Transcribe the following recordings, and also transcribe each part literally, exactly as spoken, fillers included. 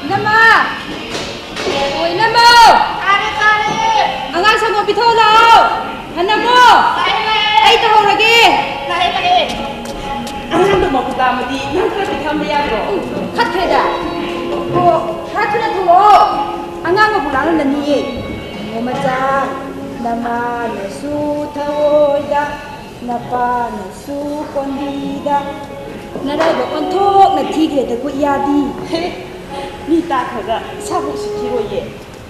ꯏꯅꯝꯃ! ꯑꯣ, ꯏꯅꯝꯃ! ꯇꯥꯔꯦ, ꯇꯥꯔꯦ! ꯑꯉꯥꯡ ꯁꯪꯒꯣꯝ ꯄꯤꯊꯣꯛꯑꯣ ꯂꯥꯛꯑꯣ! ꯍꯟꯅꯃꯣ! ꯂꯥꯛꯑꯦ, ꯂꯥꯛꯑꯦ! ꯑꯩ ꯇꯧꯍꯧꯔꯒꯦ! ꯂꯥꯛꯑꯦ, ꯂꯥꯛꯑꯦ! ꯑꯉꯥꯡꯗꯣ ꯃꯄꯨ ꯇꯥꯃꯗꯤ ꯅꯪ ꯈꯔ ꯄꯤꯊꯝꯕ ꯌꯥꯗ꯭ꯔꯣ? ꯎꯝ, ꯈꯠꯈ꯭ꯔꯦꯗ! ꯑꯣ, ꯈꯔ ꯊꯨꯅ ꯊꯣꯛꯂꯛꯑꯣ! ꯑꯉꯥꯡ ꯃꯄꯨ ꯂꯥꯛꯍꯜꯂꯅꯤꯌꯦ! ꯏꯕꯨꯡꯉꯣ ꯃꯆꯥ, ꯅꯃꯥꯅꯁꯨ ꯊꯑꯣꯏꯗ ꯅꯄꯥꯅꯁꯨ ꯀꯣꯟꯕꯤꯗ ꯅꯔꯥꯏꯕꯛ ꯑꯣꯟꯊꯣꯛꯅ ꯊꯤꯈ꯭ꯔꯦꯗꯀꯣ ꯏꯌꯥꯗꯤ꯫ ꯍꯦ, ꯃꯤ ꯇꯥꯈ꯭ꯔꯒ ꯏꯁꯥꯕꯨ ꯎꯁꯤꯠꯈꯤꯔꯣꯏꯌꯦ꯫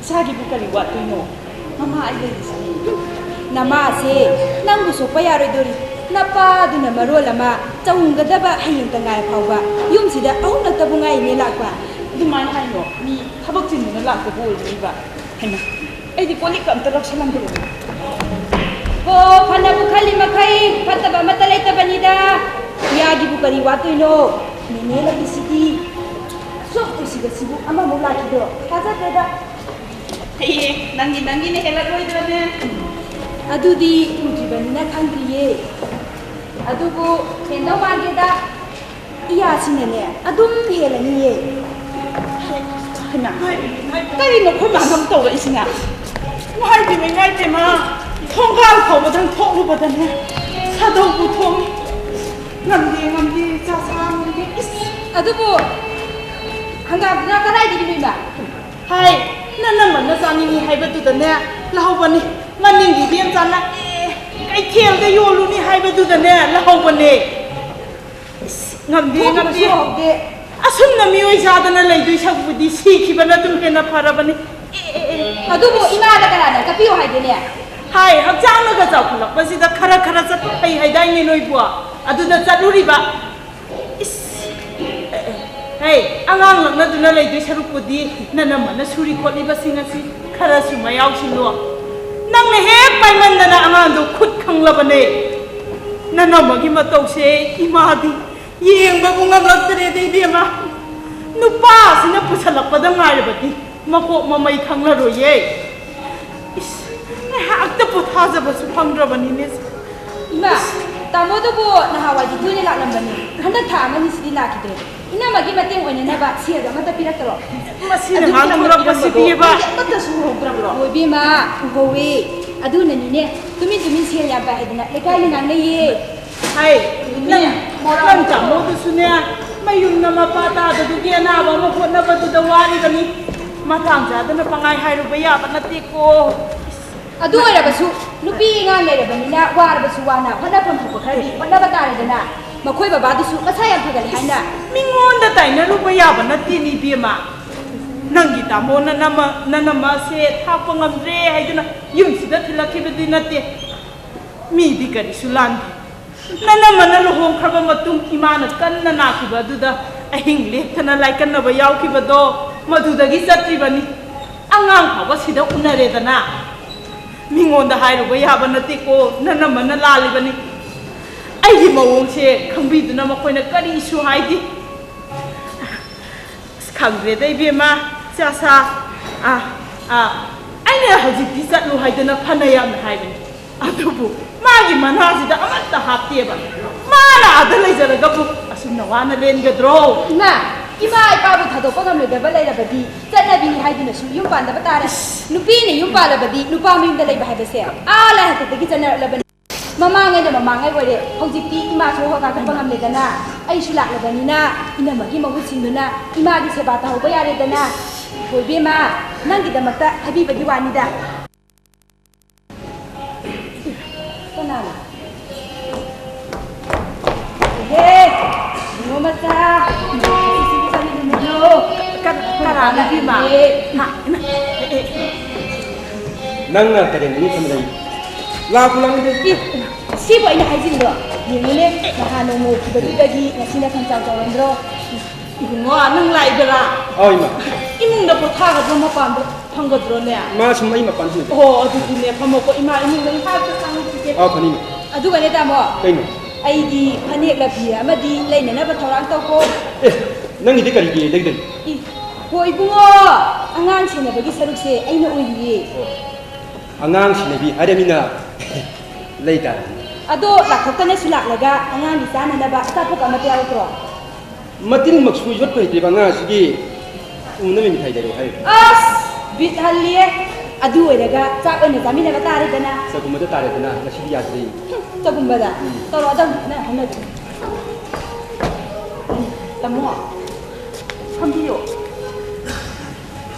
ꯏꯁꯥꯒꯤꯕꯨ ꯀꯔꯤ ꯋꯥꯠꯇꯣꯏꯅꯣ? ꯃꯃꯥ ꯑꯩ ꯂꯩꯔꯤꯁꯤꯗꯤ꯫ ꯅꯃꯥꯁꯦ ꯅꯪꯕꯨ ꯁꯣꯛꯄ ꯌꯥꯔꯣꯏꯗꯣꯔꯤ꯫ ꯅꯄꯥꯗꯨꯅ ꯃꯔꯣꯜ ꯑꯃ ꯆꯥꯎꯝꯒꯗꯕ ꯍꯌꯦꯡꯇ ꯉꯥꯏ ꯐꯥꯎꯕ ꯌꯨꯝꯁꯤꯗ ꯑꯍꯨꯝꯂꯛꯇꯕꯨ ꯉꯥꯏꯔꯤꯅꯦ ꯂꯥꯛꯄ꯫ ꯑꯗꯨꯃꯥꯏꯅ ꯍꯥꯏꯅꯣ, ꯃꯤ ꯊꯕꯛ ꯆꯤꯟꯗꯨꯅ ꯂꯥꯛꯄꯕꯨ ꯑꯣꯏꯔꯤꯕ꯫ ꯍꯩꯃꯥ, ꯑꯩꯗꯤ ꯀꯣꯜ ꯂꯤꯛꯀ ꯑꯝꯇ ꯂꯧꯁꯜꯂꯝꯗ꯭ꯔꯦ꯫ ꯍꯣ, ꯐꯅꯕꯨ ꯈꯜꯂꯤ ꯃꯈꯩ ꯐꯠꯇꯕ ꯑꯃꯠꯇ ꯂꯩꯇꯕꯅꯤꯗ꯫ ꯏꯌꯥꯒꯤꯕꯨ ꯀꯔꯤ ꯋꯥꯠꯇꯣꯏꯅꯣ? ꯅꯦꯅꯦ ꯂꯩꯔꯤꯁꯤꯗꯤ꯫ ꯑꯁꯨꯛ ꯅꯨꯡꯁꯤꯕꯁꯤꯕꯨ ꯑꯃꯃꯨꯛ ꯂꯥꯛꯈꯤꯗ꯭ꯔꯣ? ꯊꯥꯖꯗꯦꯗ꯫ ꯍꯩꯌꯦ, ꯅꯪꯒꯤ, ꯅꯪꯒꯤꯅ ꯍꯦꯜꯂꯛꯂꯣꯏꯗ꯭ꯔꯅꯦ? ꯑꯗꯨꯗꯤ ꯎꯗ꯭ꯔꯤꯕꯅꯤꯅ ꯈꯪꯗ꯭ꯔꯤꯌꯦ꯫ ꯑꯗꯨꯕꯨ ꯍꯦꯟꯗꯧ ꯃꯥꯟꯗꯦꯗ꯫ ꯏꯌꯥꯁꯤꯅꯅꯦ ꯑꯗꯨꯝ ꯍꯦꯜꯂꯅꯤꯌꯦ꯫ ꯍꯩꯃꯥ, ꯀꯔꯤꯅꯣ ꯑꯩꯈꯣꯏ ꯃꯥꯅ ꯑꯃꯨꯛ ꯇꯧꯔꯛꯏꯁꯤꯅ? ꯏꯃꯥꯏ ꯄꯦꯝꯃ, ꯏꯃꯥꯏ ꯄꯦꯝꯃ, ꯊꯣꯡꯒꯥꯜ ꯐꯥꯎꯕꯗꯪ ꯊꯣꯛꯂꯨꯕꯗꯅꯦ ꯁꯥꯗꯧꯕꯨ ꯊꯣꯡꯉꯤ꯫ ꯉꯝꯗꯦ, ꯉꯝꯗꯦ, ꯏꯆꯥ ꯁꯥ ꯉꯝꯗꯦ꯫ ꯏꯁ! ꯑꯗꯨꯕꯨ ꯍꯪꯒꯥꯝꯗꯨꯅ ꯀꯗꯥꯏꯗꯒꯤꯅꯣ, ꯏꯃꯥ? ꯍꯥꯏ, ꯅꯪ ꯅꯪ ꯆꯥꯅꯤꯡꯉꯤ ꯍꯥꯏꯕꯗꯨꯗꯅꯦ ꯂꯧꯍꯧꯕꯅꯤ꯫ ꯃꯅꯤꯡꯒꯤ ꯏꯕꯦꯝꯆꯥꯅ, "ꯑꯦ, ꯀꯩꯊꯦꯜꯗ ꯌꯣꯜꯂꯨꯅꯤ" ꯍꯥꯏꯕꯗꯨꯗꯅꯦ ꯂꯧꯍꯧꯕꯅꯦ꯫ ꯏꯁ, ꯉꯝꯗꯦ, ꯊꯣꯛꯈꯤꯕꯁꯨ ꯉꯝꯗꯦ꯫ ꯍꯧꯗꯦ꯫ ꯑꯁꯨꯝꯅ ꯃꯤꯑꯣꯏ ꯆꯥꯗꯅ ꯂꯩꯗꯣꯏ ꯁꯔꯨꯛꯄꯨꯗꯤ ꯁꯤꯈꯤꯕꯅ ꯑꯗꯨꯝ ꯍꯦꯟꯅ ꯐꯔꯕꯅꯤ꯫ ꯑꯦ, ꯑꯦ, ꯑꯦ꯫ ꯑꯗꯨꯕꯨ ꯏꯃꯥꯗ ꯀꯅꯥꯅ ꯀꯞꯄꯤꯌꯨ ꯍꯥꯏꯒꯦꯅꯦ? ꯍꯥꯏ, ꯍꯛꯆꯥꯡꯅꯒ ꯆꯥꯎꯈꯠꯂꯛꯄꯁꯤꯗ ꯈꯔ ꯈꯔ ꯆꯠꯄ ꯐꯩ ꯍꯥꯏꯗꯥꯏꯅꯦ ꯅꯣꯏꯕꯨ? ꯑꯗꯨꯗ ꯆꯠꯂꯨꯔꯤꯕ꯫ ꯏꯁ! ꯑꯦ, ꯑꯦ, ꯑꯦ, ꯑꯉꯥꯡ ꯂꯛꯅꯗꯨꯅ ꯂꯩꯗꯣꯏ ꯁꯔꯨꯛꯄꯨꯗꯤ ꯅꯅꯝꯃꯅ ꯁꯨꯔꯤ ꯈꯣꯠꯂꯤꯕꯁꯤꯡ ꯑꯁꯤ ꯈꯔꯁꯨ ꯃꯌꯥꯎꯁꯤꯜꯂꯣ꯫ ꯅꯪꯅ ꯍꯦꯛ ꯄꯥꯏꯃꯟꯗꯅ ꯑꯉꯥꯡꯗꯣ ꯈꯨꯠ ꯈꯪꯂꯕꯅꯦ꯫ ꯅꯅꯝꯃꯒꯤ ꯃꯇꯧꯁꯦ ꯏꯃꯥꯗꯤ ꯌꯦꯡꯕꯕꯨ ꯉꯝꯂꯛꯇ꯭ꯔꯦꯗ, ꯏꯕꯦꯝꯃ꯫ ꯅꯨꯄꯥꯁꯤꯅ ꯄꯨꯁꯜꯂꯛꯄꯗ ꯉꯥꯏꯔꯕꯗꯤ ꯃꯀꯣꯛ ꯃꯃꯩ ꯈꯪꯂꯔꯣꯏꯌꯦ꯫ ꯏꯁ, ꯉꯥꯏꯍꯥꯛꯇ ꯄꯣꯊꯥꯖꯕꯁꯨ ꯐꯪꯗ꯭ꯔꯕꯅꯤꯅꯦ꯫ ꯏꯃꯥ, ꯇꯥꯃꯣꯗꯨꯕꯨ ꯅꯍꯥꯟꯋꯥꯏꯗꯤ ꯇꯣꯏꯅ ꯂꯥꯛꯂꯝꯕꯅꯤ, ꯍꯟꯗꯛ ꯊꯥ ꯑꯃꯅꯤꯁꯤꯗꯤ ꯂꯥꯛꯈꯤꯗ꯭ꯔꯦ꯫ ꯏꯅꯝꯃꯒꯤ ꯃꯇꯦꯡ ꯑꯣꯏꯅꯅꯕ ꯁꯦꯜꯒ ꯑꯃꯠꯇ ꯄꯤꯔꯛꯇ꯭ꯔꯣ? ꯃꯁꯤꯅ ꯑꯗꯨꯛ ꯌꯥꯝꯅ ꯉꯥꯡꯊꯣꯔꯛꯄꯁꯤꯗꯤ ꯄꯤꯔꯝꯕꯗꯣ ꯏꯕꯦꯝꯃ꯫ ꯑꯃꯠꯇꯁꯨ ꯎꯍꯧꯗ꯭ꯔꯕ꯭ꯔꯣ? ꯑꯣ, ꯏꯕꯦꯝꯃ, ꯎꯍꯧꯋꯤ꯫ ꯑꯗꯨꯅꯅꯤꯅꯦ, ꯇꯨꯃꯤꯟ ꯇꯨꯃꯤꯟ ꯁꯦꯜ ꯌꯥꯝ ꯄꯥꯏ ꯍꯥꯏꯗꯅ ꯂꯩꯀꯥꯏꯅ ꯉꯥꯡꯅꯩꯌꯦ꯫ ꯍꯥꯏ, ꯅꯪ, ꯅꯪ ꯇꯥꯃꯣꯗꯨꯁꯨꯅꯦ, ꯃꯌꯨꯝꯅ ꯃꯄꯥ ꯇꯥꯗꯕꯒꯤ ꯑꯅꯥꯕ ꯑꯃ ꯍꯣꯠꯅꯕꯗꯨꯗ ꯋꯥꯔꯤꯕꯅꯤ꯫ ꯃꯇꯥꯡ ꯆꯥꯗꯅ ꯄꯪꯍꯥꯏ ꯍꯥꯏꯔꯨꯕ ꯌꯥꯕ ꯅꯠꯇꯦꯀꯣ꯫ ꯑꯗꯨ ꯑꯣꯏꯔꯕꯁꯨ, ꯅꯨꯄꯤ ꯑꯉꯥꯡ ꯂꯩꯔꯕꯅꯤꯅ ꯋꯥꯔꯕꯁꯨ ꯋꯥꯅ ꯍꯣꯠꯅꯐꯝ ꯊꯣꯛꯄ ꯈꯔꯗꯤ ꯍꯣꯠꯅꯕ ꯇꯥꯔꯦꯗꯅ꯫ ꯃꯈꯣꯏ ꯕꯕꯥꯗꯨꯁꯨ ꯃꯁꯥ ꯌꯥꯝ ꯐꯒꯠꯂꯦ ꯍꯥꯏꯅ꯫ ꯃꯤꯉꯣꯟꯗ ꯇꯥꯏꯅꯔꯨꯕ ꯌꯥꯕ ꯅꯠꯇꯦꯅꯦ, ꯏꯕꯦꯝꯃ꯫ ꯅꯪꯒꯤ ꯇꯥꯃꯣ ꯅꯅꯝꯃ, ꯅꯅꯝꯃꯁꯦ ꯊꯥꯛꯄ ꯉꯝꯗ꯭ꯔꯦ ꯍꯥꯏꯗꯨꯅ ꯌꯨꯝꯁꯤꯗ ꯊꯤꯜꯂꯛꯈꯤꯕꯗꯤ ꯅꯠꯇꯦ꯫ ꯃꯤꯗꯤ ꯀꯔꯤꯁꯨ ꯂꯥꯟꯗꯦ꯫ ꯅꯅꯝꯃꯅ ꯂꯨꯍꯣꯡꯈ꯭ꯔꯕ ꯃꯇꯨꯡ ꯏꯃꯥꯅ ꯀꯟꯅ ꯅꯥꯈꯤꯕ ꯑꯗꯨꯗ ꯑꯍꯤꯡ ꯂꯦꯛꯇꯅ ꯂꯥꯏꯀꯠꯅꯕ ꯌꯥꯎꯈꯤꯕꯗꯣ ꯃꯗꯨꯗꯒꯤ ꯆꯠꯇ꯭ꯔꯤꯕꯅꯤ꯫ ꯑꯉꯥꯡ ꯐꯥꯎꯕ ꯁꯤꯗ ꯎꯅꯔꯦꯗꯅ꯫ ꯃꯤꯉꯣꯟꯗ ꯍꯥꯏꯔꯨꯕ ꯌꯥꯕ ꯅꯠꯇꯦꯀꯣ, ꯅꯅꯝꯃꯅ ꯂꯥꯜꯂꯤꯕꯅꯤ꯫ ꯑꯩꯒꯤ ꯃꯑꯣꯡꯁꯦ ꯈꯪꯕꯤꯗꯨꯅ ꯃꯈꯣꯏꯅ ꯀꯔꯤꯁꯨ ꯍꯥꯏꯗꯦ꯫ ꯑꯁ, ꯈꯪꯗ꯭ꯔꯦꯗ, ꯏꯕꯦꯝꯃ, ꯆꯥꯁꯥ꯫ ꯑꯥ, ꯑꯥ, ꯑꯩꯅ ꯍꯧꯖꯤꯛꯇꯤ ꯆꯠꯂꯨ ꯍꯥꯏꯗꯅ ꯐꯅ ꯌꯥꯝꯅ ꯍꯥꯏꯕꯅꯤ꯫ ꯑꯗꯨꯕꯨ ꯃꯥꯒꯤ ꯃꯅꯥꯁꯤꯗ ꯑꯃꯠꯇ ꯍꯥꯞꯇꯦꯕ꯫ ꯃꯥꯅ ꯑꯥꯗ ꯂꯩꯖꯔꯒꯕꯨ ꯑꯁꯨꯝꯅ ꯋꯥꯅ ꯂꯦꯟꯒꯗ꯭ꯔꯣ? ꯏꯃꯥ, ꯏꯃꯥ ꯏꯄꯥꯕꯨ ꯊꯥꯗꯣꯛꯄ ꯉꯝꯂꯣꯏꯗꯕ ꯂꯩꯔꯕꯗꯤ ꯆꯠꯅꯕꯤꯅꯤ ꯍꯥꯏꯗꯨꯅꯁꯨ ꯌꯨꯝ ꯄꯥꯟꯗꯕ ꯇꯥꯔꯦ꯫ ꯅꯨꯄꯤꯅ ꯌꯨꯝ ꯄꯥꯜꯂꯕꯗꯤ ꯅꯨꯄꯥ ꯃꯌꯨꯝꯗ ꯂꯩꯕ ꯍꯥꯏꯕꯁꯦ ꯑꯥ ꯂꯥꯏ ꯍꯥꯛꯇꯛꯇꯒꯤ ꯆꯠꯅꯔꯛꯂꯕꯅꯤ꯫ ꯃꯃꯥꯡꯉꯩꯅ ꯃꯃꯥꯡꯉꯩ ꯑꯣꯏꯔꯦ, ꯍꯧꯖꯤꯛꯇꯤ ꯏꯃꯥꯁꯨ ꯍꯣ ꯀꯥꯈꯠꯄ ꯉꯝꯂꯦꯗꯅ꯫ ꯑꯩꯁꯨ ꯂꯥꯛꯂꯕꯅꯤꯅ ꯏꯅꯝꯃꯒꯤ ꯃꯍꯨꯠ ꯁꯤꯟꯗꯨꯅ ꯏꯃꯥꯒꯤ ꯁꯦꯕꯥ ꯇꯧꯍꯧꯕ ꯌꯥꯔꯦꯗꯅ꯫ ꯍꯣꯏ ꯏꯕꯦꯝꯃ, ꯅꯪꯒꯤꯗꯃꯛꯇ ꯍꯥꯏꯕꯤꯕꯒꯤ ꯋꯥꯅꯤꯗ꯫ ꯀꯅꯥꯅꯣ? ꯍꯦ, ꯏꯕꯨꯡꯉꯣ ꯃꯆꯥ, ꯁꯤꯁꯤꯕꯨ ꯀꯔꯤ ꯅꯨꯃꯤꯠꯅꯣ? ꯀ-, ꯀꯅꯥꯅꯣ ꯏꯕꯦꯝꯃ? ꯍꯥ, ꯏꯃꯥ, ꯑꯦ, ꯑꯦ꯫ ꯅꯪꯅ ꯀꯔꯦꯝꯅꯕꯤ ꯊꯝꯂꯩ꯫ ꯂꯥꯛꯄꯨ ꯂꯥꯛꯅꯤꯡꯗꯦ꯫ ꯏ, ꯁꯤꯕꯨ ꯑꯩꯅ ꯍꯥꯏꯖꯤꯟꯕ꯭ꯔꯣ? ꯌꯦꯡꯉꯨꯅꯦ, ꯅꯍꯥꯟ ꯅꯣꯡꯃ ꯎꯈꯤꯕꯗꯨꯗꯒꯤ ꯉꯁꯤꯅ ꯈꯪꯆꯥꯎ ꯆꯥꯎꯔꯝꯗ꯭ꯔꯣ? ꯏꯕꯨꯡꯉꯣ, ꯅꯪ ꯂꯥꯛꯏꯕꯔꯥ? ꯑꯧ, ꯏꯃꯥ꯫ ꯏꯃꯨꯡꯗ ꯄꯣꯊꯥꯒꯗ꯭ꯔꯣ, ꯃꯄꯥꯟꯗ ꯐꯝꯒꯗ꯭ꯔꯣꯅꯦ? ꯃꯥ ꯁꯨꯝ ꯑꯩ ꯃꯄꯥꯟ ꯊꯣꯛꯏ꯫ ꯑꯣ, ꯑꯗꯨꯗꯤꯅꯦ, ꯐꯝꯃꯣꯀꯣ, ꯏꯃꯥ ꯏꯃꯨꯡꯗ ꯉꯥꯏꯍꯥꯛꯇ ꯆꯪꯉꯛꯈꯤꯒꯦ꯫ ꯑꯧ, ꯐꯅꯤ, ꯏꯃꯥ꯫ ꯑꯗꯨꯒꯅꯦ, ꯇꯥꯃꯣ꯫ ꯀꯩꯅꯣ? ꯑꯩꯒꯤ ꯐꯅꯦꯛꯂ ꯐꯤ ꯑꯃꯗꯤ ꯂꯩꯅꯅꯕ ꯊꯧꯔꯥꯡ ꯇꯧꯀꯣ꯫ ꯑꯦ, ꯅꯪꯒꯤꯗꯤ ꯀꯔꯤꯒꯤ ꯂꯩꯗꯣꯏꯅꯣ? ꯏ, ꯍꯣ, ꯏꯕꯨꯡꯉꯣ, ꯑꯉꯥꯡ ꯁꯦꯟꯅꯕꯒꯤ ꯁꯔꯨꯛꯁꯦ ꯑꯩꯅ ꯑꯣꯏꯔꯤꯌꯦ꯫ ꯑꯣ, ꯑꯉꯥꯡ ꯁꯦꯟꯅꯕꯤ ꯍꯥꯏꯔꯃꯤꯅ ꯂꯩ ꯇꯥꯔꯦ꯫ ꯑꯗꯣ ꯂꯥꯛꯊꯣꯛꯇꯅꯁꯨ ꯂꯥꯛꯂꯒ ꯑꯉꯥꯡꯒꯤ ꯆꯥꯅꯅꯕ ꯑꯆꯥꯄꯣꯠ ꯑꯃꯠꯇ ꯌꯥꯎꯔꯛꯇ꯭ꯔꯣ? ꯃꯇꯤꯟꯃꯛꯁꯨ ꯌꯣꯠꯄ ꯍꯩꯇ꯭ꯔꯤꯕ ꯑꯉꯥꯡ ꯑꯁꯤꯒꯤ ꯎꯅꯕ ꯃꯤꯊꯥꯏ ꯂꯩꯔꯛꯎ ꯍꯥꯏꯔꯤꯕ꯫ ꯑꯁ! ꯕꯤꯠ ꯍꯜꯂꯤꯌꯦ! ꯑꯗꯨ ꯑꯣꯏꯔꯒ ꯆꯥꯛ ꯑꯣꯏꯅ ꯆꯥꯃꯤꯟꯅꯕ ꯇꯥꯔꯦꯗꯅ꯫ ꯆꯥꯛꯀꯨꯝꯕꯗ ꯇꯥꯔꯦꯗꯅ, ꯉꯁꯤꯗꯤ ꯌꯥꯗ꯭ꯔꯦ꯫ ꯍꯨꯝ, ꯆꯥꯛꯀꯨꯝꯕꯗ? ꯎꯝ꯫ ꯇꯧꯔꯛꯑꯗꯝꯅꯤ, ꯅꯪ ꯍꯥꯏꯅꯕꯤꯌꯨ꯫ ꯇꯥꯃꯣ, ꯐꯝꯕꯤꯌꯣ꯫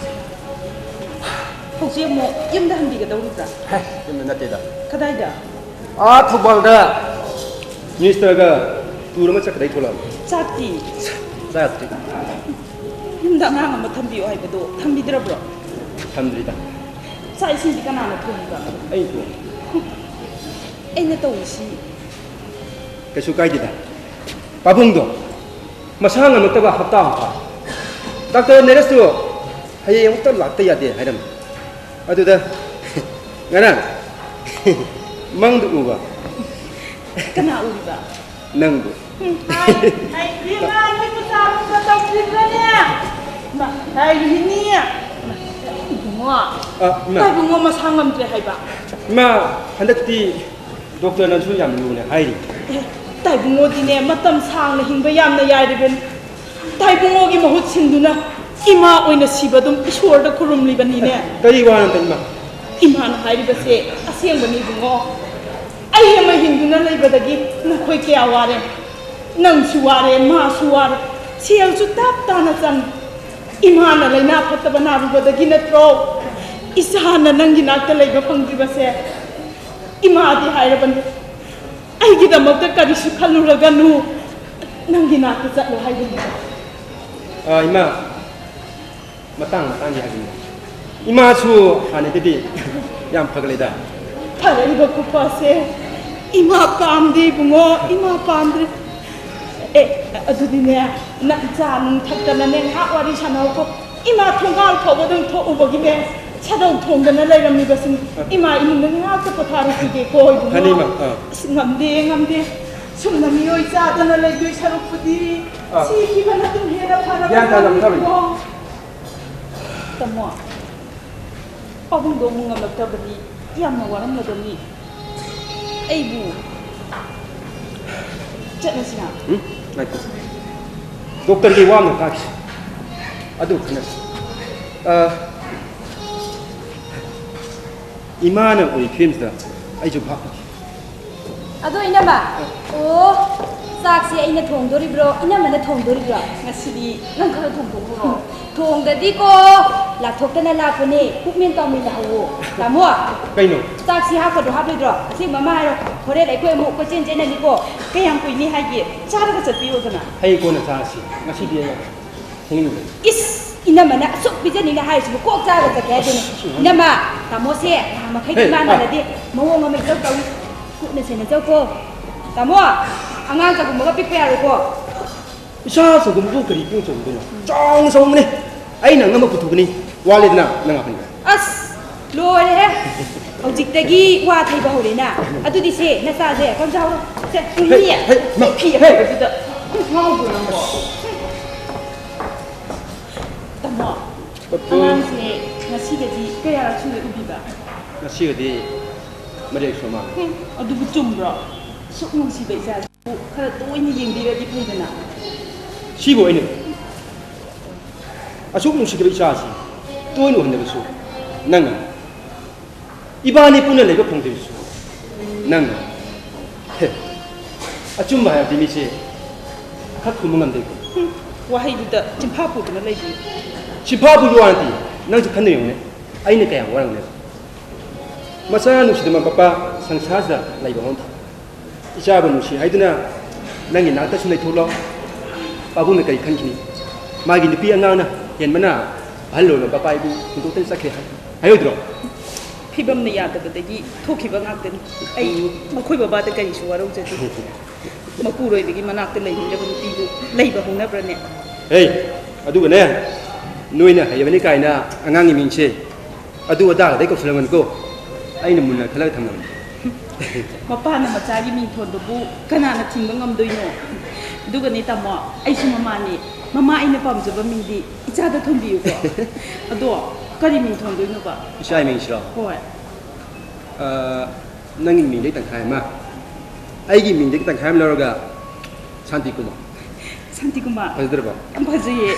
ꯍꯧꯖꯤꯛ ꯑꯃꯨꯛ ꯌꯨꯝꯗ ꯍꯟꯕꯤꯒꯗꯧꯔꯤꯕ꯭ꯔꯥ? ꯍꯦ, ꯌꯨꯝꯗ ꯅꯠꯇꯦꯗ꯫ ꯀꯗꯥꯏꯗ? ꯑꯥ, ꯊꯧꯕꯥꯜꯗ ꯃꯤꯅꯤꯁꯇꯔꯒ ꯇꯨꯔ ꯑꯃ ꯆꯠꯀꯗꯩ ꯊꯣꯛꯂꯛꯑꯕꯅꯤ꯫ ꯆꯥꯛꯇꯤ? ꯆꯥꯗ꯭ꯔꯤ꯫ ꯌꯨꯝꯗ ꯑꯉꯥꯡ ꯑꯃ ꯊꯝꯕꯤꯌꯨ ꯍꯥꯏꯕꯗꯣ ꯊꯝꯕꯤꯗ꯭ꯔꯕ꯭ꯔꯣ? ꯊꯝꯗ꯭ꯔꯤꯗ꯫ ꯆꯥꯛ ꯏꯁꯤꯡꯗꯤ ꯀꯅꯥꯅ ꯊꯣꯡꯉꯤꯕ? ꯑꯩ ꯊꯣꯡꯉꯤ꯫ ꯑꯩꯅ ꯇꯧꯔꯤꯁꯤ꯫ ꯀꯩꯁꯨ ꯀꯥꯏꯗꯦꯗ꯫ ꯄꯥꯕꯨꯡꯗꯣ ꯃꯁꯥ ꯉꯝꯃꯛꯇꯕ ꯍꯞꯇꯥ ꯑꯃ ꯐꯥꯔꯦ꯫ ꯗꯥꯛꯇꯔ ꯅꯔꯁꯇꯨ ꯍꯌꯦꯡ ꯑꯃꯨꯛꯇ ꯂꯥꯛꯇ ꯌꯥꯗꯦ ꯍꯥꯏꯔꯝꯃꯤ꯫ ꯑꯗꯨꯗ ꯉꯔꯥꯡ ꯃꯪꯗ ꯎꯕ꯫ ꯀꯅꯥ ꯎꯔꯤꯕ? ꯅꯪꯕꯨ꯫ ꯎꯝ, ꯍꯥꯏ, ꯍꯥꯏ, ꯏꯕꯦꯝꯃ, ꯅꯣꯏꯕꯨ ꯆꯥ ꯅꯨꯡꯒ ꯇꯧꯗ꯭ꯔꯤꯕ꯭ꯔꯅꯦ? ꯏꯃꯥ, ꯍꯥꯏꯔꯤꯅꯤ꯫ ꯏꯕꯨꯡꯉꯣ, ꯑ, ꯏꯃꯥ꯫ ꯏꯕꯨꯡꯉꯣ ꯃꯁꯥ ꯉꯝꯗ꯭ꯔꯦ ꯍꯥꯏꯕ꯫ ꯏꯃꯥ, ꯍꯟꯗꯛꯇꯤ ꯗꯣꯛꯇꯔꯅꯁꯨ ꯌꯥꯝ ꯂꯨꯅ ꯍꯥꯏꯔꯤ꯫ ꯑꯦ, ꯇꯥꯏꯕꯨꯡꯉꯣꯗꯤꯅꯦ, ꯃꯇꯝ ꯁꯥꯡꯅ ꯍꯤꯡꯕ ꯌꯥꯝꯅ ꯌꯥꯏꯔꯤꯕꯅꯤ꯫ ꯇꯥꯏꯕꯨꯡꯉꯣꯒꯤ ꯃꯍꯨꯠ ꯁꯤꯟꯗꯨꯅ ꯏꯃꯥ ꯑꯣꯏꯅ ꯁꯤꯕ ꯑꯗꯨꯝ ꯏꯁꯣꯔꯗ ꯈꯨꯔꯨꯝꯂꯤꯕꯅꯤꯅꯦ꯫ ꯀꯔꯤ ꯋꯥꯅꯣ ꯏꯃꯥ? ꯏꯃꯥꯅ ꯍꯥꯏꯔꯤꯕꯁꯦ ꯑꯁꯦꯡꯕꯅꯤ ꯏꯕꯨꯡꯉꯣ꯫ ꯑꯩ ꯑꯃ ꯍꯤꯡꯗꯨꯅ ꯂꯩꯕꯗꯒꯤ ꯅꯈꯣꯏ ꯀꯌꯥ ꯋꯥꯔꯦ꯫ ꯅꯪꯁꯨ ꯋꯥꯔꯦ, ꯃꯥꯁꯨ ꯋꯥꯔꯦ꯫ ꯁꯦꯜꯁꯨ ꯇꯞ ꯇꯥꯅ ꯆꯪꯉꯤ꯫ ꯏꯃꯥꯅ ꯂꯥꯏꯅꯥ ꯐꯠꯇꯕ ꯅꯥꯔꯨꯕꯗꯒꯤ ꯅꯠꯇ꯭ꯔꯣ ꯏꯆꯥꯅ ꯅꯪꯒꯤ ꯅꯥꯛꯇ ꯂꯩꯕ ꯐꯪꯗ꯭ꯔꯤꯕꯁꯦ? ꯏꯃꯥꯗꯤ ꯍꯥꯏꯔꯕꯅꯤ, "ꯑꯩꯒꯤꯗꯃꯛꯇ ꯀꯔꯤꯁꯨ ꯈꯜꯂꯨꯔꯒꯅꯨ, ꯅꯪꯒꯤ ꯅꯥꯛꯇ ꯆꯠꯂꯣ" ꯍꯥꯏꯕꯅꯤ꯫ ꯑ, ꯏꯃꯥ, ꯃꯇꯥꯡ ꯃꯇꯥꯡꯒꯤ ꯍꯥꯏꯕꯅꯤ꯫ ꯏꯃꯥꯁꯨ ꯍꯥꯟꯅꯗꯒꯤꯗꯤ ꯌꯥꯝ ꯐꯒꯠꯂꯦꯗ꯫ ꯐꯔꯛꯏꯕ ꯈꯨꯐꯁꯦ ꯏꯃꯥ ꯄꯥꯝꯗꯦ ꯏꯕꯨꯡꯉꯣ, ꯏꯃꯥ ꯄꯥꯝꯗ꯭ꯔꯦ꯫ ꯑꯦ, ꯑꯗꯨꯗꯤꯅꯦ, ꯅꯪ ꯆꯥ ꯅꯨꯡ ꯊꯛꯇꯅꯅꯦ ꯉꯥꯏꯍꯥꯛ ꯋꯥꯔꯤ ꯁꯥꯟꯅꯧꯀꯣ꯫ ꯏꯃꯥ ꯊꯣꯡꯒꯥꯜ ꯐꯥꯎꯕꯗꯪ ꯊꯣꯛꯎꯕꯒꯤꯅꯦ ꯁꯥꯗꯧ ꯊꯣꯡꯗꯅ ꯂꯩꯔꯝꯃꯤꯕꯁꯤꯅꯤ꯫ ꯏꯃꯥ ꯏꯃꯨꯡꯗ ꯉꯥꯏꯍꯥꯛꯇ ꯄꯣꯊꯥꯔꯨꯈꯤꯒꯦꯀꯣ ꯏꯕꯨꯡꯉꯣ꯫ ꯐꯅꯤ, ꯏꯃꯥ꯫ ꯑꯥ꯫ ꯑꯁ, ꯉꯝꯗꯦ, ꯉꯝꯗꯦ꯫ ꯁꯨꯝꯅ ꯃꯤꯑꯣꯏ ꯆꯥꯗꯅ ꯂꯩꯗꯣꯏ ꯁꯔꯨꯛꯄꯨꯗꯤ ꯑꯥ꯫ ꯁꯤꯈꯤꯕꯅ ꯑꯗꯨꯝ ꯍꯦꯟꯅ ꯐꯔꯕ ꯒ꯭ꯌꯥꯟ ꯇꯥꯅ ꯄꯣꯠꯅꯤꯀꯣ꯫ ꯇꯥꯃꯣ, ꯄꯥꯕꯨꯡꯗꯣ ꯑꯃꯨꯛ ꯉꯝꯂꯛꯇꯕꯗꯤ ꯌꯥꯝꯅ ꯋꯥꯔꯝꯂꯒꯅꯤ꯫ ꯑꯩꯕꯨ ꯆꯠꯂꯁꯤꯔꯥ? ꯎꯝ? ꯉꯥꯏꯈꯣ꯫ ꯗꯣꯛꯇꯔꯒꯤ ꯋꯥ ꯑꯃ ꯇꯥꯈꯤꯁꯤ꯫ ꯑꯗꯨ ꯈꯟꯅꯁꯤ꯫ ꯑ, ꯏꯃꯥꯅ ꯎꯔꯤ ꯐꯤꯂꯝꯁꯤꯗ ꯑꯩꯁꯨ ꯚꯥꯞ ꯑꯣꯏꯈꯤ꯫ ꯑꯗꯣ ꯏꯅꯝꯃ, ꯑꯣ, ꯆꯥꯛꯁꯦ ꯑꯩꯅ ꯊꯣꯡꯗꯣꯔꯤꯕ꯭ꯔꯣ, ꯏꯅꯝꯃꯅ ꯊꯣꯡꯗꯣꯔꯤꯕ꯭ꯔꯣ? ꯉꯁꯤꯗꯤ ꯅꯪ ꯈꯔ ꯊꯣꯡꯗꯣꯛꯈ꯭ꯔꯣ꯫ ꯊꯣꯡꯗꯗꯤꯀꯣ, ꯂꯥꯞꯊꯣꯛꯇꯅ ꯂꯥꯛꯄꯅꯦ, ꯄꯨꯛꯃꯦꯟ ꯄꯥꯝꯃꯦꯟ ꯂꯥꯛꯍꯧꯋꯣ꯫ ꯇꯥꯃꯣ! ꯀꯩꯅꯣ? ꯆꯥꯛꯁꯤ ꯍꯥꯞꯀꯗ꯭ꯔꯣ ꯍꯥꯞꯂꯣꯏꯗ꯭ꯔꯣ? ꯑꯁꯦꯡꯕ ꯑꯃ ꯍꯥꯏꯔꯣ, ꯍꯣꯔꯦꯟ ꯑꯩꯈꯣꯏ ꯑꯃꯨꯛ ꯀꯣꯏꯆꯦꯟ ꯆꯦꯟꯅꯅꯤꯀꯣ꯫ ꯀꯌꯥꯝ ꯀꯨꯏꯅꯤ ꯍꯥꯏꯒꯦ? ꯆꯥꯔꯒ ꯆꯠꯄꯤꯌꯣꯗꯅ꯫ ꯍꯌꯦꯡ ꯀꯣꯟꯅ ꯆꯥꯔꯁꯤ, ꯉꯁꯤꯗꯤ ꯑꯩ ꯊꯦꯡꯅꯤꯡꯗ꯭ꯔꯦ꯫ ꯏꯁ! ꯏꯅꯝꯃꯅ ꯑꯁꯨꯛ ꯄꯤꯖꯅꯤꯅ ꯍꯥꯏꯔꯤꯁꯤꯕꯨ ꯀꯣꯛ ꯆꯥꯔꯒ ꯆꯠꯀꯦ ꯍꯥꯏꯗꯦꯅꯦ꯫ ꯑꯁ! ꯏꯅꯝꯃ, ꯇꯥꯃꯣꯁꯦ ꯅꯍꯥꯟ ꯃꯈꯩꯗꯤ ꯍꯦ, ꯏꯃꯥꯟ ꯍꯥ꯫ ꯃꯥꯟꯅꯗꯦ꯫ ꯃꯑꯣꯡ ꯑꯃ ꯏꯇꯧ ꯇꯧꯏ꯫ ꯀꯨꯞꯅ ꯁꯦꯟꯅꯖꯧꯀꯣ꯫ ꯇꯥꯃꯣ, ꯑꯉꯥꯡ ꯆꯒꯨꯝꯕꯒ ꯄꯤꯛꯄ ꯌꯥꯔꯣꯏꯀꯣ꯫ ꯏꯆꯥ ꯆꯒꯨꯝꯕꯕꯨ ꯀꯔꯤ ꯄꯤꯛꯅ ꯆꯒꯨꯝꯗꯣꯏꯅꯣ? ꯆꯥꯎꯅ ꯆꯒꯨꯝꯕꯅꯦ꯫ ꯑꯩꯅ ꯑꯉꯝꯕ ꯄꯨꯊꯣꯛꯀꯅꯤ꯫ ꯋꯥꯠꯂꯦꯗꯅ ꯅꯪ ꯑꯍꯟꯒ꯫ ꯑꯁ, ꯂꯣꯏꯔꯦꯍꯦ꯫ ꯍꯧꯖꯤꯛꯇꯒꯤ ꯋꯥ ꯊꯩꯕ ꯍꯧꯔꯦꯅ꯫ ꯑꯗꯨꯗꯤ ꯁꯦ, ꯅꯆꯥꯁꯦ ꯀꯝꯖꯥꯎꯔꯣ꯫ ꯁꯦ, ꯍꯦ, ꯃꯤ ꯍꯦ, ꯃꯥ, ꯐꯤ ꯍꯦ꯫ ꯑꯐꯕꯗꯨꯗ ꯉꯥꯎꯕ꯭ꯔꯣ ꯅꯪꯕꯣ? ꯇꯥꯃꯣ, ꯄꯞꯄꯨ꯫ ꯑꯉꯥꯡꯁꯦ ꯉꯁꯤꯒꯗꯤ ꯀꯌꯥꯔꯛ ꯁꯨꯔꯦ ꯎꯕꯤꯕ? ꯉꯁꯤꯒꯗꯤ ꯃꯔꯤꯔꯛ ꯁꯨ ꯃꯥꯜꯂꯦ꯫ ꯍꯨꯝ, ꯑꯗꯨꯕꯨ ꯆꯨꯝꯕ꯭ꯔꯣ? ꯁꯨꯛ ꯅꯨꯡꯁꯤꯕ ꯏꯆꯥꯁꯤꯕꯨ ꯈꯔ ꯇꯣꯏꯅ ꯌꯦꯡꯕꯤꯔꯗꯤ ꯐꯩꯗꯅ꯫ ꯁꯤꯕꯨ ꯑꯩꯅ ꯑꯁꯨꯛ ꯅꯨꯡꯁꯤꯖꯕ ꯏꯆꯥꯁꯤ ꯇꯣꯏꯅ ꯎꯍꯟꯗꯕꯁꯨ ꯅꯪꯅ, ꯏꯕꯥꯅꯤ ꯄꯨꯟꯅ ꯂꯩꯕ ꯐꯪꯗ꯭ꯔꯤꯕꯁꯨ ꯅꯪꯅ꯫ ꯍꯦ, ꯑꯆꯨꯝꯕ ꯍꯥꯏꯕꯗꯤ ꯃꯤꯁꯦ ꯈꯛ ꯈꯨꯝꯕ ꯉꯝꯗꯦꯀꯣ꯫ ꯍꯨꯝ, ꯋꯥꯍꯩꯗꯨꯗ ꯆꯤꯟꯐꯥ ꯄꯨꯗꯨꯅ ꯂꯩꯕꯤ꯫ ꯆꯤꯟꯐꯥ ꯄꯨꯕ ꯋꯥ ꯅꯠꯇꯦ, ꯅꯪꯁꯨ ꯈꯟꯅ ꯌꯦꯡꯉꯨꯅꯦ, ꯑꯩꯅ ꯀꯌꯥꯝ ꯋꯥꯔꯝꯒꯅꯦꯕ꯫ ꯃꯆꯥ ꯅꯨꯡꯁꯤꯗꯕ ꯃꯄꯥ ꯁꯪꯁꯥꯔꯁꯤꯗ ꯂꯩꯕ ꯑꯃ ꯐꯪ꯫ ꯏꯆꯥꯕꯨ ꯅꯨꯡꯁꯤ ꯍꯥꯏꯗꯨꯅ ꯅꯪꯒꯤ ꯅꯥꯛꯇ ꯁꯨꯝ ꯂꯩꯊꯣꯛꯂꯣ꯫ ꯄꯥꯕꯨꯡꯅ ꯀꯔꯤ ꯈꯟꯈꯤꯅꯤ? ꯃꯥꯒꯤ ꯅꯨꯄꯤ ꯑꯉꯥꯡꯅ ꯍꯦꯟꯕꯅ ꯑꯍꯜ ꯑꯣꯏꯔꯕ ꯄꯥ ꯏꯕꯨ ꯍꯨꯟꯗꯣꯛꯇꯅ ꯆꯠꯈ꯭ꯔꯦ ꯍꯥꯏ-, ꯍꯥꯏꯔꯣꯏꯗ꯭ꯔꯣ? ꯐꯤꯕꯝꯅ ꯌꯥꯗꯕꯗꯒꯤ ꯊꯣꯛꯈꯤꯕ ꯉꯥꯛꯇꯅꯤ꯫ ꯑꯩ ꯃꯈꯣꯏ ꯕꯕꯥꯗ ꯀꯔꯤꯁꯨ ꯋꯥꯔꯧꯖꯗꯦ꯫ ꯃꯄꯨꯔꯣꯏꯕꯒꯤ ꯃꯅꯥꯛꯇ ꯂꯩꯅꯤꯡꯗꯕ ꯅꯨꯄꯤꯕꯨ ꯂꯩꯕ ꯍꯧꯅꯕ꯭ꯔꯅꯦ? ꯍꯦ, ꯑꯗꯨꯒꯅꯦ, ꯅꯣꯏꯅ ꯍꯩꯕꯅꯤ ꯀꯥꯏꯅ ꯑꯉꯥꯡꯒꯤ ꯃꯤꯡꯁꯦ ꯑꯗꯨ ꯑꯗꯥ ꯈꯛꯇ ꯀꯧꯁꯜꯂꯝꯒꯅꯨꯀꯣ꯫ ꯑꯩꯅ ꯃꯨꯟꯅ ꯈꯜꯂꯒ ꯊꯝꯂꯕꯅꯤ꯫ ꯃꯄꯥꯅ ꯃꯆꯥꯒꯤ ꯃꯤꯡꯊꯣꯟꯗꯨꯕꯨ ꯀꯅꯥꯅ ꯊꯤꯡꯕ ꯉꯝꯗꯣꯏꯅꯣ? ꯑꯗꯨꯒꯅꯦ ꯇꯥꯃꯣ, ꯑꯩꯁꯨ ꯃꯃꯥꯅꯤ꯫ ꯃꯃꯥ ꯑꯩꯅ ꯄꯥꯝꯖꯕ ꯃꯤꯡꯗꯤ ꯏꯆꯥꯗ ꯊꯣꯟꯕꯤꯌꯨꯀꯣ꯫ ꯑꯗꯣ ꯀꯔꯤ ꯃꯤꯡ ꯊꯣꯟꯗꯣꯏꯅꯣꯕ? ꯏꯆꯥꯒꯤ ꯃꯤꯡꯁꯤꯔꯣ? ꯍꯣꯏ꯫ ꯑ, ꯅꯪꯒꯤ ꯃꯤꯡꯗꯒꯤ ꯇꯪꯈꯥꯏ ꯑꯃ, ꯑꯩꯒꯤ ꯃꯤꯡꯗꯒꯤ ꯇꯪꯈꯥꯏ ꯑꯃ ꯂꯧꯔꯒ ꯁꯥꯟꯇꯤ ꯀꯨꯃꯥꯔ꯫ ꯁꯥꯟꯇꯤ ꯀꯨꯃꯥꯔ꯫ ꯐꯖꯗ꯭ꯔꯕꯣ? ꯌꯥꯝ ꯐꯖꯩꯌꯦ꯫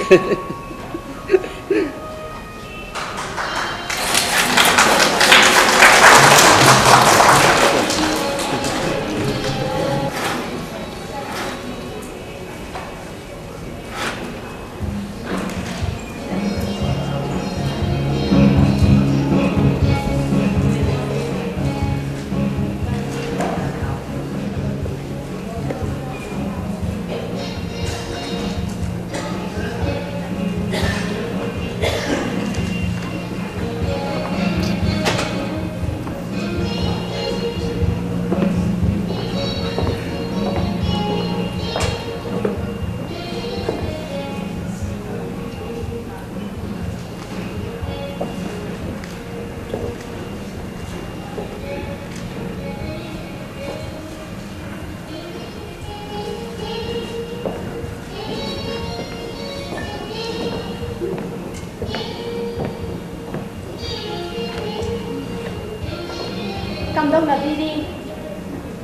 ꯀꯝꯗꯧꯅꯕꯤꯔꯤ?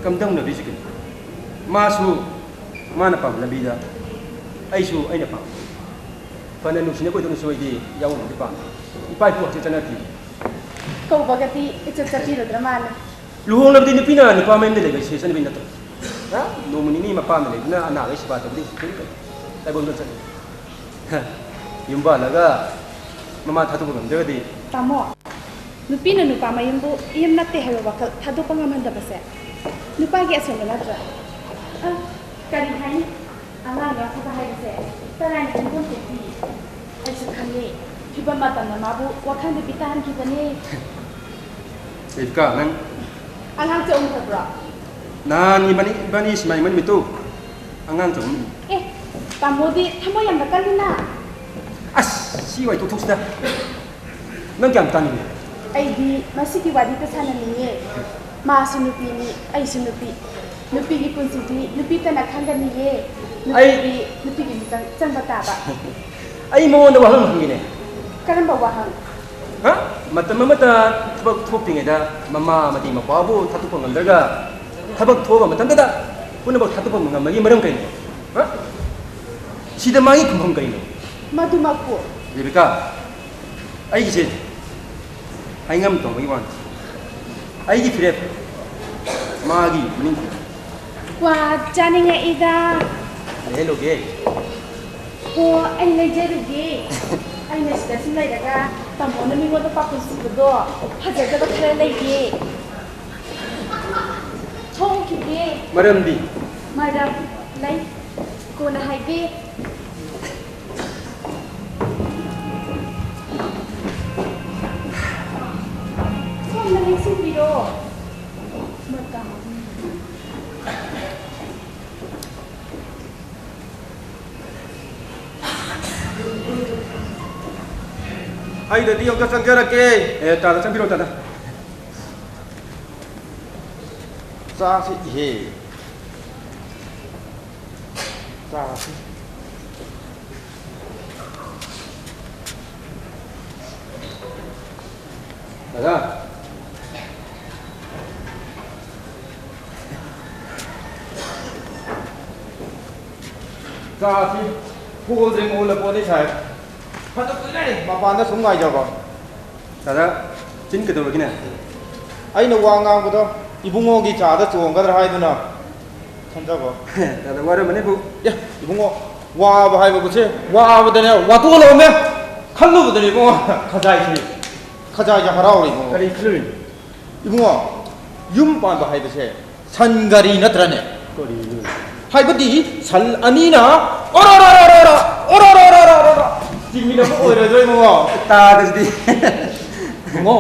ꯀꯝꯗꯧꯅꯕꯤꯁꯤ ꯀꯩꯅꯣ? ꯃꯥꯁꯨ ꯃꯥꯅ ꯄꯥꯝꯕ ꯂꯝꯕꯤꯗ, ꯑꯩꯁꯨ ꯑꯩꯅ ꯄꯥꯝꯕ꯫ ꯐꯅ ꯅꯨꯡꯁꯤꯅ ꯀꯣꯏꯗꯧꯅꯁꯨ ꯑꯩꯗꯤ ꯌꯥꯎꯅꯕꯗꯤ ꯄꯥꯝꯃꯤ꯫ ꯏꯄꯥ ꯏꯄꯨ ꯍꯛꯆꯤꯠ ꯆꯠꯅꯗꯦ꯫ ꯀꯧꯕꯒꯗꯤ ꯏꯆꯠ ꯆꯠꯄꯤꯔꯨꯗ꯭ꯔ ꯃꯥꯜꯂꯦ꯫ ꯂꯨꯍꯣꯡꯂꯕꯗꯤ ꯅꯨꯄꯤꯅ ꯅꯨꯄꯥ ꯃꯌꯨꯝꯗ ꯂꯩꯕ ꯁꯦ ꯆꯠꯅꯕꯤ ꯅꯠꯇ꯭ꯔꯣ? ꯍꯥ? ꯅꯣꯡꯃ ꯅꯤꯅꯤ ꯃꯄꯥꯝꯗ ꯂꯩꯗꯨꯅ ꯑꯅꯥꯕꯒꯤ ꯁꯦꯕꯥ ꯇꯧꯕꯗꯤ ꯀꯔꯤꯝ ꯀꯥꯏꯗꯦ꯫ ꯇꯥꯏꯕꯪꯗ ꯆꯠꯂꯤ꯫ ꯍ, ꯌꯨꯝ ꯄꯥꯜꯂꯒ ꯃꯃꯥ ꯊꯥꯗꯣꯛꯄ ꯉꯝꯗ꯭ꯔꯒꯗꯤ? ꯇꯥꯃꯣ, ꯅꯨꯄꯤꯅ ꯅꯨꯄꯥ ꯃꯌꯨꯝꯕꯨ ꯌꯨꯝ ꯅꯠꯇꯦ ꯍꯥꯏꯕ ꯋꯥꯈꯜ ꯊꯥꯗꯣꯛꯄ ꯉꯝꯍꯟꯗꯕꯁꯦ ꯅꯨꯄꯥꯒꯤ ꯑꯁꯣꯏꯕ ꯅꯠꯇ꯭ꯔꯥ? ꯑ, ꯀꯔꯤ ꯍꯥꯏꯅꯤ? ꯑꯉꯥꯡ ꯌꯥꯎꯗꯕ ꯍꯥꯏꯕꯁꯦ ꯇꯔꯥꯏꯅ ꯈꯟꯐꯝ ꯊꯣꯛꯇꯦ꯫ ꯑꯩꯁꯨ ꯈꯪꯉꯦ꯫ ꯐꯤꯕꯝ ꯃꯇꯝꯅ ꯃꯥꯕꯨ ꯋꯥꯈꯜꯗ ꯄꯤꯛꯇꯍꯟꯈꯤꯕꯅꯦ꯫ ꯔꯦꯕꯤꯀꯥ, ꯅꯪ ꯑꯉꯥꯡꯁꯦ ꯎꯈ꯭ꯔꯕ꯭ꯔꯣ? ꯅꯍꯥꯟ ꯏꯕꯥꯅꯤ, ꯏꯕꯥꯅꯤ ꯁꯤꯃꯥ ꯌꯦꯡꯕ ꯅꯨꯃꯤꯠꯇꯨ ꯑꯉꯥꯡ ꯆꯪꯉꯝꯃꯤ꯫ ꯑꯦ, ꯇꯥꯃꯣꯗꯤ ꯊꯃꯣꯏ ꯌꯥꯝꯅ ꯀꯜꯂꯤꯅ꯫ ꯑꯁ, ꯁꯤ ꯋꯥꯔꯤ ꯇꯣꯛꯊꯣꯛꯁꯤꯗ꯫ ꯅꯪ ꯀꯌꯥꯝ ꯇꯥꯅꯤꯡꯉꯤ? ꯑꯩꯗꯤ ꯃꯁꯤꯒꯤ ꯋꯥꯔꯤꯗ ꯁꯥꯟꯅꯅꯤꯡꯉꯦ꯫ ꯃꯥꯁꯨ ꯅꯨꯄꯤꯅꯤ, ꯑꯩꯁꯨ ꯅꯨꯄꯤ꯫ ꯅꯨꯄꯤꯒꯤ ꯄꯨꯟꯁꯤꯗꯤ ꯅꯨꯄꯤꯇꯅ ꯈꯪꯒꯅꯤꯌꯦ꯫ ꯑꯩ ꯅꯨꯄꯤꯗꯤ ꯅꯨꯄꯤꯒꯤ ꯃꯤꯆꯪ ꯆꯪꯕ ꯇꯥꯕ꯫ ꯑꯩ ꯃꯉꯣꯟꯗ ꯋꯥꯍꯪ ꯍꯪꯒꯦꯅꯦ꯫ ꯀꯔꯝꯕ ꯋꯥꯍꯪ? ꯍꯥ? ꯃꯇꯝ ꯑꯃꯗ ꯊꯕꯛ ꯊꯣꯛꯇ꯭ꯔꯤꯉꯩꯗ ꯃꯃꯥ ꯑꯃꯗꯤ ꯃꯄꯥꯕꯨ ꯊꯥꯗꯣꯛꯄ ꯉꯝꯗ꯭ꯔꯒ ꯊꯕꯛ ꯊꯣꯛꯑꯕ ꯃꯇꯝꯗꯨꯗ ꯄꯨꯝꯅꯃꯛ ꯊꯥꯗꯣꯛꯄ ꯉꯝꯕꯒꯤ ꯃꯔꯝ ꯀꯩꯅꯣ? ꯍꯥ? ꯁꯤꯗ ꯃꯥꯒꯤ ꯈꯨꯝꯐꯝ ꯀꯩꯅꯣ? ꯃꯗꯨꯃꯛꯄꯨ꯫ ꯔꯦꯕꯤꯀꯥ, ꯑꯩꯒꯤꯁꯦ ꯍꯩꯉꯝ ꯇꯣꯡꯕꯒꯤ ꯋꯥꯅꯤ꯫ ꯑꯩꯒꯤ ꯐꯤꯔꯦꯞ ꯃꯥꯒꯤ ꯃꯅꯤꯡ ꯀ꯭ꯋꯥ ꯆꯥꯅꯤꯡꯉꯛꯏꯗ꯫ ꯂꯩꯍꯜꯂꯨꯒꯦ꯫ ꯑꯣ, ꯑꯩ ꯂꯩꯖꯔꯨꯒꯦ꯫ ꯑꯩꯅ ꯁꯤꯗ ꯁꯨꯝ ꯂꯩꯔꯒ ꯇꯥꯃꯣꯅ ꯃꯤꯉꯣꯟꯗ ꯄꯥꯈꯣꯟ ꯁꯤꯕꯗꯣ ꯐꯖꯗꯕ ꯈꯔ ꯂꯩꯌꯦ꯫ ꯊꯣꯛꯈꯤꯒꯦ꯫ ꯃꯔꯝꯗꯤ? ꯃꯔꯝ ꯂꯩ꯫ ꯀꯣꯟꯅ ꯍꯥꯏꯒꯦ꯫ ꯁꯣꯝꯗ ꯅꯤꯡꯁꯤꯡꯕꯤꯔꯣ꯫ ꯃꯇꯝ꯫ ꯑꯩꯗꯗꯤ ꯑꯝꯇ ꯆꯪꯖꯔꯛꯀꯦ꯫ ꯑꯦ, ꯇꯥꯗ ꯆꯪꯕꯤꯔꯣ, ꯇꯥꯗ꯫ ꯆꯥꯁꯤ ꯏꯍꯦ꯫ ꯆꯥꯁꯤ꯫ ꯗꯥꯗꯥ꯫ ꯆꯥꯁꯤ full drink ꯑꯣꯜꯂ ꯄꯣꯠꯅꯤ ꯁꯥꯍꯦꯕ꯫ ꯐꯅ ꯀꯨꯏꯔꯦ ꯃꯄꯥꯟꯗ ꯁꯨꯝ ꯉꯥꯏꯖꯕ꯫ ꯗꯥꯗꯥ, ꯆꯤꯟ ꯀꯩꯗꯧꯔꯒꯦꯅꯦ? ꯑꯩꯅ ꯋꯥ ꯉꯥꯡꯕꯗꯣ ꯏꯕꯨꯡꯉꯣꯒꯤ ꯆꯥꯗ ꯆꯣꯡꯒꯗ꯭ꯔꯥ ꯍꯥꯏꯗꯨꯅ ꯈꯟꯖꯕ꯫ ꯗꯥꯗꯥ ꯋꯥꯔꯝꯃꯅꯤꯕꯨ꯫ ꯑꯦ, ꯏꯕꯨꯡꯉꯣ, ꯋꯥꯕ ꯍꯥꯏꯕꯕꯨꯁꯦ ꯋꯥꯕꯗꯅꯦ ꯋꯥꯇꯣꯛꯂꯕꯅꯦ꯫ ꯈꯜꯂꯨꯕꯗꯅꯦ ꯏꯕꯨꯡꯉꯣ, ꯈꯖꯥꯏꯁꯤ, ꯈꯖꯥꯏꯁꯦ ꯍꯔꯥꯎꯔꯦ ꯏꯕꯨꯡꯉꯣ꯫ ꯀꯔꯤ ꯈꯜꯂꯨꯔꯤꯅꯣ? ꯏꯕꯨꯡꯉꯣ, ꯌꯨꯝ ꯄꯥꯟꯕ ꯍꯥꯏꯕꯁꯦ ꯁꯟ ꯒꯥꯔꯤ ꯅꯠꯇ꯭ꯔꯅꯦ? ꯀꯔꯤꯅꯣ? ꯍꯥꯏꯕꯗꯤ ꯁꯟ ꯑꯅꯤꯅ ꯑꯣꯔꯣꯔꯣꯔꯣꯔꯣ, ꯑꯣꯔꯣꯔꯣꯔꯣꯔꯣ ꯆꯤꯡꯃꯤꯟꯅꯕ ꯑꯣꯏꯔꯣꯏꯗ꯭ꯔꯣ ꯏꯕꯨꯡꯉꯣ? ꯇꯥꯗ꯭ꯔꯗꯤ꯫ ꯏꯕꯨꯡꯉꯣ,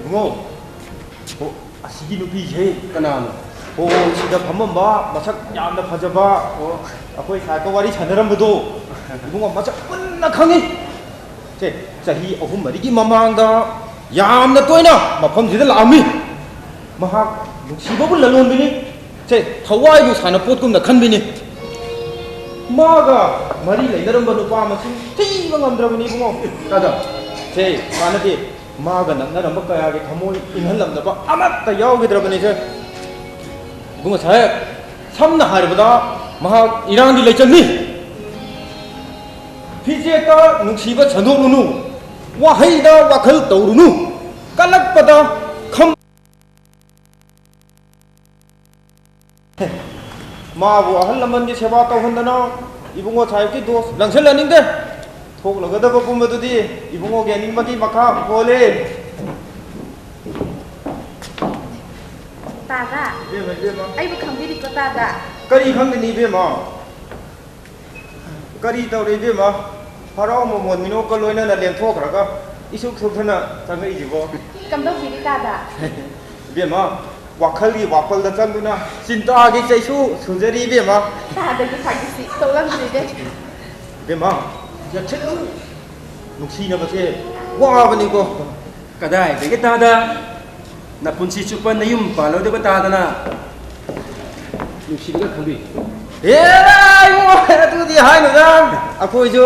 ꯏꯕꯨꯡꯉꯣ, ꯑꯣ, ꯑꯁꯤꯒꯤ ꯅꯨꯄꯤꯁꯦ꯫ ꯀꯅꯥꯅꯣ? ꯑꯣ, ꯁꯤꯗ ꯐꯝꯃꯝꯕ ꯃꯁꯛ ꯌꯥꯝꯅ ꯐꯖꯕ, ꯑꯣ, ꯑꯩꯈꯣꯏ ꯁꯥꯏꯒ ꯋꯥꯔꯤ ꯁꯥꯟꯅꯔꯝꯕꯗꯣ꯫ ꯏꯕꯨꯡꯉꯣ, ꯃꯁꯛ ꯃꯨꯟꯅ ꯈꯪꯉꯤ꯫ ꯁꯦ, ꯆꯍꯤ ꯑꯍꯨꯝ ꯃꯔꯤꯒꯤ ꯃꯃꯥꯡꯗ ꯌꯥꯝꯅ ꯇꯣꯏꯅ ꯃꯐꯝꯁꯤꯗ ꯂꯥꯛꯑꯝꯃꯤ꯫ ꯃꯍꯥꯛ ꯅꯨꯡꯁꯤꯕꯕꯨ ꯂꯂꯣꯟꯕꯤꯅꯤ꯫ ꯁꯦ, ꯊꯋꯥꯏꯕꯨ ꯁꯥꯟꯅꯄꯣꯠꯀꯨꯝꯅ ꯈꯟꯕꯤꯅꯤ꯫ ꯃꯥꯒ ꯃꯔꯤ ꯂꯩꯅꯔꯝꯕ ꯅꯨꯄꯥ ꯃꯁꯤꯡ ꯊꯤꯕ ꯉꯝꯗ꯭ꯔꯕꯅꯤ, ꯏꯕꯨꯡꯉꯣ꯫ ꯀꯗꯥ? ꯁꯦ, ꯀꯥꯟꯅꯗꯦ꯫ ꯃꯥꯒ ꯅꯛꯅꯔꯝꯕ ꯀꯌꯥꯒꯤ ꯊꯃꯣꯏ ꯏꯪꯍꯜꯂꯝꯗꯕ ꯑꯃꯠꯇ ꯌꯥꯎꯈꯤꯗ꯭ꯔꯕꯅꯤꯁꯦ꯫ ꯏꯕꯨꯡꯉꯣ ꯁꯥꯍꯦꯕ, ꯁꯝꯅ ꯍꯥꯏꯔꯕꯗ, ꯃꯍꯥꯛ ꯏꯔꯥꯡꯒꯤ ꯂꯩꯆꯠꯅꯤ꯫ ꯐꯤꯖꯦꯠꯇ ꯅꯨꯡꯁꯤꯕ ꯁꯟꯗꯣꯛꯂꯨꯅꯨ, ꯋꯥꯍꯩꯗ ꯋꯥꯈꯜ ꯇꯧꯔꯨꯅꯨ, ꯀꯜꯂꯛꯄꯗ ꯈꯝ ꯃꯥꯕꯨ ꯑꯍꯜ ꯂꯃꯟꯒꯤ ꯁꯦꯕꯥ ꯇꯧꯍꯟꯗꯅ ꯏꯕꯨꯡꯉꯣ ꯁꯥꯍꯦꯕꯀꯤ ꯗꯣꯁ ꯂꯪꯁꯤꯜꯍꯟꯅꯤꯡꯗꯦ꯫ ꯊꯣꯛꯂꯒꯗꯕ ꯄꯨꯝꯕꯗꯨꯗꯤ ꯏꯕꯨꯡꯉꯣꯒꯤ ꯑꯅꯤꯡꯕꯒꯤ ꯃꯈꯥ ꯄꯣꯜꯂꯦ꯫ ꯇꯥꯗ, ꯏꯕꯦꯝꯃ, ꯏꯕꯦꯝꯃ꯫ ꯑꯩꯕꯨ ꯈꯪꯕꯤꯔꯤꯀꯣ, ꯇꯥꯗ? ꯀꯔꯤ ꯈꯪꯒꯅꯤ, ꯏꯕꯦꯝꯃ? ꯀꯔꯤ ꯇꯧꯔꯦ, ꯏꯕꯦꯝꯃ? ꯍꯔꯥꯎ ꯃꯃꯣꯟ ꯃꯤꯅꯣꯛꯀ ꯂꯣꯏꯅꯅ ꯂꯦꯟꯊꯣꯛꯈ꯭ꯔꯒ ꯏꯁꯨꯛ ꯁꯨꯛꯊꯅ ꯆꯪꯉꯛꯏꯁꯤꯕꯣ? ꯀꯝꯗꯧꯕꯤꯔꯤ, ꯇꯥꯗ? ꯏꯕꯦꯝꯃ, ꯋꯥꯈꯜꯒꯤ ꯋꯥꯄꯜꯗ ꯆꯪꯗꯨꯅ ꯆꯤꯟꯇꯥꯒꯤ ꯆꯩꯁꯨ ꯁꯨꯖꯔꯤ, ꯏꯕꯦꯝꯃ꯫ ꯇꯥꯗꯒꯤ ꯐꯥꯒꯤꯁꯤ ꯇꯣꯛꯂꯝꯗ꯭ꯔꯤꯅꯦ꯫ ꯏꯕꯦꯝꯃ, ꯌꯥꯠꯁꯤꯜꯂꯨ꯫ ꯅꯨꯡꯁꯤꯅꯕꯁꯦ ꯋꯥꯕꯅꯤꯀꯣ꯫ ꯀꯗꯥꯏꯗꯒꯤ ꯇꯥꯗ? ꯅꯄꯨꯟꯁꯤ ꯆꯨꯞꯄ ꯅꯌꯨꯝ ꯄꯥꯜꯂꯣꯏꯗꯕ ꯇꯥꯗꯅ ꯅꯨꯡꯁꯤꯕꯒ ꯈꯪꯕꯤ꯫ ꯍꯦꯔꯥ, ꯏꯕꯨꯡꯉꯣ, ꯑꯗꯨꯗꯤ ꯍꯥꯏꯅꯨꯗ꯫ ꯑꯩꯈꯣꯏꯁꯨ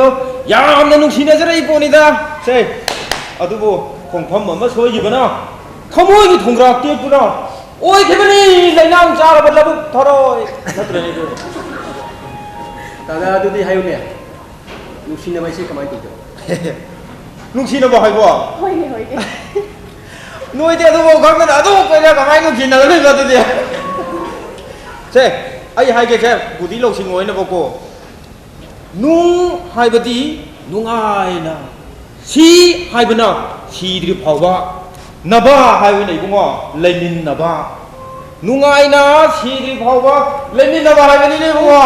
ꯌꯥꯝꯅ ꯅꯨꯡꯁꯤꯅꯖꯔꯛꯏ ꯄꯣꯠꯅꯤꯗ꯫ ꯁꯦ, ꯑꯗꯨꯕꯨ ꯈꯣꯡꯐꯝ ꯑꯃ ꯁꯣꯏꯈꯤꯕꯅ ꯊꯃꯣꯏꯒꯤ ꯊꯣꯡꯒ꯭ꯔꯥꯛ ꯇꯦꯛꯇꯨꯅ ꯑꯣꯏꯈꯤꯕꯅꯤ ꯂꯩꯅꯥꯡ ꯆꯥꯔꯕ ꯂꯧꯕꯨꯛ ꯊꯔꯣꯏ꯫ ꯅꯠꯇ꯭ꯔꯅꯦ ꯑꯗꯨ? ꯇꯥꯗ, ꯑꯗꯨꯗꯤ ꯍꯥꯏꯌꯨꯅꯦ, ꯅꯨꯡꯁꯤꯅꯕ ꯍꯥꯏꯁꯦ ꯀꯃꯥꯏꯅ ꯇꯧꯗꯣꯏꯅꯣ? ꯅꯨꯡꯁꯤꯅꯕ ꯍꯥꯏꯕꯣ? ꯍꯣꯏꯅꯦ, ꯍꯣꯏꯅꯦ꯫ ꯅꯣꯏꯗꯤ ꯑꯗꯨꯐꯥꯎ ꯈꯪꯗꯅ ꯑꯗꯨ ꯀꯩꯅ ꯀꯃꯥꯏꯅ ꯅꯨꯡꯁꯤꯅꯒꯗꯣꯏꯕ ꯑꯗꯨꯗꯤ? ꯁꯦ, ꯑꯩ ꯍꯥꯏꯒꯦꯁꯦ, ꯕꯨꯙꯤ ꯂꯧꯁꯤꯡ ꯑꯣꯏꯅꯕꯀꯣ꯫ ꯅꯨꯡ ꯍꯥꯏꯕꯗꯤ ꯅꯨꯡꯉꯥꯏꯅ, ꯁꯤ ꯍꯥꯏꯕꯅ ꯁꯤꯗ꯭ꯔꯤ ꯐꯥꯎꯕ, ꯅꯕ ꯍꯥꯏꯕꯅ ꯏꯕꯨꯡꯉꯣ ꯂꯩꯃꯤꯟꯅꯕ, ꯅꯨꯡꯉꯥꯏꯅ ꯁꯤꯗ꯭ꯔꯤ ꯐꯥꯎꯕ ꯂꯩꯃꯤꯟꯅꯕ ꯍꯥꯏꯕꯅꯤꯅꯦ ꯏꯕꯨꯡꯉꯣ꯫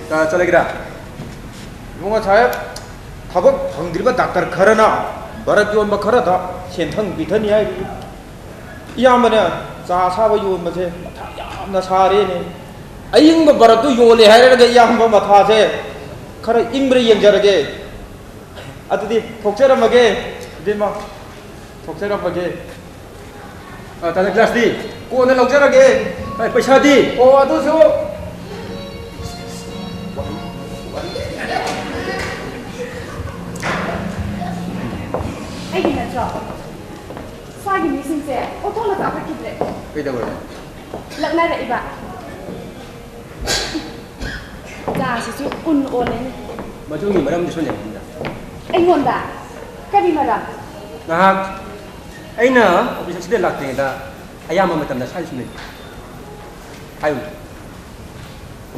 ꯀꯥ ꯆꯠꯂꯒꯦꯔꯥ? ꯏꯕꯨꯡꯉꯣ ꯁꯥꯍꯦꯕ, ꯊꯕꯛ ꯐꯪꯗ꯭ꯔꯤꯕ ꯗꯥꯛꯇꯔ ꯈꯔꯅ ꯚꯥꯔꯠ ꯌꯣꯟꯕ ꯈꯔꯗ ꯁꯦꯟꯊꯪ ꯄꯤꯊꯅꯤ ꯍꯥꯏꯔꯤ꯫ ꯏꯌꯥꯝꯕꯅ ꯆꯥ ꯑꯁꯥꯕ ꯌꯣꯟꯕꯁꯦ ꯃꯊꯥ ꯌꯥꯝꯅ ꯁꯥꯔꯦꯅꯦ꯫ ꯑꯏꯪꯕ ꯕꯔꯞꯇꯨ ꯌꯣꯜꯂꯦ ꯍꯥꯏꯔꯒ ꯏꯌꯥꯝꯕ ꯃꯊꯥꯁꯦ ꯈꯔ ꯏꯪꯕ꯭ꯔꯥ ꯌꯦꯡꯖꯔꯒꯦ꯫ ꯑꯗꯨꯗꯤ ꯊꯣꯛꯆꯔꯝꯃꯒꯦ, ꯏꯕꯦꯝꯃ꯫ ꯊꯣꯛꯆꯔꯝꯃꯒꯦ꯫ ꯑ, ꯇꯥꯗ ꯒ꯭ꯂꯥꯁꯇꯤ? ꯀꯣꯟꯅ ꯂꯧꯖꯔꯒꯦ꯫ ꯑ, ꯄꯩꯁꯥꯗꯤ? ꯑꯣ, ꯑꯗꯨꯁꯨ꯫ ꯑꯩꯒꯤ ꯅꯠꯇ꯭ꯔꯣ? ꯁ꯭ꯋꯥꯏꯒꯤ ꯃꯤꯁꯤꯡꯁꯦ ꯑꯣꯟꯊꯣꯛꯅ ꯆꯥꯎꯈꯠꯈꯤꯗ꯭ꯔꯦ꯫ ꯀꯩꯗꯧꯔꯦ? ꯂꯛꯅꯔꯛꯏꯕ꯫ ꯆꯥꯁꯤꯁꯨ ꯎꯟ ꯑꯣꯜꯂꯦꯅꯦ꯫ ꯃꯗꯨꯒꯤ ꯃꯔꯝꯗꯤ ꯁꯣꯝꯅ ꯌꯥꯝ ꯈꯪꯗ꯫ ꯑꯩꯉꯣꯟꯗ? ꯀꯔꯤ ꯃꯔꯝ? ꯉꯥꯏꯍꯥꯛ ꯑꯩꯅ ꯑꯣꯐꯤꯁ ꯑꯁꯤꯗ ꯂꯥꯛꯇ꯭ꯔꯤꯉꯩꯗ ꯑꯌꯥꯝꯕ ꯃꯇꯝꯗ ꯁ꯭ꯋꯥꯏꯗ ꯁꯨꯝ ꯂꯩ꯫ ꯍꯥꯏꯌꯨ꯫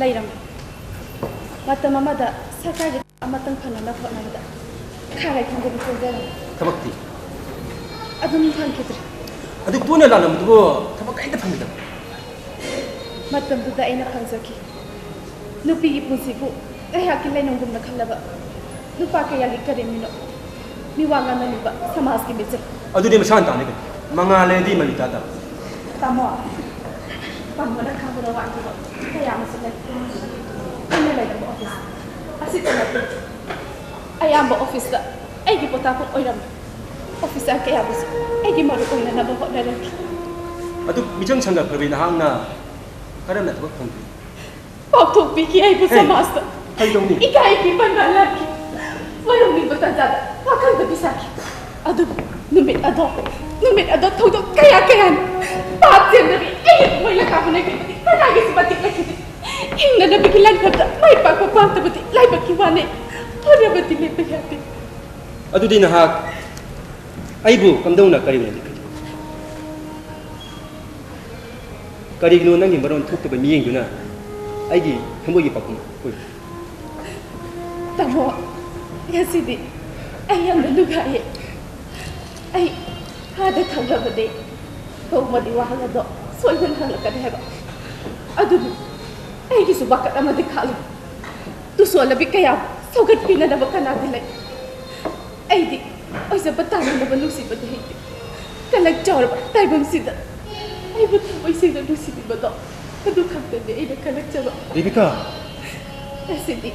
ꯂꯩꯔꯝꯃꯤ꯫ ꯃꯇꯝ ꯑꯃꯗ ꯁꯔꯀꯥꯔꯒꯤ ꯑꯃꯇꯪ ꯐꯪꯅꯅꯕ ꯍꯣꯠꯅꯕꯗ ꯈꯥꯡꯉꯩ ꯈꯪꯗꯕꯤ ꯆꯦꯟꯖꯔꯝꯃꯤ꯫ ꯊꯕꯛꯇꯤ? ꯑꯗꯨꯝ ꯐꯪꯈꯤꯗ꯭ꯔꯦ꯫ ꯑꯗꯨ ꯄꯨꯟꯅ ꯂꯥꯛꯂꯝꯕꯗꯨꯕꯨ ꯊꯕꯛ ꯀꯔꯤꯝꯇ ꯐꯪꯈꯤꯗꯕ? ꯃꯇꯝꯗꯨꯗ ꯑꯩꯅ ꯐꯪꯖꯈꯤ꯫ ꯅꯨꯄꯤꯒꯤ ꯄꯨꯟꯁꯤꯕꯨ ꯉꯥꯏꯍꯥꯛꯀꯤ ꯂꯩꯅꯨꯡꯒꯨꯝꯅ ꯈꯜꯂꯕ ꯅꯨꯄꯥ ꯀꯌꯥꯒꯤ ꯀꯔꯦꯝꯃꯤꯅꯣ? ꯃꯤꯋꯥ ꯉꯥꯡꯅꯅꯤꯡꯕ ꯁꯃꯥꯖꯀꯤ ꯃꯤꯆꯪ꯫ ꯑꯗꯨꯗꯤ ꯃꯁꯥꯅ ꯇꯥꯅꯤ ꯀꯩꯅꯣ꯫ ꯃꯉꯥꯜ ꯂꯩꯔꯗꯤ ꯃꯃꯤ ꯇꯥ ꯇꯥꯕ꯫ ꯇꯥꯃꯣ, ꯇꯥꯃꯣꯅ ꯈꯪꯕꯗ ꯋꯥꯠꯈꯤꯕ ꯀꯌꯥ ꯑꯃꯁꯨ ꯂꯩ꯫ ꯑꯩꯅ ꯂꯩꯔꯝꯕ ꯑꯣꯐꯤꯁ ꯑꯁꯤꯗ ꯅꯠꯇꯦ꯫ ꯑꯌꯥꯝꯕ ꯑꯣꯐꯤꯁꯇ ꯑꯩꯒꯤ ꯄꯣꯊꯥꯐꯝ ꯑꯣꯏꯔꯝꯃꯤ꯫ ꯑꯣꯐꯤꯁꯥꯔ ꯀꯌꯥꯕꯨꯁꯨ ꯑꯩꯒꯤ ꯃꯔꯨꯞ ꯑꯣꯏꯅꯅꯕ ꯍꯣꯠꯅꯔꯝꯈꯤ꯫ ꯑꯗꯨ ꯃꯤꯆꯪ ꯁꯪꯒ ꯐꯔꯕꯤ ꯅꯍꯥꯛꯅ ꯀꯔꯝꯅ ꯊꯕꯛ ꯐꯪꯈꯤ? ꯄꯥꯎꯊꯣꯛꯄꯤꯈꯤ ꯑꯩꯕꯨ ꯍꯦ, ꯁꯃꯥꯖꯇ꯫ ꯀꯩꯗꯧꯅꯤ? ꯏꯀꯥꯏ ꯄꯤꯕ ꯅꯥꯜꯂꯛꯈꯤ꯫ ꯃꯔꯝ ꯂꯩꯕ ꯇꯥꯟꯖꯥꯗ ꯋꯥꯈꯜꯗ ꯄꯤꯁꯥꯈꯤ꯫ ꯑꯗꯨꯕꯨ ꯅꯨꯃꯤꯠ ꯑꯗꯣ, ꯅꯨꯃꯤꯠ ꯑꯗꯣ ꯊꯧꯗꯣꯛ ꯀꯌꯥ ꯀꯌꯥꯅ ꯄꯥꯞ ꯆꯦꯟꯗꯕꯤ ꯑꯩꯒꯤ ꯊꯃꯣꯏ ꯂꯀꯥ ꯍꯣꯠꯅꯈꯤꯕꯗꯤ ꯀꯅꯥꯒꯤꯁꯨ ꯃꯇꯤꯛ ꯂꯩꯈꯤꯗꯦ꯫ ꯍꯤꯡꯅꯅꯕꯒꯤ ꯂꯥꯟꯐꯝꯗ ꯃꯥꯏ ꯄꯥꯛꯄ ꯄꯥꯛꯇꯕꯗꯤ ꯂꯥꯏꯕꯛꯀꯤ ꯋꯥꯅꯦ꯫ ꯍꯣꯠꯅꯕꯗꯤ ꯂꯦꯞꯄ ꯌꯥꯗꯦ꯫ ꯑꯗꯨꯗꯤ ꯅꯍꯥꯛ ꯑꯩꯕꯨ ꯀꯝꯗꯧꯅ ꯀꯔꯤ ꯑꯣꯏꯅ ꯂꯦꯞꯄꯤꯒꯦ? ꯀꯔꯤꯒꯤꯅꯣ ꯅꯪꯒꯤ ꯃꯔꯣꯟ ꯊꯣꯛꯇꯕ ꯃꯤꯠꯌꯦꯡꯗꯨꯅ ꯑꯩꯒꯤ ꯊꯃꯣꯏꯒꯤ ꯄꯥꯎꯈꯨꯝ ꯑꯣꯏꯕ? ꯇꯥꯃꯣ, ꯉꯁꯤꯗꯤ ꯑꯩ ꯌꯥꯝꯅ ꯅꯨꯡꯉꯥꯏꯌꯦ꯫ ꯑꯩ ꯍꯥꯟꯅ ꯈꯪꯂꯕꯗꯤ ꯅꯣꯡꯃꯗꯤ ꯋꯥꯍꯪ ꯑꯗꯣ ꯁꯣꯏꯗꯅ ꯍꯪꯂꯛꯀꯅꯤ ꯍꯥꯏꯕ꯫ ꯑꯗꯨꯕꯨ ꯑꯩꯒꯤꯁꯨ ꯋꯥꯀꯠ ꯑꯃꯗꯤ ꯈꯥꯛꯂꯤ꯫ ꯇꯨꯁꯣꯜꯂꯕꯤ ꯀꯌꯥꯕꯨ ꯁꯧꯒꯠꯄꯤꯅꯅꯕ ꯀꯅꯥꯗꯤ ꯂꯩ? ꯑꯩꯗꯤ ꯑꯣꯏꯖꯕ ꯇꯥꯅꯅꯕ ꯅꯨꯡꯁꯤꯕꯗꯤ ꯍꯩꯇꯦ꯫ ꯀꯂꯛ ꯆꯥꯎꯔꯕ ꯇꯥꯏꯕꯪꯁꯤꯗ ꯑꯩꯕꯨ ꯊꯃꯣꯏ ꯁꯦꯡꯅ ꯅꯨꯡꯁꯤꯕꯤꯕꯗꯣ, ꯑꯗꯨ ꯈꯛꯇꯅꯤ ꯑꯩꯅ ꯀꯜꯂꯛꯆꯕ꯫ ꯔꯦꯕꯤꯀꯥ! ꯉꯁꯤꯗꯤ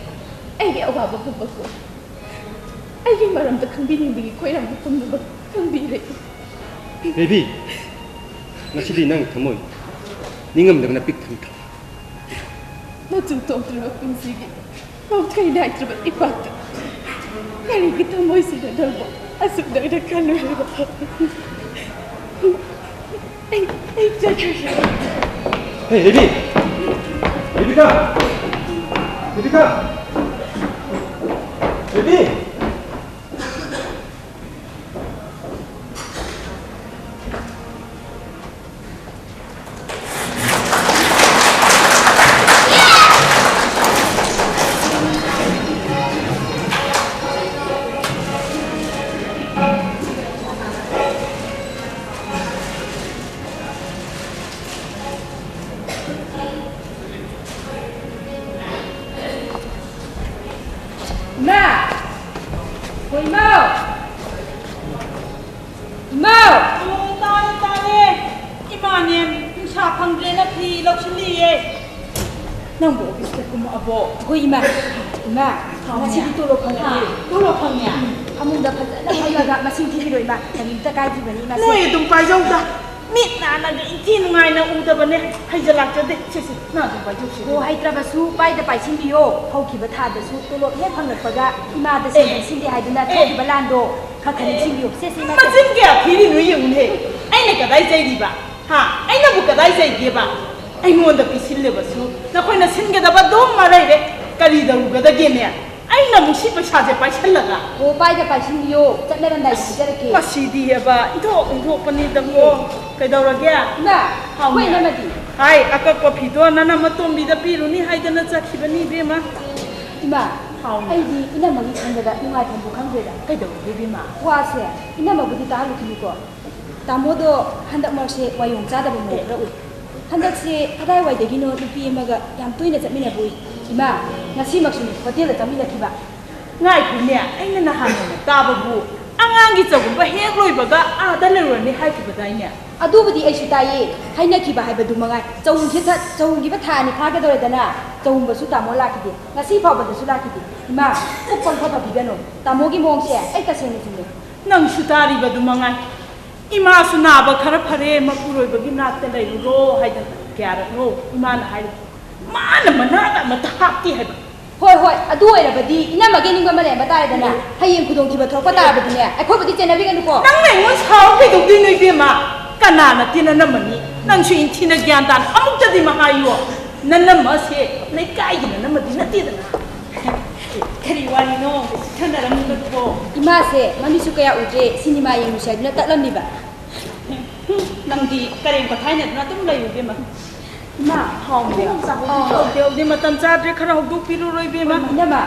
ꯑꯩꯒꯤ ꯑꯋꯥꯕ ꯄꯨꯝꯕ ꯀꯣꯛ ꯑꯩꯒꯤ ꯃꯔꯝꯗ ꯈꯪꯕꯤꯅꯤꯡꯕꯒꯤ ꯈꯣꯏꯔꯥꯡꯕ ꯄꯨꯝꯅꯃꯛ ꯈꯪꯕꯤꯔꯦ꯫ ꯕꯦꯕꯤ, ꯉꯁꯤꯗꯤ ꯅꯪ ꯊꯃꯣꯏ ꯅꯤꯡꯉꯝꯗꯕꯅ ꯄꯤꯛ ꯊꯟꯈ꯭ꯔꯦ꯫ ꯃꯆꯨ ꯊꯣꯛꯇ꯭ꯔꯕ ꯄꯨꯟꯁꯤꯒꯤ ꯉꯝꯈꯩ ꯅꯥꯏꯗ꯭ꯔꯕ ꯏꯄꯥꯛꯇ ꯀꯔꯤꯒꯤ ꯊꯃꯣꯏꯁꯤꯗ ꯅꯪꯕꯨ ꯑꯁꯨꯛ ꯅꯛꯅ ꯈꯜꯂꯨꯔꯤꯕ? ꯑꯩ, ꯑꯩ ꯆꯠꯈ꯭ꯔꯒꯦ꯫ ꯍꯦ, ꯕꯦꯕꯤ! ꯔꯦꯕꯤꯀꯥ! ꯔꯦꯕꯤꯀꯥ! ꯕꯦꯕꯤ! ꯏꯃꯥ! ꯍꯣ, ꯏꯃꯥ! ꯏꯃꯥ! ꯑꯣ, ꯇꯥꯔꯦ, ꯇꯥꯔꯦ꯫ ꯏꯃꯥꯅꯦ, ꯅꯨꯡꯁꯥ ꯐꯪꯗ꯭ꯔꯦꯅ ꯐꯤ ꯂꯧꯁꯤꯜꯂꯤꯌꯦ꯫ ꯅꯪꯕꯨ ꯑꯣꯐꯤꯁꯇ ꯀꯨꯝꯃꯛꯑꯕꯣ? ꯍꯣꯏ, ꯏꯃꯥ꯫ ꯏꯃꯥ, ꯍꯥꯎꯅꯦ꯫ ꯉꯁꯤꯗꯤ ꯇꯣꯂꯣꯞ ꯐꯪꯉꯦ꯫ ꯍꯥ, ꯇꯣꯂꯣꯞ ꯐꯪꯉꯦ? ꯎꯝ, ꯐꯃꯨꯡꯗ ꯐꯖꯅ ꯐꯝꯂꯒ ꯃꯁꯤꯡ ꯊꯤꯕꯤꯔꯣ, ꯏꯃꯥ꯫ ꯀꯔꯤꯝꯇ ꯀꯥꯏꯗ꯭ꯔꯤꯕꯅꯤ, ꯏꯃꯥ꯫ ꯅꯣꯏ ꯑꯗꯨꯝ ꯄꯥꯏꯖꯧꯗ꯫ ꯃꯤꯠ ꯅꯥꯅꯒ ꯏꯟꯊꯤ ꯅꯨꯡꯉꯥꯏꯅ ꯎꯗꯕꯅꯦ꯫ ꯍꯩꯖ ꯂꯥꯛꯆꯗꯦ꯫ ꯁꯦ, ꯁꯦ, ꯅꯪ ꯑꯗꯨꯝ ꯄꯥꯏꯖꯧꯁꯦ꯫ ꯍꯣ, ꯍꯩꯇ꯭ꯔꯕꯁꯨ ꯄꯥꯏꯗ ꯄꯥꯏꯁꯤꯟꯕꯤꯌꯣ꯫ ꯍꯧꯈꯤꯕ ꯊꯥꯗꯁꯨ ꯇꯣꯂꯣꯞ ꯍꯦꯛ ꯐꯪꯂꯛꯄꯒ ꯏꯃꯥꯗ ꯁꯦꯟ ꯑꯦ꯫ ꯄꯤꯁꯤꯟꯗꯦ ꯍꯥꯏꯗꯨꯅ ꯑꯦ꯫ ꯊꯣꯛꯈꯤꯕ ꯂꯥꯟꯗꯣ ꯈꯔ ꯈꯔ ꯅꯤꯡꯁꯤꯡꯕꯤꯌꯨ꯫ ꯁꯦ, ꯁꯦ, ꯏꯃꯥ, ꯁꯦ꯫ ꯃꯆꯤꯟ ꯀꯌꯥ ꯊꯤꯔꯤꯅꯣ ꯌꯦꯡꯉꯨꯅꯦ꯫ ꯑꯩꯅ ꯀꯗꯥꯏ ꯆꯩꯔꯤꯕ? ꯍꯥ? ꯑꯩꯅꯕꯨ ꯀꯗꯥꯏ ꯆꯩꯒꯦꯕ? ꯑꯩꯉꯣꯟꯗ ꯄꯤꯁꯤꯜꯂꯕꯁꯨ ꯅꯈꯣꯏꯅ ꯁꯤꯟꯒꯗꯕ ꯑꯗꯨꯝ ꯂꯩꯔꯦ꯫ ꯀꯔꯤ ꯇꯧꯔꯨꯒꯗꯒꯦꯅꯦ? ꯑꯩꯅ ꯑꯃꯨꯛ ꯁꯤ ꯄꯩꯁꯥꯁꯦ ꯄꯥꯏꯁꯜꯂꯒ? ꯑꯣ, ꯄꯥꯏꯗ ꯄꯥꯏꯁꯤꯟꯕꯤꯌꯣ, ꯆꯠꯅꯔꯝꯗꯥꯏꯗ ꯄꯤꯖꯔꯛꯀꯦ꯫ ꯃꯁꯤꯗꯤꯕ ꯏꯟꯊꯣꯛ ꯏꯟꯊꯣꯛꯄꯅꯤꯗꯀꯣ꯫ ꯀꯩꯗꯧꯔꯒꯦ? ꯏꯃꯥ, ꯍꯥꯎꯅꯦ꯫ ꯑꯩꯈꯣꯏ ꯏꯅꯝꯃꯗꯤ? ꯍꯥꯏ, ꯑꯀꯛꯄ ꯐꯤꯗꯣ ꯅꯅꯝꯃꯇꯣꯝꯕꯤꯗ ꯄꯤꯔꯨꯅꯤ ꯍꯥꯏꯗꯅ ꯆꯠꯈꯤꯕꯅꯤ, ꯏꯕꯦꯝꯃ꯫ ꯏꯃꯥ, ꯍꯥꯎꯅꯦ꯫ ꯑꯩꯗꯤ ꯏꯅꯝꯃꯒꯤ ꯈꯟꯕꯗ ꯅꯨꯡꯉꯥꯏꯐꯝꯕꯨ ꯈꯪꯗ꯭ꯔꯦꯗ꯫ ꯀꯩꯗꯧꯔꯒꯦ, ꯏꯕꯦꯝꯃ? ꯋꯥꯁꯦ ꯏꯅꯝꯃꯕꯨꯗꯤ ꯇꯥꯍꯜꯂꯨꯈꯤꯅꯨꯀꯣ꯫ ꯇꯥꯃꯣꯗꯣ ꯍꯟꯗꯛ ꯃꯔꯛꯁꯦ ꯋꯥꯌꯣꯡ ꯆꯥꯗꯕ ꯃꯑꯣꯡ ꯑꯦ꯫ ꯈꯔ ꯎꯏ꯫ ꯍꯟꯗꯛꯁꯦ ꯀꯗꯥꯏꯋꯥꯏꯗꯒꯤꯅꯣ ꯅꯨꯄꯤ ꯑꯃꯒ ꯌꯥꯝ ꯇꯣꯏꯅ ꯆꯠꯃꯤꯟꯅꯕ ꯎꯏ꯫ ꯏꯃꯥ, ꯉꯁꯤꯃꯛꯁꯨꯅꯦ ꯍꯣꯇꯦꯜꯗ ꯆꯪꯃꯤꯟꯅꯈꯤꯕ꯫ ꯉꯥꯏꯈꯣꯅꯦ, ꯑꯩꯅ ꯅꯍꯥꯟ ꯅꯣꯡꯃ ꯇꯥꯕꯕꯨ ꯑꯉꯥꯡꯒꯤ ꯆꯒꯨꯝꯕ ꯍꯦꯛ ꯂꯣꯏꯕꯒ ꯑꯥꯗ ꯂꯩꯔꯨꯔꯅꯤ ꯍꯥꯏꯈꯤꯕꯗꯥꯏꯅꯦ? ꯑꯗꯨꯕꯨꯗꯤ ꯑꯩꯁꯨ ꯇꯥꯏꯌꯦ, ꯍꯥꯏꯅꯈꯤꯕ ꯍꯥꯏꯕꯗꯨ ꯃꯉꯥꯏ꯫ ꯆꯍꯨꯝ ꯈꯤꯇ-, ꯆꯍꯨꯝꯒꯤꯕ ꯊꯥ ꯑꯅꯤ ꯐꯥꯒꯗꯧꯔꯦꯗꯅ, ꯆꯍꯨꯝꯕꯁꯨ ꯇꯥꯃꯣ ꯂꯥꯛꯈꯤꯗꯦ, ꯉꯁꯤ ꯐꯥꯎꯕꯗꯁꯨ ꯂꯥꯛꯈꯤꯗꯦ꯫ ꯏꯃꯥ, ꯀꯨꯞꯄ ꯑꯝꯐꯥꯎ ꯐꯕꯤꯒꯅꯨ꯫ ꯇꯥꯃꯣꯒꯤ ꯃꯑꯣꯡꯁꯦ ꯑꯩ ꯇꯁꯦꯡꯅ ꯆꯤꯡꯅꯩ꯫ ꯅꯪꯁꯨ ꯇꯥꯔꯤꯕꯗꯨ ꯃꯉꯥꯏ꯫ ꯏꯃꯥꯁꯨ ꯅꯥꯕ ꯈꯔ ꯐꯔꯦ, ꯃꯄꯨꯔꯣꯏꯕꯒꯤ ꯅꯥꯛꯇ ꯂꯩꯔꯨꯔꯣ ꯍꯥꯏꯗꯅ ꯀꯌꯥꯔꯛꯅꯣ ꯏꯃꯥꯅ ꯍꯥꯏꯔꯤꯕ? ꯃꯥꯅ ꯃꯅꯥꯗ ꯑꯃꯠꯇ ꯍꯥꯞꯇꯦ ꯍꯥꯏꯕ꯫ ꯍꯣꯏ, ꯍꯣꯏ, ꯑꯗꯨ ꯑꯣꯏꯔꯕꯗꯤ ꯏꯅꯝꯃꯒꯤ ꯑꯅꯤꯡꯕ ꯑꯃ ꯂꯩꯔꯝꯕ ꯇꯥꯔꯦꯗꯅ꯫ ꯍꯌꯦꯡ ꯈꯨꯗꯣꯡꯊꯤꯕ ꯊꯣꯛꯄ ꯇꯥꯔꯕꯗꯤꯅꯦ, ꯑꯩꯈꯣꯏꯕꯨꯗꯤ ꯆꯦꯟꯅꯕꯤꯒꯅꯨꯀꯣ꯫ ꯅꯪꯅ ꯑꯩꯉꯣꯟꯗ ꯁꯥꯎꯔ ꯀꯩꯗꯧꯗꯣꯏꯅꯣ, ꯏꯕꯦꯝꯃ? ꯀꯅꯥ ꯅꯠꯇꯦ ꯅꯅꯝꯃꯅꯤ? ꯅꯪꯁꯨ ꯏꯟꯊꯤꯅ ꯒ꯭ꯌꯥꯟ ꯇꯥꯅ ꯑꯃꯨꯛꯇꯗꯤ ꯃꯍꯥꯏꯌꯣ꯫ ꯅꯅꯝꯃꯁꯦ ꯂꯩꯀꯥꯏꯒꯤ ꯅꯅꯝꯃꯗꯤ ꯅꯠꯇꯦꯗꯅ꯫ ꯀꯔꯤ ꯋꯥꯔꯤꯅꯣ ꯁꯤꯊꯅꯔꯝꯕꯗꯨꯕꯣ? ꯏꯃꯥꯁꯦ ꯃꯃꯤꯠꯁꯨ ꯀꯌꯥ ꯎꯗ꯭ꯔꯦ, ꯁꯤꯅꯤꯃꯥ ꯌꯦꯡꯉꯨꯁꯦ ꯍꯥꯏꯗꯨꯅ ꯇꯠꯂꯝꯂꯤꯕ꯫ ꯅꯪꯗꯤ ꯀꯔꯦꯝ ꯀꯊꯥꯏꯅꯗꯨꯅ ꯑꯗꯨꯝ ꯂꯩꯌꯨ, ꯏꯕꯦꯝꯃ꯫ ꯏꯃꯥ, ꯍꯥꯎꯅꯦ꯫ ꯑꯧ, ꯍꯧꯗꯦ, ꯍꯧꯗꯦ, ꯃꯇꯝ ꯆꯥꯗ꯭ꯔꯦ, ꯈꯔ ꯍꯧꯗꯣꯛꯄꯤꯔꯨꯔꯣ, ꯏꯕꯦꯝꯃ꯫ ꯏꯅꯝꯃ꯫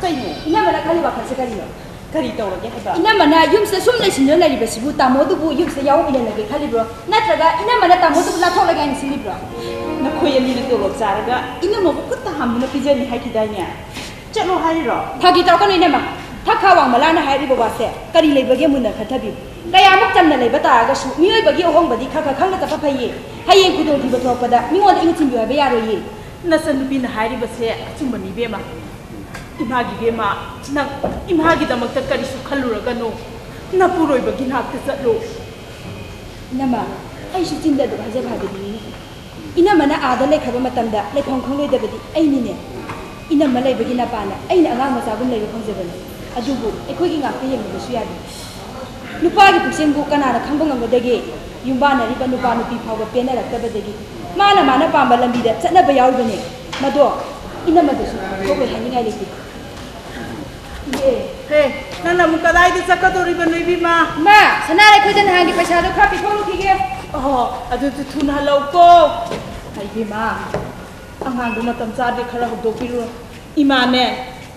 ꯀꯩꯅꯣ? ꯏꯅꯝꯃꯅ ꯈꯜꯂꯤ ꯋꯥꯈꯜꯁꯦ ꯀꯔꯤꯅꯣ? ꯀꯔꯤ ꯇꯧꯔꯒꯦ ꯍꯥꯏꯕ? ꯏꯅꯝꯃꯅ ꯌꯨꯝꯁꯤꯗ ꯁꯨꯝ ꯂꯩꯁꯤꯟꯗꯨꯅ ꯂꯩꯔꯤꯕꯁꯤꯕꯨ ꯇꯥꯃꯣꯗꯨꯕꯨ ꯌꯨꯝꯁꯤꯗ ꯌꯥꯎꯍꯧ ꯏꯜꯍꯜꯂꯒꯦ ꯈꯜꯂꯤꯕ꯭ꯔꯣ? ꯅꯠꯇ꯭ꯔꯒ ꯏꯅꯝꯃꯅ ꯇꯥꯃꯣꯗꯨꯕꯨ ꯂꯥꯊꯣꯛꯂꯒꯦ ꯍꯥꯏꯅ ꯁꯤꯜꯂꯤꯕ꯭ꯔꯣ? ꯅꯈꯣꯏ ꯑꯅꯤꯅ ꯇꯣꯂꯣꯞ ꯆꯥꯔꯒ ꯏꯅꯝꯃꯕꯨ ꯈꯨꯠꯇ ꯍꯥꯝꯗꯨꯅ ꯄꯤꯖꯅꯤ ꯍꯥꯏꯈꯤꯗꯥꯏꯅꯦ? ꯆꯠꯂꯣ ꯍꯥꯏꯔꯤꯔꯣ? ꯐꯥꯒꯤ ꯇꯧꯔꯛꯀꯅꯨ ꯏꯅꯝꯃ꯫ ꯊꯛꯈꯥ ꯋꯥꯡꯃꯂꯥꯅ ꯍꯥꯏꯔꯤꯕ ꯋꯥꯁꯦ ꯀꯔꯤ ꯂꯩꯕꯒꯦ ꯃꯨꯟꯅ ꯈꯟꯊꯕꯤꯌꯨ꯫ ꯀꯌꯥꯃꯨꯛ ꯆꯝꯅ ꯂꯩꯕ ꯇꯥꯔꯒꯁꯨ ꯃꯤꯑꯣꯏꯕꯒꯤ ꯑꯍꯣꯡꯕꯗꯤ ꯈꯔ ꯈꯔ ꯈꯪꯅ ꯆꯠꯄ ꯐꯩꯌꯦ꯫ ꯍꯌꯦꯡ ꯈꯨꯗꯣꯡꯊꯤꯕ ꯊꯣꯛꯂꯛꯄꯗ ꯃꯤꯉꯣꯟꯗ ꯏꯍꯨꯠ ꯆꯤꯟꯕꯤꯌꯨ ꯍꯥꯏꯕ ꯌꯥꯔꯣꯏꯌꯦ꯫ ꯅꯆꯟꯅꯨꯄꯤꯅ ꯍꯥꯏꯔꯤꯕꯁꯦ ꯑꯆꯨꯝꯕꯅꯤ ꯏꯕꯦꯝꯃ꯫ ꯏꯃꯥꯒꯤ ꯏꯕꯦꯝꯃ, ꯅꯪ ꯏꯃꯥꯒꯤꯗꯃꯛꯇ ꯀꯔꯤꯁꯨ ꯈꯜꯂꯨꯔꯒꯅꯨ꯫ ꯅꯄꯨꯔꯣꯏꯕꯒꯤ ꯅꯥꯛꯇ ꯆꯠꯂꯨ꯫ ꯏꯅꯝꯃ, ꯑꯩꯁꯨ ꯆꯤꯟꯗ ꯑꯗꯨꯛ ꯍꯥꯏꯖꯕ ꯍꯥꯏꯕꯗꯨꯅꯤꯅꯦ꯫ ꯏꯅꯝꯃꯅ ꯑꯥꯗ ꯂꯩꯈ꯭ꯔꯕ ꯃꯇꯝꯗ ꯂꯩꯐꯝ ꯈꯪꯂꯣꯏꯗꯕꯗꯤ ꯑꯩꯅꯤꯅꯦ꯫ ꯏꯅꯝꯃ ꯂꯩꯕꯒꯤ ꯅꯄꯥꯅ ꯑꯩꯅ ꯑꯉꯥꯡ ꯃꯆꯥꯒꯨꯝ ꯂꯩꯕ ꯐꯪꯖꯕꯅꯤ꯫ ꯑꯗꯨꯕꯨ ꯑꯩꯈꯣꯏꯒꯤ ꯉꯥꯛꯇ ꯌꯦꯡꯕꯤꯕꯁꯨ ꯌꯥꯗꯦ꯫ ꯅꯨꯄꯥꯒꯤ ꯄꯨꯛꯁꯦꯝꯕꯨ ꯀꯅꯥꯅ ꯈꯪꯕ ꯉꯝꯒꯗꯒꯦ? ꯌꯨꯝꯕꯥꯟꯅꯔꯤꯕ ꯅꯨꯄꯥ ꯅꯨꯄꯤ ꯐꯥꯎꯕ ꯄꯦꯟꯅꯔꯛꯇꯕꯗꯒꯤ ꯃꯥꯅ ꯃꯥꯅ ꯄꯥꯝꯕ ꯂꯝꯕꯤꯗ ꯆꯠꯅꯕ ꯌꯥꯎꯔꯤꯕꯅꯦ꯫ ꯃꯗꯣ ꯏꯅꯝꯃꯗꯁꯨ ꯊꯣꯛꯂꯣꯏ ꯍꯥꯏꯅꯤꯡꯉꯥꯏ ꯂꯩꯇꯦ꯫ ꯏꯍꯦ꯫ ꯍꯦ, ꯅꯪꯅ ꯑꯃꯨꯛ ꯀꯗꯥꯏꯗ ꯆꯠꯀꯗꯧꯔꯤꯕꯅꯣ, ꯏꯕꯦꯝꯃ? ꯏꯃꯥ, ꯁꯅꯥꯔꯩꯈꯣꯏꯗ ꯅꯍꯥꯟꯒꯤ ꯄꯩꯁꯥꯗꯣ ꯈꯔ ꯄꯤꯊꯣꯛꯂꯨꯈꯤꯒꯦ꯫ ꯑꯣꯍꯣ, ꯑꯗꯨꯗꯤ ꯊꯨꯅ ꯍꯜꯂꯛꯎꯀꯣ꯫ ꯏꯕꯦꯝꯃ, ꯑꯉꯥꯡꯗꯣ ꯃꯇꯝ ꯆꯥꯗ꯭ꯔꯦ, ꯈꯔ ꯍꯧꯗꯣꯛꯄꯤꯔꯨꯔꯣ꯫ ꯏꯃꯥꯅꯦ,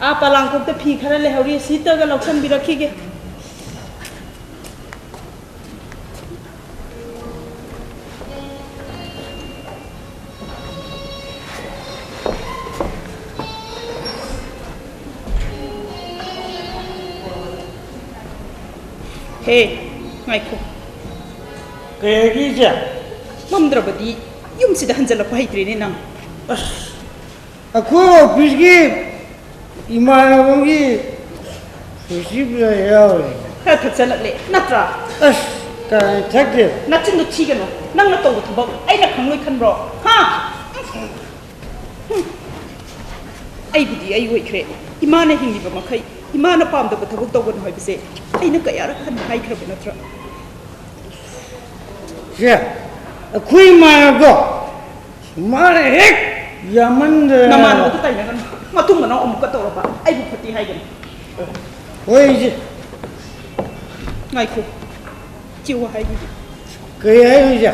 ꯑꯥ ꯄꯂꯥꯡꯈꯣꯛꯇ ꯐꯤ ꯈꯔ ꯂꯩꯍꯧꯔꯤ, ꯁꯤꯇꯒ ꯂꯧꯁꯟꯕꯤꯔꯛꯈꯤꯒꯦ꯫ ꯍꯦ, ꯉꯥꯏꯈꯣ꯫ ꯀꯩ ꯍꯥꯏꯒꯦ, ꯏꯆꯦ? ꯉꯝꯗ꯭ꯔꯕꯗꯤ ꯌꯨꯝꯁꯤꯗ ꯍꯟꯖꯜꯂꯛꯄ ꯍꯩꯇ꯭ꯔꯦꯅꯦ ꯅꯪ꯫ ꯑꯁ, ꯑꯩꯈꯣꯏ ꯑꯣꯐꯤꯁꯀꯤ ꯏꯃꯥꯟꯅꯕꯒꯤ ꯔꯤꯁꯤꯞ ꯌꯥꯎꯔꯤ꯫ ꯈꯔ ꯊꯛꯆꯜꯂꯛꯂꯦ ꯅꯠꯇ꯭ꯔꯥ? ꯑꯁ, ꯀꯥꯏ ꯊꯛꯇꯦ꯫ ꯅꯆꯤꯟꯗꯣ ꯊꯤꯒꯅꯨ꯫ ꯅꯪꯅ ꯇꯧꯕ ꯊꯕꯛ ꯑꯩꯅ ꯈꯪꯂꯣꯏ ꯈꯟꯕ꯭ꯔꯣ? ꯍꯥ? ꯑꯩꯕꯨꯗꯤ ꯑꯩ ꯑꯣꯏꯈ꯭ꯔꯦ꯫ ꯏꯃꯥꯅ ꯍꯤꯡꯂꯤꯕ ꯃꯈꯩ ꯏꯃꯥꯅ ꯄꯥꯝꯗꯕ ꯊꯕꯛ ꯇꯧꯒꯅꯨ ꯍꯥꯏꯕꯁꯦ ꯑꯩꯅ ꯀꯌꯥꯔꯛ ꯍꯟꯅ ꯍꯥꯏꯈ꯭ꯔꯕ ꯅꯠꯇ꯭ꯔꯥ? ꯁꯦ, ꯑꯩꯈꯣꯏ ꯏꯃꯥꯟꯅꯕꯗꯣ ꯃꯥꯅ ꯍꯦꯛ ꯌꯥꯝꯃꯟꯗꯅ ꯅꯃꯥꯟꯅꯕꯗꯣ ꯇꯥꯏꯅꯒꯅꯨ꯫ ꯃꯇꯨꯡ ꯃꯅꯥꯎ ꯑꯃꯨꯛꯀ ꯇꯧꯔꯕ ꯑꯩꯕꯨ ꯐꯠꯇꯦ ꯍꯥꯏꯒꯅꯤ꯫ ꯍꯣꯏ, ꯏꯆꯦ꯫ ꯉꯥꯏꯈꯣ꯫ ꯏꯆꯦ ꯋꯥ ꯍꯥꯏꯈꯤꯒꯦ꯫ ꯀꯩ ꯍꯥꯏꯅꯣ, ꯏꯆꯦ?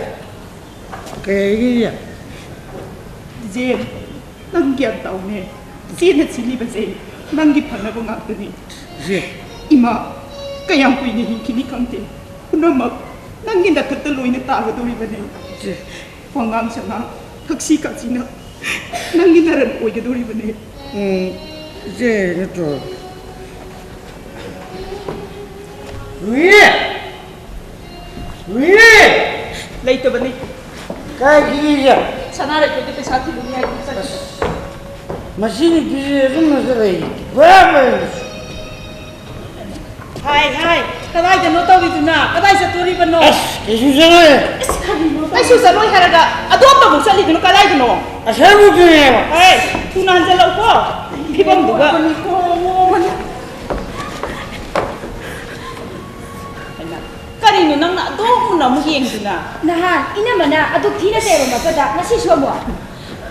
ꯀꯩ ꯍꯥꯏꯒꯦ, ꯏꯆꯦ? ꯖꯦꯟ, ꯅꯪ ꯒ꯭ꯌꯥꯟ ꯇꯥꯎꯅꯦ꯫ ꯏꯆꯦꯅ ꯁꯤꯜꯂꯤꯕꯁꯦ ꯅꯪꯒꯤ ꯐꯅꯕ ꯉꯥꯛꯇꯅꯤ꯫ ꯏꯆꯦ꯫ ꯏꯃꯥ, ꯀꯌꯥꯝ ꯀꯨꯏꯅ ꯍꯤꯡꯈꯤꯅꯤ ꯈꯪꯗꯦ꯫ ꯄꯨꯝꯅꯃꯛ ꯅꯪꯒꯤ ꯅꯊꯛꯇ ꯂꯣꯏꯅ ꯇꯥꯒꯗꯧꯔꯤꯕꯅꯤ꯫ ꯏꯆꯦ꯫ ꯋꯥꯉꯥꯡ ꯁꯉꯥꯡ, ꯊꯛꯁꯤ ꯈꯥꯁꯤꯅ ꯅꯪꯒꯤ ꯅꯔꯟ ꯑꯣꯏꯒꯗꯧꯔꯤꯕꯅꯤ꯫ ꯎꯝ, ꯏꯆꯦ ꯅꯠꯇ꯭ꯔꯣ? ꯂꯨꯏ! ꯂꯨꯏ! ꯂꯩꯇꯕꯅꯤ꯫ ꯀꯥꯏ ꯀꯤꯔꯤꯁꯦ? ꯁꯅꯥ ꯂꯩꯇ꯭ꯔꯗꯤ ꯄꯩꯁꯥ ꯊꯤꯜꯂꯨꯅꯤ ꯍꯥꯏꯗꯨꯅ ꯆꯠꯈꯤꯕ꯫ ꯃꯁꯤ ꯅꯨꯄꯤꯁꯦ ꯑꯗꯨꯝꯅꯁꯨ ꯂꯩ꯫ ꯕꯔꯥ ꯕꯔ꯫ ꯍꯥꯏ, ꯍꯥꯏ, ꯀꯗꯥꯏꯗꯅꯣ ꯇꯧꯔꯤꯗꯨꯅ? ꯀꯗꯥꯏ ꯆꯠꯇꯣꯔꯤꯕꯅꯣ? ꯑꯁ, ꯀꯩꯁꯨ ꯆꯠꯂꯣꯏ꯫ ꯑꯁ, ꯀꯔꯤꯅꯣ? ꯀꯩꯁꯨ ꯆꯠꯂꯣꯏ ꯍꯥꯏꯔꯒ ꯑꯗꯣꯝꯗꯕꯨ ꯆꯠꯂꯤꯗꯨꯅ ꯀꯗꯥꯏꯗꯅꯣ? ꯑꯁꯥꯏꯕꯨꯛꯇꯅꯦꯕ꯫ ꯍꯦ, ꯊꯨꯅ ꯍꯟꯖꯜꯂꯛꯎꯀꯣ꯫ ꯐꯤꯕꯝꯗꯨꯒ꯫ ꯍꯩꯃꯥ, ꯀꯔꯤꯅꯣ ꯅꯪꯅ ꯑꯗꯨꯝ ꯃꯨꯟꯅ ꯑꯃꯨꯛ ꯌꯦꯡꯗꯨꯅ? ꯅꯍꯥꯟ ꯏꯅꯝꯃꯅ ꯑꯗꯨꯛ ꯊꯤꯅ ꯆꯩꯔꯝꯃꯒꯗ ꯉꯁꯤꯁꯨ ꯑꯃꯨꯛ?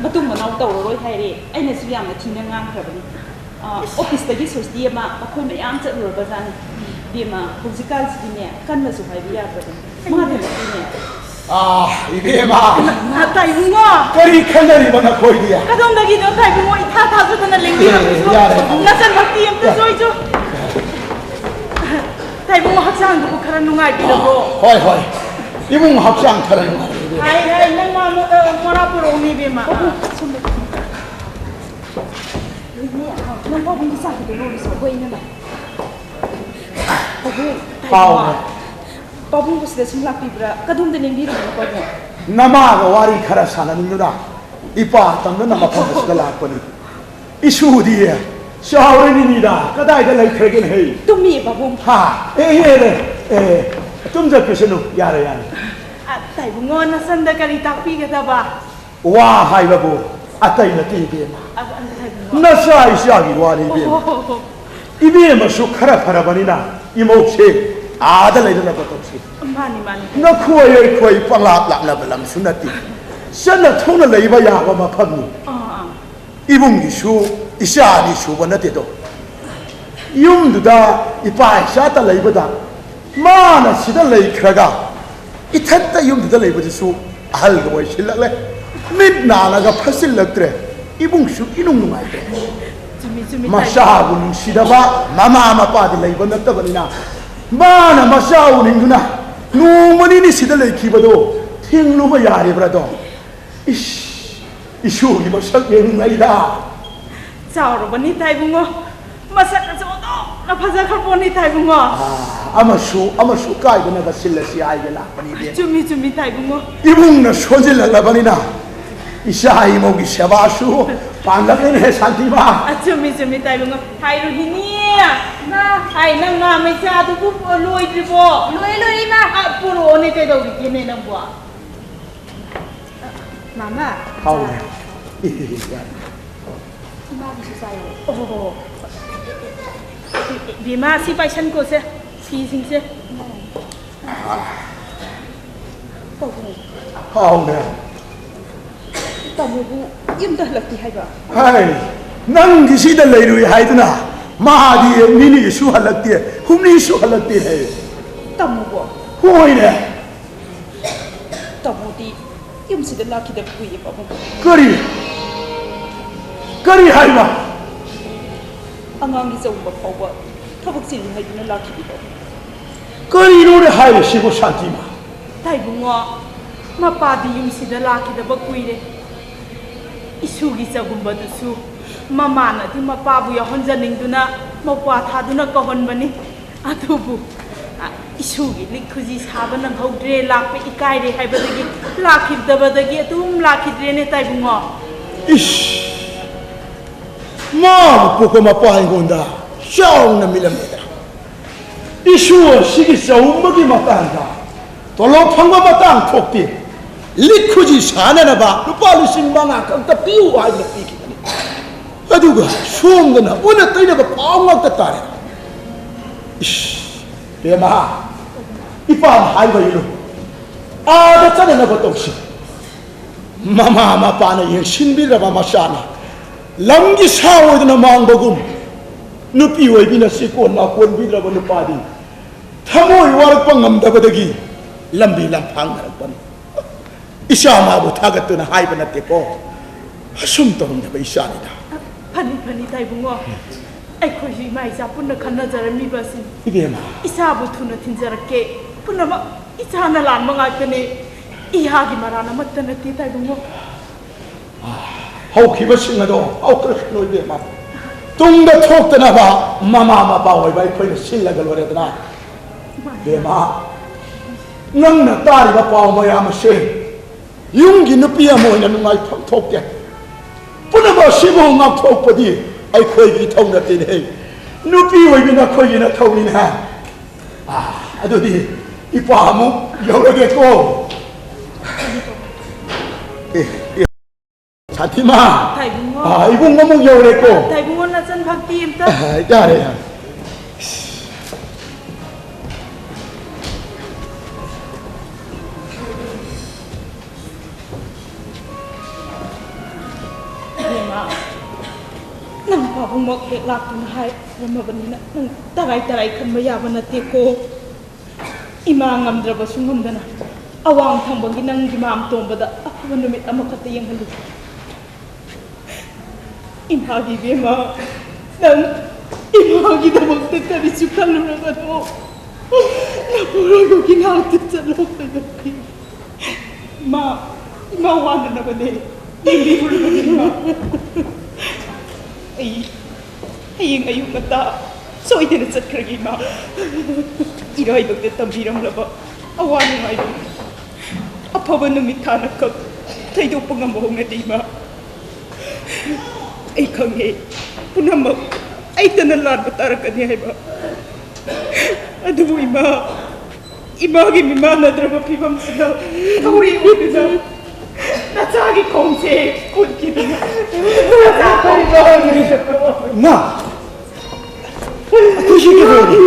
ꯃꯇꯨꯡ ꯃꯅꯥꯎ ꯇꯧꯔꯔꯣꯏ ꯍꯥꯏꯔꯦ꯫ ꯑꯩꯅꯁꯨ ꯌꯥꯝꯅ ꯊꯤꯅ ꯉꯥꯡꯈ꯭ꯔꯕꯅꯤ꯫ ꯑ, ꯑꯣꯐꯤꯁꯇꯒꯤ ꯁꯣꯁꯇꯤ ꯑꯃ ꯃꯈꯣꯏ ꯃꯌꯥꯝ ꯆꯠꯂꯨꯔꯕꯖꯥꯠꯅꯤ꯫ ꯏꯕꯦꯝꯃ, ꯍꯧꯖꯤꯛꯀꯥꯟꯁꯤꯗꯤꯅꯦ, ꯀꯟꯅꯁꯨ ꯍꯥꯏꯕ ꯌꯥꯗ꯭ꯔꯕꯅꯤ꯫ ꯃꯥꯗꯤ ꯅꯨꯄꯤꯅꯦ꯫ ꯑꯥ, ꯏꯕꯦꯝꯃ! ꯇꯥꯏꯕꯨꯡꯉꯣ! ꯀꯔꯤ ꯈꯟꯅꯔꯤꯕ ꯅꯈꯣꯏꯗꯤ? ꯀꯗꯣꯝꯗꯒꯤꯅꯣ ꯇꯥꯏꯕꯨꯡꯉꯣ ꯏꯊꯥ ꯊꯥꯖꯗꯅ ꯂꯦꯡꯕꯤꯔꯛꯄꯁꯨ? ꯑꯦ, ꯌꯥꯔꯦ, ꯌꯥꯔꯦ꯫ ꯅꯆꯟꯃꯛꯇꯤ ꯑꯝꯇ ꯌꯥꯔꯦ꯫ ꯆꯣꯏꯆꯣ꯫ ꯇꯥꯏꯕꯨꯡꯉꯣ ꯍꯛꯆꯥꯡꯗꯨꯕꯨ ꯈꯔ ꯅꯨꯡꯉꯥꯏꯕꯤꯔꯕꯣ? ꯍꯣꯏ, ꯍꯣꯏ꯫ ꯏꯃꯨꯡ ꯍꯛꯆꯥꯡ ꯈꯔ ꯅꯨꯡꯉꯥꯏꯕꯤꯔꯦ꯫ ꯍꯥꯏ, ꯍꯥꯏ, ꯅꯪ ꯃꯥ-, ꯑ, ꯃꯣꯔꯥ ꯄꯨꯔꯛꯎꯅꯦ, ꯏꯕꯦꯝꯃ꯫ ꯅꯪ ꯄꯥꯕꯨꯡꯒꯤ ꯆꯥꯛꯀꯤꯗꯣ ꯂꯣꯏꯔꯨꯁꯣ, ꯑꯩꯈꯣꯏ ꯏꯅꯝꯃ꯫ ꯄꯥꯕꯨꯡ, ꯄꯥꯎꯅꯦ꯫ ꯄꯥꯕꯨꯡꯕꯨ ꯁꯤꯗ ꯁꯨꯝ ꯂꯥꯛꯄꯤꯕ꯭ꯔꯥ? ꯀꯗꯣꯝꯗ ꯂꯦꯡꯕꯤꯔꯨꯕꯅꯣ, ꯄꯥꯕꯨꯡ? ꯅꯃꯥꯒ ꯋꯥꯔꯤ ꯈꯔ ꯁꯥꯟꯅꯅꯤꯡꯗꯨꯅ ꯏꯄꯥ ꯇꯝꯗꯨꯅ ꯃꯐꯝ ꯑꯁꯤꯗ ꯂꯥꯛꯄꯅꯤ꯫ ꯏꯁꯨꯗꯤ ꯆꯥꯎꯔꯦꯅꯤꯗ, ꯀꯗꯥꯏꯗ ꯂꯩꯈ꯭ꯔꯒꯦꯅ ꯍꯩ? ꯇꯨꯝꯃꯤꯌꯦ, ꯄꯥꯕꯨꯡ꯫ ꯍꯥ? ꯑꯦ, ꯑꯦ, ꯑꯦ, ꯑꯦ, ꯇꯨꯝꯖꯈꯤꯁꯅꯨ, ꯌꯥꯔꯦ, ꯌꯥꯔꯦ꯫ ꯑ, ꯇꯥꯏꯕꯨꯡꯉꯣ, ꯅꯁꯝꯗ ꯀꯔꯤ ꯇꯥꯛꯄꯤꯒꯗꯕ? ꯋꯥ ꯍꯥꯏꯕꯕꯨ ꯑꯇꯩ ꯅꯠꯇꯦ, ꯏꯕꯦꯝꯃ꯫ ꯑ, ꯑ, ꯇꯥꯏꯕꯨꯡꯉꯣ꯫ ꯅꯆꯥ ꯏꯆꯥꯒꯤ ꯋꯥꯅꯤ, ꯏꯕꯦꯝꯃ꯫ ꯑꯣ, ꯍꯣ, ꯍꯣ, ꯍꯣ꯫ ꯏꯕꯦꯝꯃꯁꯨ ꯈꯔ ꯐꯔꯕꯅꯤꯅ ꯏꯃꯧꯁꯦ ꯑꯥꯗ ꯂꯩꯗꯅꯕ ꯇꯧꯁꯤ꯫ ꯃꯥꯅꯤ, ꯃꯥꯅꯤ꯫ ꯅꯈꯣꯏ ꯑꯩꯈꯣꯏ ꯄꯪꯂꯥꯞ ꯂꯥꯞꯅꯕ ꯂꯝꯁꯨ ꯅꯠꯇꯦ꯫ ꯆꯠꯅ ꯊꯣꯛꯅ ꯂꯩꯕ ꯌꯥꯕ ꯃꯐꯝꯅꯤ꯫ ꯑꯥ, ꯑꯥ꯫ ꯏꯕꯨꯡꯒꯤꯁꯨ ꯏꯆꯥ ꯑꯅꯤ ꯁꯨꯕ ꯅꯠꯇꯦꯗꯣ꯫ ꯌꯨꯝꯗꯨꯗ ꯏꯄꯥ ꯏꯆꯥꯇ ꯂꯩꯕꯗ ꯃꯥꯅ ꯁꯤꯗ ꯂꯩꯈ꯭ꯔꯒ ꯏꯊꯟꯇ ꯌꯨꯝꯗꯨꯗ ꯂꯩꯕꯗꯨꯁꯨ ꯑꯍꯜꯒ ꯑꯣꯏꯁꯤꯜꯂꯛꯂꯦ꯫ ꯃꯤꯠ ꯅꯥꯅꯒ ꯐꯠꯁꯤꯜꯂꯛꯇ꯭ꯔꯦ꯫ ꯏꯕꯨꯡꯁꯨ ꯏꯅꯨꯡ ꯅꯨꯡꯉꯥꯏꯇ꯭ꯔꯦ꯫ ꯆꯨꯝꯃꯤ, ꯆꯨꯝꯃꯤ, ꯇꯥꯏ꯫ ꯃꯆꯥꯕꯨ ꯅꯨꯡꯁꯤꯗꯕ ꯃꯃꯥ ꯃꯄꯥꯗꯤ ꯂꯩꯕ ꯅꯠꯇꯕꯅꯤꯅ ꯃꯥꯅ ꯃꯆꯥ ꯎꯅꯤꯡꯗꯨꯅ ꯅꯣꯡꯃ ꯅꯤꯅꯤ ꯁꯤꯗ ꯂꯩꯈꯤꯕꯗꯣ ꯊꯤꯡꯂꯨꯕ ꯌꯥꯔꯤꯕ꯭ꯔꯥꯗꯣ? ꯏꯁ, ꯏꯁꯨꯒꯤ ꯃꯁꯛ ꯌꯦꯡꯅꯤꯡꯉꯩꯗ꯫ ꯆꯥꯎꯔꯕꯅꯤ ꯇꯥꯏꯕꯨꯡꯉꯣ꯫ ꯃꯁꯛ ꯑꯁꯤ ꯑꯣꯟꯊꯣꯛꯅ ꯐꯖꯈ꯭ꯔ ꯄꯣꯠꯅꯤ ꯇꯥꯏꯕꯨꯡꯉꯣ꯫ ꯑꯥ, ꯑꯃꯁꯨ, ꯑꯃꯁꯨ ꯀꯥꯏꯗꯅꯕ ꯁꯤꯜꯂꯁꯤ ꯍꯥꯏꯒꯦ ꯂꯥꯛꯄꯅꯤꯅꯦ꯫ ꯆꯨꯝꯃꯤ, ꯆꯨꯝꯃꯤ ꯇꯥꯏꯕꯨꯡꯉꯣ꯫ ꯏꯕꯨꯡꯅ ꯁꯣꯟꯖꯤꯜꯂꯛꯂꯕꯅꯤꯅ ꯏꯆꯥ ꯏꯃꯧꯒꯤ ꯁꯦꯕꯥꯁꯨ ꯄꯥꯡꯂꯛꯂꯦꯅꯦ, ꯁꯥꯟꯇꯤꯃꯥ꯫ ꯑ, ꯆꯨꯝꯃꯤ, ꯆꯨꯝꯃꯤ ꯇꯥꯏꯕꯨꯡꯉꯣ꯫ ꯍꯥꯏꯔꯨꯈꯤꯅꯤ꯫ ꯃꯥ, ꯍꯥꯏ, ꯅꯪ ꯉꯥ ꯃꯩꯆꯥꯗꯨꯕꯨ ꯂꯣꯏꯗ꯭ꯔꯤꯕꯣ? ꯂꯣꯏꯔꯦ, ꯂꯣꯏꯔꯦ, ꯏꯃꯥ꯫ ꯑ, ꯄꯨꯔꯛꯑꯣꯅꯦ, ꯀꯩꯗꯧꯔꯤꯒꯦꯅꯦ ꯅꯪꯕꯣ? ꯃꯥꯃ, ꯍꯥꯎꯅꯦ꯫ ꯆꯥ꯫ ꯏꯃꯥꯒꯤꯁꯨ ꯆꯥꯏꯌꯦ꯫ ꯑꯣ꯫ ꯕꯤꯃꯥ, ꯁꯤ ꯄꯥꯏꯁꯟꯀꯣꯁꯦ, ꯐꯤꯁꯤꯡꯁꯦ꯫ ꯄꯥꯕꯨꯡ꯫ ꯍꯥꯎꯅꯦ꯫ ꯇꯥꯃꯣꯕꯨ ꯌꯨꯝꯗ ꯍꯜꯂꯛꯇꯦ ꯍꯥꯏꯕ? ꯍꯥꯏ, ꯅꯪꯒꯤ ꯁꯤꯗ ꯂꯩꯔꯨꯏ ꯍꯥꯏꯗꯨꯅ ꯃꯥꯗꯤ ꯅꯤꯅꯤꯁꯨ ꯍꯜꯂꯛꯇꯦ, ꯍꯨꯝꯅꯤꯁꯨ ꯍꯜꯂꯛꯇꯦ ꯍꯥꯏ꯫ ꯇꯥꯃꯣꯕꯣ? ꯍꯣꯏꯅꯦ꯫ ꯇꯥꯃꯣꯗꯤ ꯌꯨꯝꯁꯤꯗ ꯂꯥꯛꯈꯤꯗꯕ ꯀꯨꯏꯔꯦ, ꯄꯥꯕꯨꯡ꯫ ꯀꯔꯤ? ꯀꯔꯤ ꯍꯥꯏꯕ? ꯑꯉꯥꯡꯒꯤ ꯆꯥꯛꯎꯝꯕ ꯐꯥꯎꯕ ꯊꯕꯛ ꯆꯤꯜꯂꯤ ꯍꯥꯏꯗꯨꯅ ꯂꯥꯛꯈꯤꯗꯦ, ꯄꯥꯕꯨꯡ꯫ ꯀꯔꯤꯅꯣꯅꯦ ꯍꯥꯏꯔꯤꯁꯤꯕꯨ, ꯁꯥꯟꯇꯤꯃꯥ? ꯇꯥꯏꯕꯨꯡꯉꯣ, ꯃꯄꯥꯗꯤ ꯌꯨꯝꯁꯤꯗ ꯂꯥꯛꯈꯤꯗꯕ ꯀꯨꯏꯔꯦ꯫ ꯏꯁꯨꯒꯤ ꯆꯥꯛꯎꯝꯕꯗꯨꯁꯨ ꯃꯃꯥꯅꯗꯤ ꯃꯄꯥꯕꯨ ꯌꯥꯎꯍꯟꯖꯅꯤꯡꯗꯨꯅ ꯃꯧꯄ꯭ꯋꯥ ꯊꯥꯗꯨꯅ ꯀꯧꯍꯟꯕꯅꯤ꯫ ꯑꯗꯨꯕꯨ, ꯑ, ꯏꯁꯨꯒꯤ ꯂꯤꯛ ꯈꯨꯖꯤ ꯁꯥꯕ ꯅꯪꯍꯧꯗ꯭ꯔꯦ, ꯂꯥꯛꯄ ꯏꯀꯥꯏꯔꯦ ꯍꯥꯏꯕꯗꯒꯤ ꯂꯥꯛꯈꯤꯗꯕꯗꯒꯤ ꯑꯗꯨꯝ ꯂꯥꯛꯈꯤꯗ꯭ꯔꯦꯅꯦ, ꯇꯥꯏꯕꯨꯡꯉꯣ꯫ ꯏꯁ! ꯃꯥꯕꯨ ꯄꯣꯛꯄ ꯃꯄꯥ ꯑꯩꯉꯣꯟꯗ ꯆꯥꯎꯅ ꯃꯤꯂꯝꯂꯦꯗ꯫ ꯏꯁꯨ ꯑꯁꯤꯒꯤ ꯆꯥꯎꯝꯕꯒꯤ ꯃꯇꯥꯡꯗ ꯇꯣꯂꯣꯞ ꯐꯪꯕ ꯃꯇꯥꯡ ꯊꯣꯛꯇꯦ꯫ ꯂꯤꯛ ꯈꯨꯖꯤ ꯁꯥꯅꯅꯕ ꯂꯨꯄꯥ ꯂꯤꯁꯤꯡ ꯃꯉꯥ ꯈꯛꯇ ꯄꯤꯌꯨ ꯍꯥꯏꯗꯨꯅ ꯄꯤꯈꯤꯕꯅꯤ꯫ ꯑꯗꯨꯒ ꯁꯣꯝꯗꯅ ꯑꯣꯟꯅ ꯇꯩꯅꯕ ꯄꯥꯎ ꯉꯥꯛꯇ ꯇꯥꯔꯦ꯫ ꯏꯁ! ꯕꯦꯝꯃ, ꯏꯄꯥꯅ ꯍꯥꯏꯕ ꯏꯜꯂꯨ꯫ ꯑꯥꯗ ꯆꯠꯅꯅꯕ ꯇꯧꯁꯤ꯫ ꯃꯃꯥ ꯃꯄꯥꯅ ꯌꯦꯡꯁꯤꯟꯕꯤꯗ꯭ꯔꯕ ꯃꯆꯥꯅ ꯂꯝꯒꯤ ꯁꯥ ꯑꯣꯏꯗꯨꯅ ꯃꯥꯡꯕꯒꯨꯝ, ꯅꯨꯄꯤ ꯑꯣꯏꯕꯤꯅ ꯆꯦꯀꯣꯟ ꯅꯥꯀꯣꯟꯕꯤꯗ꯭ꯔꯕ ꯅꯨꯄꯥꯗꯤ ꯊꯃꯣꯏ ꯋꯥꯔꯛꯄ ꯉꯝꯗꯕꯗꯒꯤ ꯂꯝꯕꯤ ꯂꯝꯐꯥꯡꯅꯔꯛꯄꯅꯤ꯫ ꯏꯆꯥ ꯃꯥꯕꯨ ꯊꯥꯒꯠꯇꯨꯅ ꯍꯥꯏꯕ ꯅꯠꯇꯦꯀꯣ꯫ ꯑꯁꯨꯝ ꯇꯧꯔꯝꯗꯕ ꯏꯆꯥꯅꯤꯗ꯫ ꯐꯅꯤ, ꯐꯅꯤ, ꯇꯥꯏꯕꯨꯡꯉꯣ꯫ ꯑꯩꯈꯣꯏꯁꯨ ꯏꯃꯥ ꯏꯆꯥ ꯄꯨꯟꯅ ꯈꯟꯅꯖꯔꯝꯃꯤꯕ ꯑꯁꯤꯅꯤ꯫ ꯏꯕꯦꯝꯃ꯫ ꯏꯆꯥꯕꯨ ꯊꯨꯅ ꯊꯤꯟꯖꯔꯛꯀꯦ꯫ ꯄꯨꯝꯅꯃꯛ ꯏꯆꯥꯅ ꯂꯥꯟꯕ ꯉꯥꯛꯇꯅꯤ꯫ ꯏꯍꯥꯒꯤ ꯃꯔꯥꯟ ꯑꯃꯠꯇ ꯅꯠꯇꯦ, ꯇꯥꯏꯕꯨꯡꯉꯣ꯫ ꯍꯧꯈꯤꯕꯁꯤꯡ ꯑꯗꯣ ꯍꯧꯈ꯭ꯔꯁꯅꯨ ꯏꯕꯦꯝꯃ꯫ ꯇꯨꯡꯗ ꯊꯣꯛꯇꯅꯕ ꯃꯃꯥ ꯃꯄꯥ ꯑꯣꯏꯕ ꯑꯩꯈꯣꯏꯅ ꯁꯤꯜꯂꯒ ꯂꯣꯏꯔꯦꯗꯅ꯫ ꯏꯕꯦꯝꯃ, ꯅꯪꯅ ꯇꯥꯔꯤꯕ ꯄꯥꯎ ꯃꯌꯥꯝ ꯑꯁꯦ ꯌꯨꯝꯒꯤ ꯅꯨꯄꯤ ꯑꯃ ꯑꯣꯏꯅ ꯅꯨꯡꯉꯥꯏꯐꯝ ꯊꯣꯛꯇꯦ꯫ ꯄꯨꯝꯅꯃꯛ ꯑꯁꯤꯕꯨ ꯉꯥꯛꯊꯣꯛꯄꯗꯤ ꯑꯩꯈꯣꯏꯒꯤ ꯏꯊꯧ ꯅꯠꯇꯦꯅꯦ꯫ ꯅꯨꯄꯤ ꯑꯣꯏꯕꯤ ꯅꯈꯣꯏꯒꯤ ꯅꯊꯧꯅꯤꯅꯦ꯫ ꯑꯥ, ꯑꯗꯨꯗꯤ ꯏꯄꯥ ꯑꯃꯨꯛ ꯌꯧꯔꯒꯦꯀꯣ꯫ ꯑꯦ, ꯑꯦ, ꯁꯥꯟꯇꯤꯃꯥ꯫ ꯇꯥꯏꯕꯨꯡꯉꯣ꯫ ꯑꯥ, ꯏꯕꯨꯡ ꯑꯃꯨꯛ ꯌꯧꯔꯦꯀꯣ꯫ ꯇꯥꯏꯕꯨꯡꯉꯣ, ꯅꯆꯟ ꯚꯛꯇꯤ ꯑꯝꯇ꯫ ꯑꯥ, ꯌꯥꯔꯦ, ꯌꯥꯔꯦ꯫ ꯏꯕꯦꯝꯃ, ꯅꯪ ꯄꯥꯕꯨꯡꯃꯛ ꯍꯦꯛ ꯂꯥꯛꯇꯨꯅ ꯍꯥꯏꯔꯝꯃꯕꯅꯤꯅ ꯅꯪ ꯇꯔꯥꯏ ꯇꯔꯥꯏ ꯈꯟꯕ ꯌꯥꯕ ꯅꯠꯇꯦꯀꯣ꯫ ꯏꯃꯥ ꯉꯝꯗ꯭ꯔꯕꯁꯨ ꯉꯝꯗꯅ ꯑꯋꯥꯡ ꯊꯪꯕꯒꯤ ꯅꯪꯒꯤ ꯃꯥꯝꯇꯣꯝꯕꯗ ꯑꯐꯕ ꯅꯨꯃꯤꯠ ꯑꯃꯈꯛꯇ ꯌꯦꯡꯍꯜꯂꯨ꯫ ꯏꯃꯥꯒꯤ ꯏꯕꯦꯝꯃ, ꯅꯪ ꯏꯃꯥꯒꯤꯗꯃꯛꯇ ꯀꯔꯤꯁꯨ ꯈꯜꯂꯨꯔꯒꯅꯨ꯫ ꯅꯄꯨꯔꯣꯏꯕꯒꯤ ꯅꯥꯛꯇ ꯆꯠꯂꯣ ꯀꯩꯗꯧꯒꯦ? ꯏꯃꯥ, ꯏꯃꯥ ꯋꯥꯅꯅꯕꯅꯦ꯫ ꯌꯦꯡꯕꯤꯔꯨꯔꯕꯅꯦ ꯏꯃꯥ꯫ ꯑꯩ ꯍꯌꯦꯡ ꯑꯌꯨꯛ ꯉꯟꯇꯥ ꯁꯣꯏꯗꯅ ꯆꯠꯈ꯭ꯔꯒꯦ, ꯏꯃꯥ꯫ ꯏꯔꯥꯏꯕꯛꯇ ꯇꯝꯕꯤꯔꯝꯂꯕ ꯑꯋꯥ ꯅꯨꯡꯉꯥꯏꯕ ꯑꯐꯕ ꯅꯨꯃꯤꯠ ꯊꯥꯅꯈꯛ ꯊꯩꯗꯣꯛꯄ ꯉꯝꯕ ꯍꯧꯅꯗꯦ, ꯏꯃꯥ꯫ ꯑꯩ ꯈꯪꯉꯦ, ꯄꯨꯝꯅꯃꯛ ꯑꯩꯇꯅ ꯂꯥꯟꯕ ꯇꯥꯔꯛꯀꯅꯤ ꯍꯥꯏꯕ꯫ ꯑꯗꯨꯕꯨ ꯏꯃꯥ, ꯏꯃꯥꯒꯤ ꯃꯤꯃꯥꯟꯅꯗ꯭ꯔꯕ ꯐꯤꯕꯝꯁꯤꯗ ꯊꯧꯔꯤ ꯑꯣꯏꯗꯨꯅ ꯅꯆꯥꯒꯤ ꯈꯣꯡꯁꯦ ꯀꯨꯠꯈꯤꯗꯨꯅ ꯅꯆꯥ ꯀꯧꯕ ꯃꯥ! ꯑꯩꯈꯣꯏꯁꯤ ꯀꯩꯗꯧꯔꯒꯦ?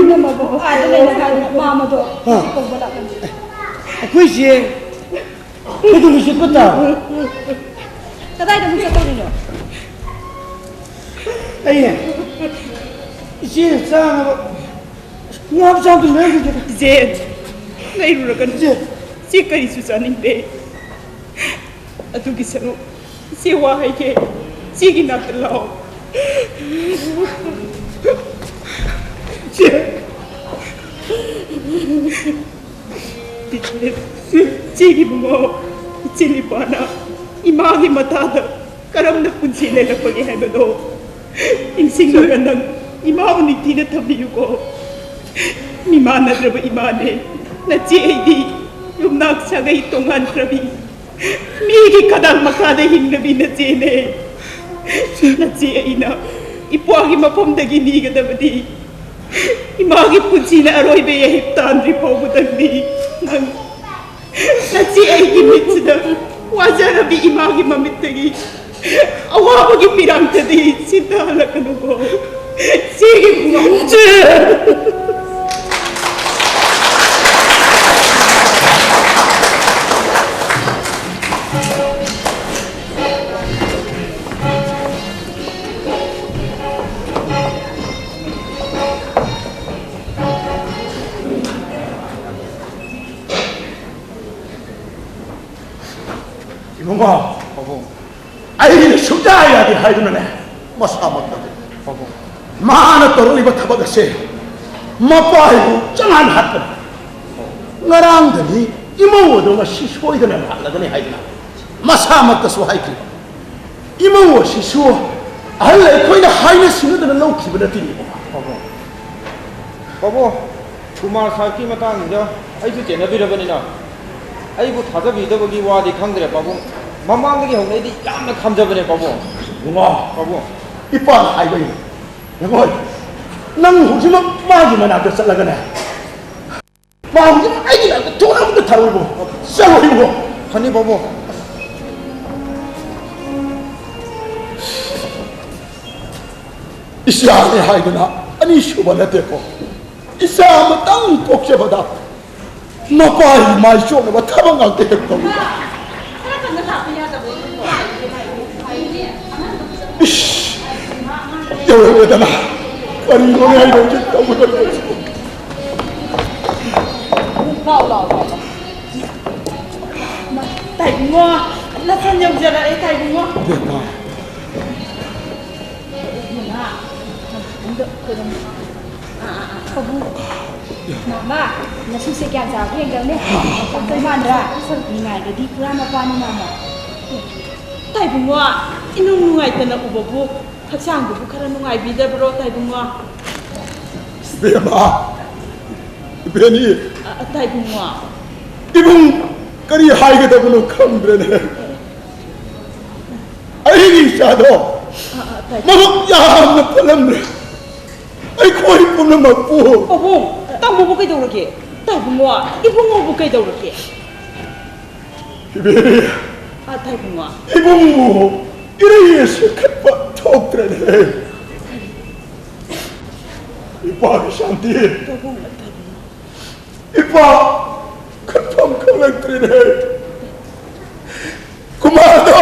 ꯑꯥꯗ ꯂꯩꯅ ꯍꯥꯏꯕ ꯃꯥꯃꯗꯣ ꯍꯥ? ꯍꯧꯖꯤꯛ ꯀꯧꯕ ꯂꯥꯛꯂꯝꯃꯤ꯫ ꯑꯩꯈꯣꯏꯁꯦ ꯀꯩꯗꯧꯕ ꯆꯠꯄ ꯇꯥꯕ? ꯀꯗꯥꯏꯗ ꯑꯃꯨꯛ ꯆꯠꯇꯧꯔꯤꯅꯣ? ꯑꯩꯅꯦ, ꯏꯆꯦꯅ ꯆꯥꯅꯕ ꯉꯥ ꯃꯆꯥ ꯑꯝꯇ ꯂꯩꯔꯨꯒꯦ꯫ ꯏꯆꯦ, ꯂꯩꯔꯨꯔꯒꯅꯨ꯫ ꯏꯆꯦ꯫ ꯏꯆꯦ ꯀꯔꯤꯁꯨ ꯆꯥꯅꯤꯡꯗꯦ꯫ ꯑꯗꯨꯒꯤ ꯁꯔꯨꯛ ꯏꯆꯦ ꯋꯥ ꯍꯥꯏꯒꯦ꯫ ꯏꯆꯦꯒꯤ ꯅꯥꯛꯇ ꯂꯥꯛꯑꯣ꯫ ꯏꯆꯦ꯫ ꯏꯆꯦꯒꯤ ꯏꯕꯨꯡꯉꯣ, ꯏꯆꯦ ꯂꯤꯄꯥꯅ ꯏꯃꯥꯒꯤ ꯃꯇꯥꯗ ꯀꯔꯝꯅ ꯄꯨꯟꯁꯤ ꯂꯦꯜꯂꯛꯄꯒꯦ ꯍꯥꯏꯕꯗꯣ ꯅꯤꯡꯁꯤꯡꯂꯒ ꯅꯪ ꯏꯃꯥꯕꯨ ꯅꯤꯡꯊꯤꯅ ꯊꯝꯕꯤꯌꯨꯀꯣ꯫ ꯃꯤꯃꯥꯟꯅꯗ꯭ꯔꯕ ꯏꯃꯥꯅꯦ꯫ ꯅꯆꯦ ꯑꯩꯗꯤ ꯌꯨꯝꯅꯥꯛ ꯁꯥꯒꯩ ꯇꯣꯉꯥꯟꯈ꯭ꯔꯕꯤ, ꯃꯤꯒꯤ ꯈꯗꯥꯡ ꯃꯈꯥꯗ ꯍꯤꯡꯂꯕꯤ ꯅꯆꯦꯅꯦ꯫ ꯅꯆꯦ ꯑꯩꯅ ꯏꯄ꯭ꯋꯥꯒꯤ ꯃꯐꯝꯗꯒꯤ ꯅꯤꯒꯗꯕꯗꯤ ꯏꯃꯥꯒꯤ ꯄꯨꯟꯁꯤꯅ ꯑꯔꯣꯏꯕ ꯌꯥꯍꯤꯞ ꯇꯥꯟꯗ꯭ꯔꯤ ꯐꯥꯎꯕꯗꯪꯗꯤ ꯅꯪ ꯅꯆꯦ ꯑꯩꯒꯤ ꯃꯤꯠꯁꯤꯗ ꯋꯥꯖꯔꯕꯤ ꯏꯃꯥꯒꯤ ꯃꯃꯤꯠꯇꯒꯤ ꯑꯋꯥꯕꯒꯤ ꯄꯤꯔꯥꯡꯇꯗꯤ ꯁꯤꯟꯊꯍꯜꯂꯛꯀꯅꯨꯀꯣ꯫ ꯆꯦꯒꯤ ꯄꯨꯡꯉꯥꯡꯁꯦ꯫ ꯏꯕꯨꯡꯉꯣ, ꯄꯥꯕꯨꯡ, ꯑꯩꯅ ꯁꯨꯡꯌꯥ ꯌꯥꯗꯦ ꯍꯥꯏꯗꯨꯅꯅꯦ, ꯃꯁꯥꯃꯛꯇ꯫ ꯄꯥꯕꯨꯡ꯫ ꯃꯥꯅ ꯇꯧꯔꯛꯂꯤꯕ ꯊꯕꯛ ꯑꯁꯦ ꯃꯄꯥ ꯍꯥꯏꯕꯨ ꯆꯪꯍꯟ ꯍꯥꯠꯄꯅꯤ꯫ ꯉꯔꯥꯡꯗꯅꯤ ꯏꯃꯧ ꯑꯗꯨ ꯉꯁꯤ ꯁꯣꯏꯗꯅ ꯂꯥꯛꯂꯒꯅꯤ ꯍꯥꯏꯗꯨꯅ ꯃꯁꯥꯃꯛꯇꯁꯨ ꯍꯥꯏꯈꯤ꯫ ꯏꯃꯧ ꯑꯁꯤꯁꯨ ꯑꯍꯜ ꯑꯩꯈꯣꯏꯅ ꯍꯥꯏꯅ ꯁꯤꯡꯅꯗꯅ ꯂꯧꯈꯤꯕ ꯅꯠꯇꯦꯅꯦ, ꯏꯕꯨꯡꯉꯣ꯫ ꯄꯥꯕꯨꯡ꯫ ꯄꯥꯕꯨꯡ, ꯀꯨꯃꯥꯔ ꯁꯥꯍꯦꯕꯀꯤ ꯃꯇꯥꯡꯁꯤꯗ ꯑꯩꯁꯨ ꯆꯦꯟꯅꯕꯤꯔꯕꯅꯤꯅ ꯑꯩꯕꯨ ꯊꯥꯖꯕꯤꯗꯕꯒꯤ ꯋꯥꯗꯤ ꯈꯪꯗ꯭ꯔꯦ ꯄꯥꯕꯨꯡ꯫ ꯃꯃꯥꯡꯗꯒꯤ ꯍꯧꯅ ꯑꯩꯗꯤ ꯌꯥꯝꯅ ꯈꯥꯝꯖꯕꯅꯦ ꯄꯥꯕꯨꯡ꯫ ꯏꯕꯨꯡꯉꯣ, ꯄꯥꯕꯨꯡ꯫ ꯏꯄꯥꯅ ꯍꯥꯏꯕ ꯏꯜꯂꯨ꯫ ꯌꯦꯡꯉꯣ, ꯅꯪ ꯍꯧꯖꯤꯛꯃꯛ ꯃꯥꯒꯤ ꯃꯅꯥꯛꯇ ꯆꯠꯂꯒꯅꯦ, ꯃꯥ ꯍꯧꯖꯤꯛ ꯑꯩꯒꯤ ꯅꯥꯛꯇ ꯊꯣꯛꯂꯛꯄꯗ ꯊꯥꯔꯣꯏꯕꯣ꯫ ꯆꯠꯂꯣ ꯏꯕꯨꯡꯉꯣ꯫ ꯐꯅꯤ ꯄꯥꯕꯨꯡ꯫ ꯏꯆꯥꯅꯤ ꯍꯥꯏꯗꯨꯅ ꯑꯅꯤꯁꯨꯕ ꯅꯠꯇꯦꯀꯣ꯫ ꯏꯆꯥ ꯑꯃꯇꯪ ꯄꯣꯛꯆꯕꯗ ꯃꯄꯥꯒꯤ ꯃꯥꯏ ꯆꯣꯛꯅꯕ ꯊꯕꯛ ꯉꯥꯛꯇ ꯍꯦꯛ ꯇꯧꯏ꯫ ꯏꯁ! ꯌꯧꯔꯛꯂꯦꯗꯅ꯫ ꯀꯔꯤꯅꯣꯅꯦ ꯑꯩꯅ ꯍꯧꯖꯤꯛ ꯇꯧꯒꯗꯧꯔꯤꯕꯁꯤꯕꯨ? ꯂꯥꯎ, ꯂꯥꯎ, ꯂꯥꯎ, ꯂꯥꯎ꯫ ꯇꯥꯏꯕꯨꯡꯉꯣ, ꯅꯆꯟ ꯌꯧꯖꯔꯛꯑꯦ, ꯇꯥꯏꯕꯨꯡꯉꯣ꯫ ꯏꯕꯦꯝꯃ꯫ ꯏꯕꯦꯝꯃ, ꯑꯝꯇ ꯈꯣꯏꯔꯝ-, ꯑꯥ, ꯑꯥ, ꯑꯥ, ꯑꯥ꯫ ꯄꯥꯕꯨꯡ꯫ ꯃꯥꯃ, ꯅꯁꯨꯁꯦ ꯀꯌꯥꯝ ꯆꯥꯎꯔꯒꯦ ꯌꯦꯡꯗꯧꯅꯦ꯫ ꯆꯥꯎꯗꯧ ꯃꯥꯟꯗ꯭ꯔꯥ? ꯅꯤꯡꯉꯥꯏꯒꯗꯤ ꯄꯨꯔꯥ ꯃꯄꯥꯅꯤ, ꯃꯥꯃ꯫ ꯇꯥꯏꯕꯨꯡꯉꯣ, ꯏꯅꯨꯡ ꯅꯨꯡꯉꯥꯏꯇꯅ ꯎꯕꯕꯨ ꯍꯛꯆꯥꯡꯗꯨꯕꯨ ꯈꯔ ꯅꯨꯡꯉꯥꯏꯕꯤꯗꯕ꯭ꯔꯣ, ꯇꯥꯏꯕꯨꯡꯉꯣ? ꯏꯕꯦꯝꯃ, ꯏꯕꯦꯟꯅꯤ꯫ ꯑ, ꯑ, ꯇꯥꯏꯕꯨꯡꯉꯣ꯫ ꯏꯕꯨꯡ ꯀꯔꯤ ꯍꯥꯏꯒꯗꯕꯅꯣ ꯈꯪꯗ꯭ꯔꯦꯅꯦ꯫ ꯑꯩꯒꯤ ꯏꯆꯥꯗꯣ ꯑ, ꯑ, ꯇꯥꯏꯕꯨꯡꯉꯣ꯫ ꯃꯕꯨꯛ ꯌꯥꯝꯅ ꯐꯠꯂꯝꯗ꯭ꯔꯦ꯫ ꯑꯩꯈꯣꯏ ꯄꯨꯝꯅꯃꯛꯄꯨ꯫ ꯄꯥꯕꯨꯡ, ꯇꯥꯃꯣꯕꯨ ꯀꯩꯗꯧꯔꯒꯦ? ꯇꯥꯏꯕꯨꯡꯉꯣ, ꯏꯕꯨꯡꯉꯣꯕꯨ ꯀꯩꯗꯧꯔꯒꯦ? ꯏꯕꯦꯝꯃ꯫ ꯑ, ꯇꯥꯏꯕꯨꯡꯉꯣ꯫ ꯏꯕꯨꯡꯕꯨ ꯏꯔꯩ ꯑꯁꯤ ꯈꯠꯄ ꯊꯣꯛꯇ꯭ꯔꯦꯅꯦ꯫ ꯏꯄꯥꯒꯤ ꯁꯥꯟꯇꯤ꯫ ꯇꯥꯏꯕꯨꯡꯉꯣ, ꯇꯥꯏꯕꯨꯡꯉꯣ꯫ ꯏꯄꯥ ꯈꯠꯐꯝ ꯈꯪꯂꯛꯇ꯭ꯔꯦꯅꯦ꯫ ꯀꯨꯃꯥꯔꯗꯣ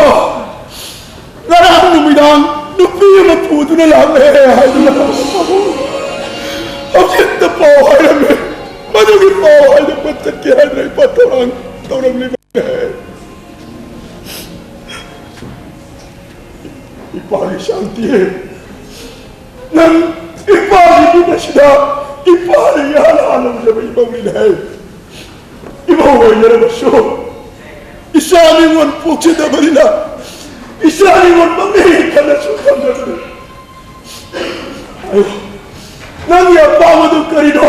ꯉꯔꯥꯡ ꯅꯨꯃꯤꯗꯥꯡ ꯅꯨꯄꯤ ꯑꯃ ꯄꯨꯗꯨꯅ ꯂꯥꯛꯂꯦ ꯍꯥꯏꯗꯨꯅ ꯍꯧꯖꯤꯛꯇ ꯄꯥꯎ ꯍꯥꯏꯔꯝꯃꯦ꯫ ꯃꯗꯨꯒꯤ ꯄꯥꯎ ꯍꯥꯏꯗꯣꯛꯄ ꯆꯠꯀꯦ ꯍꯥꯏꯗꯅ ꯏꯄꯥ ꯊꯧꯔꯥꯡ ꯇꯧꯔꯝꯂꯤꯕꯅꯦ꯫ ꯏꯄꯥꯒꯤ ꯁꯥꯟꯇꯤ, ꯅꯪ ꯏꯄꯥꯒꯤ ꯃꯤꯠ ꯑꯁꯤꯗ ꯏꯄꯥꯅ ꯏꯍꯥꯟ ꯍꯥꯟꯅ ꯎꯖꯕ ꯏꯃꯧꯅꯤꯅꯦ꯫ ꯏꯃꯧ ꯑꯣꯏꯖꯔꯕꯁꯨ ꯏꯆꯥ ꯅꯤꯉꯣꯜ ꯄꯣꯛꯆꯗꯕꯅꯤꯅ ꯏꯆꯥ ꯅꯤꯉꯣꯜ ꯃꯃꯤꯡ ꯈꯜꯂꯁꯨ ꯈꯪꯖꯕꯅꯤ꯫ ꯑꯌꯣ, ꯅꯪꯒꯤ ꯑꯄꯥꯝꯕꯗꯨ ꯀꯔꯤꯅꯣ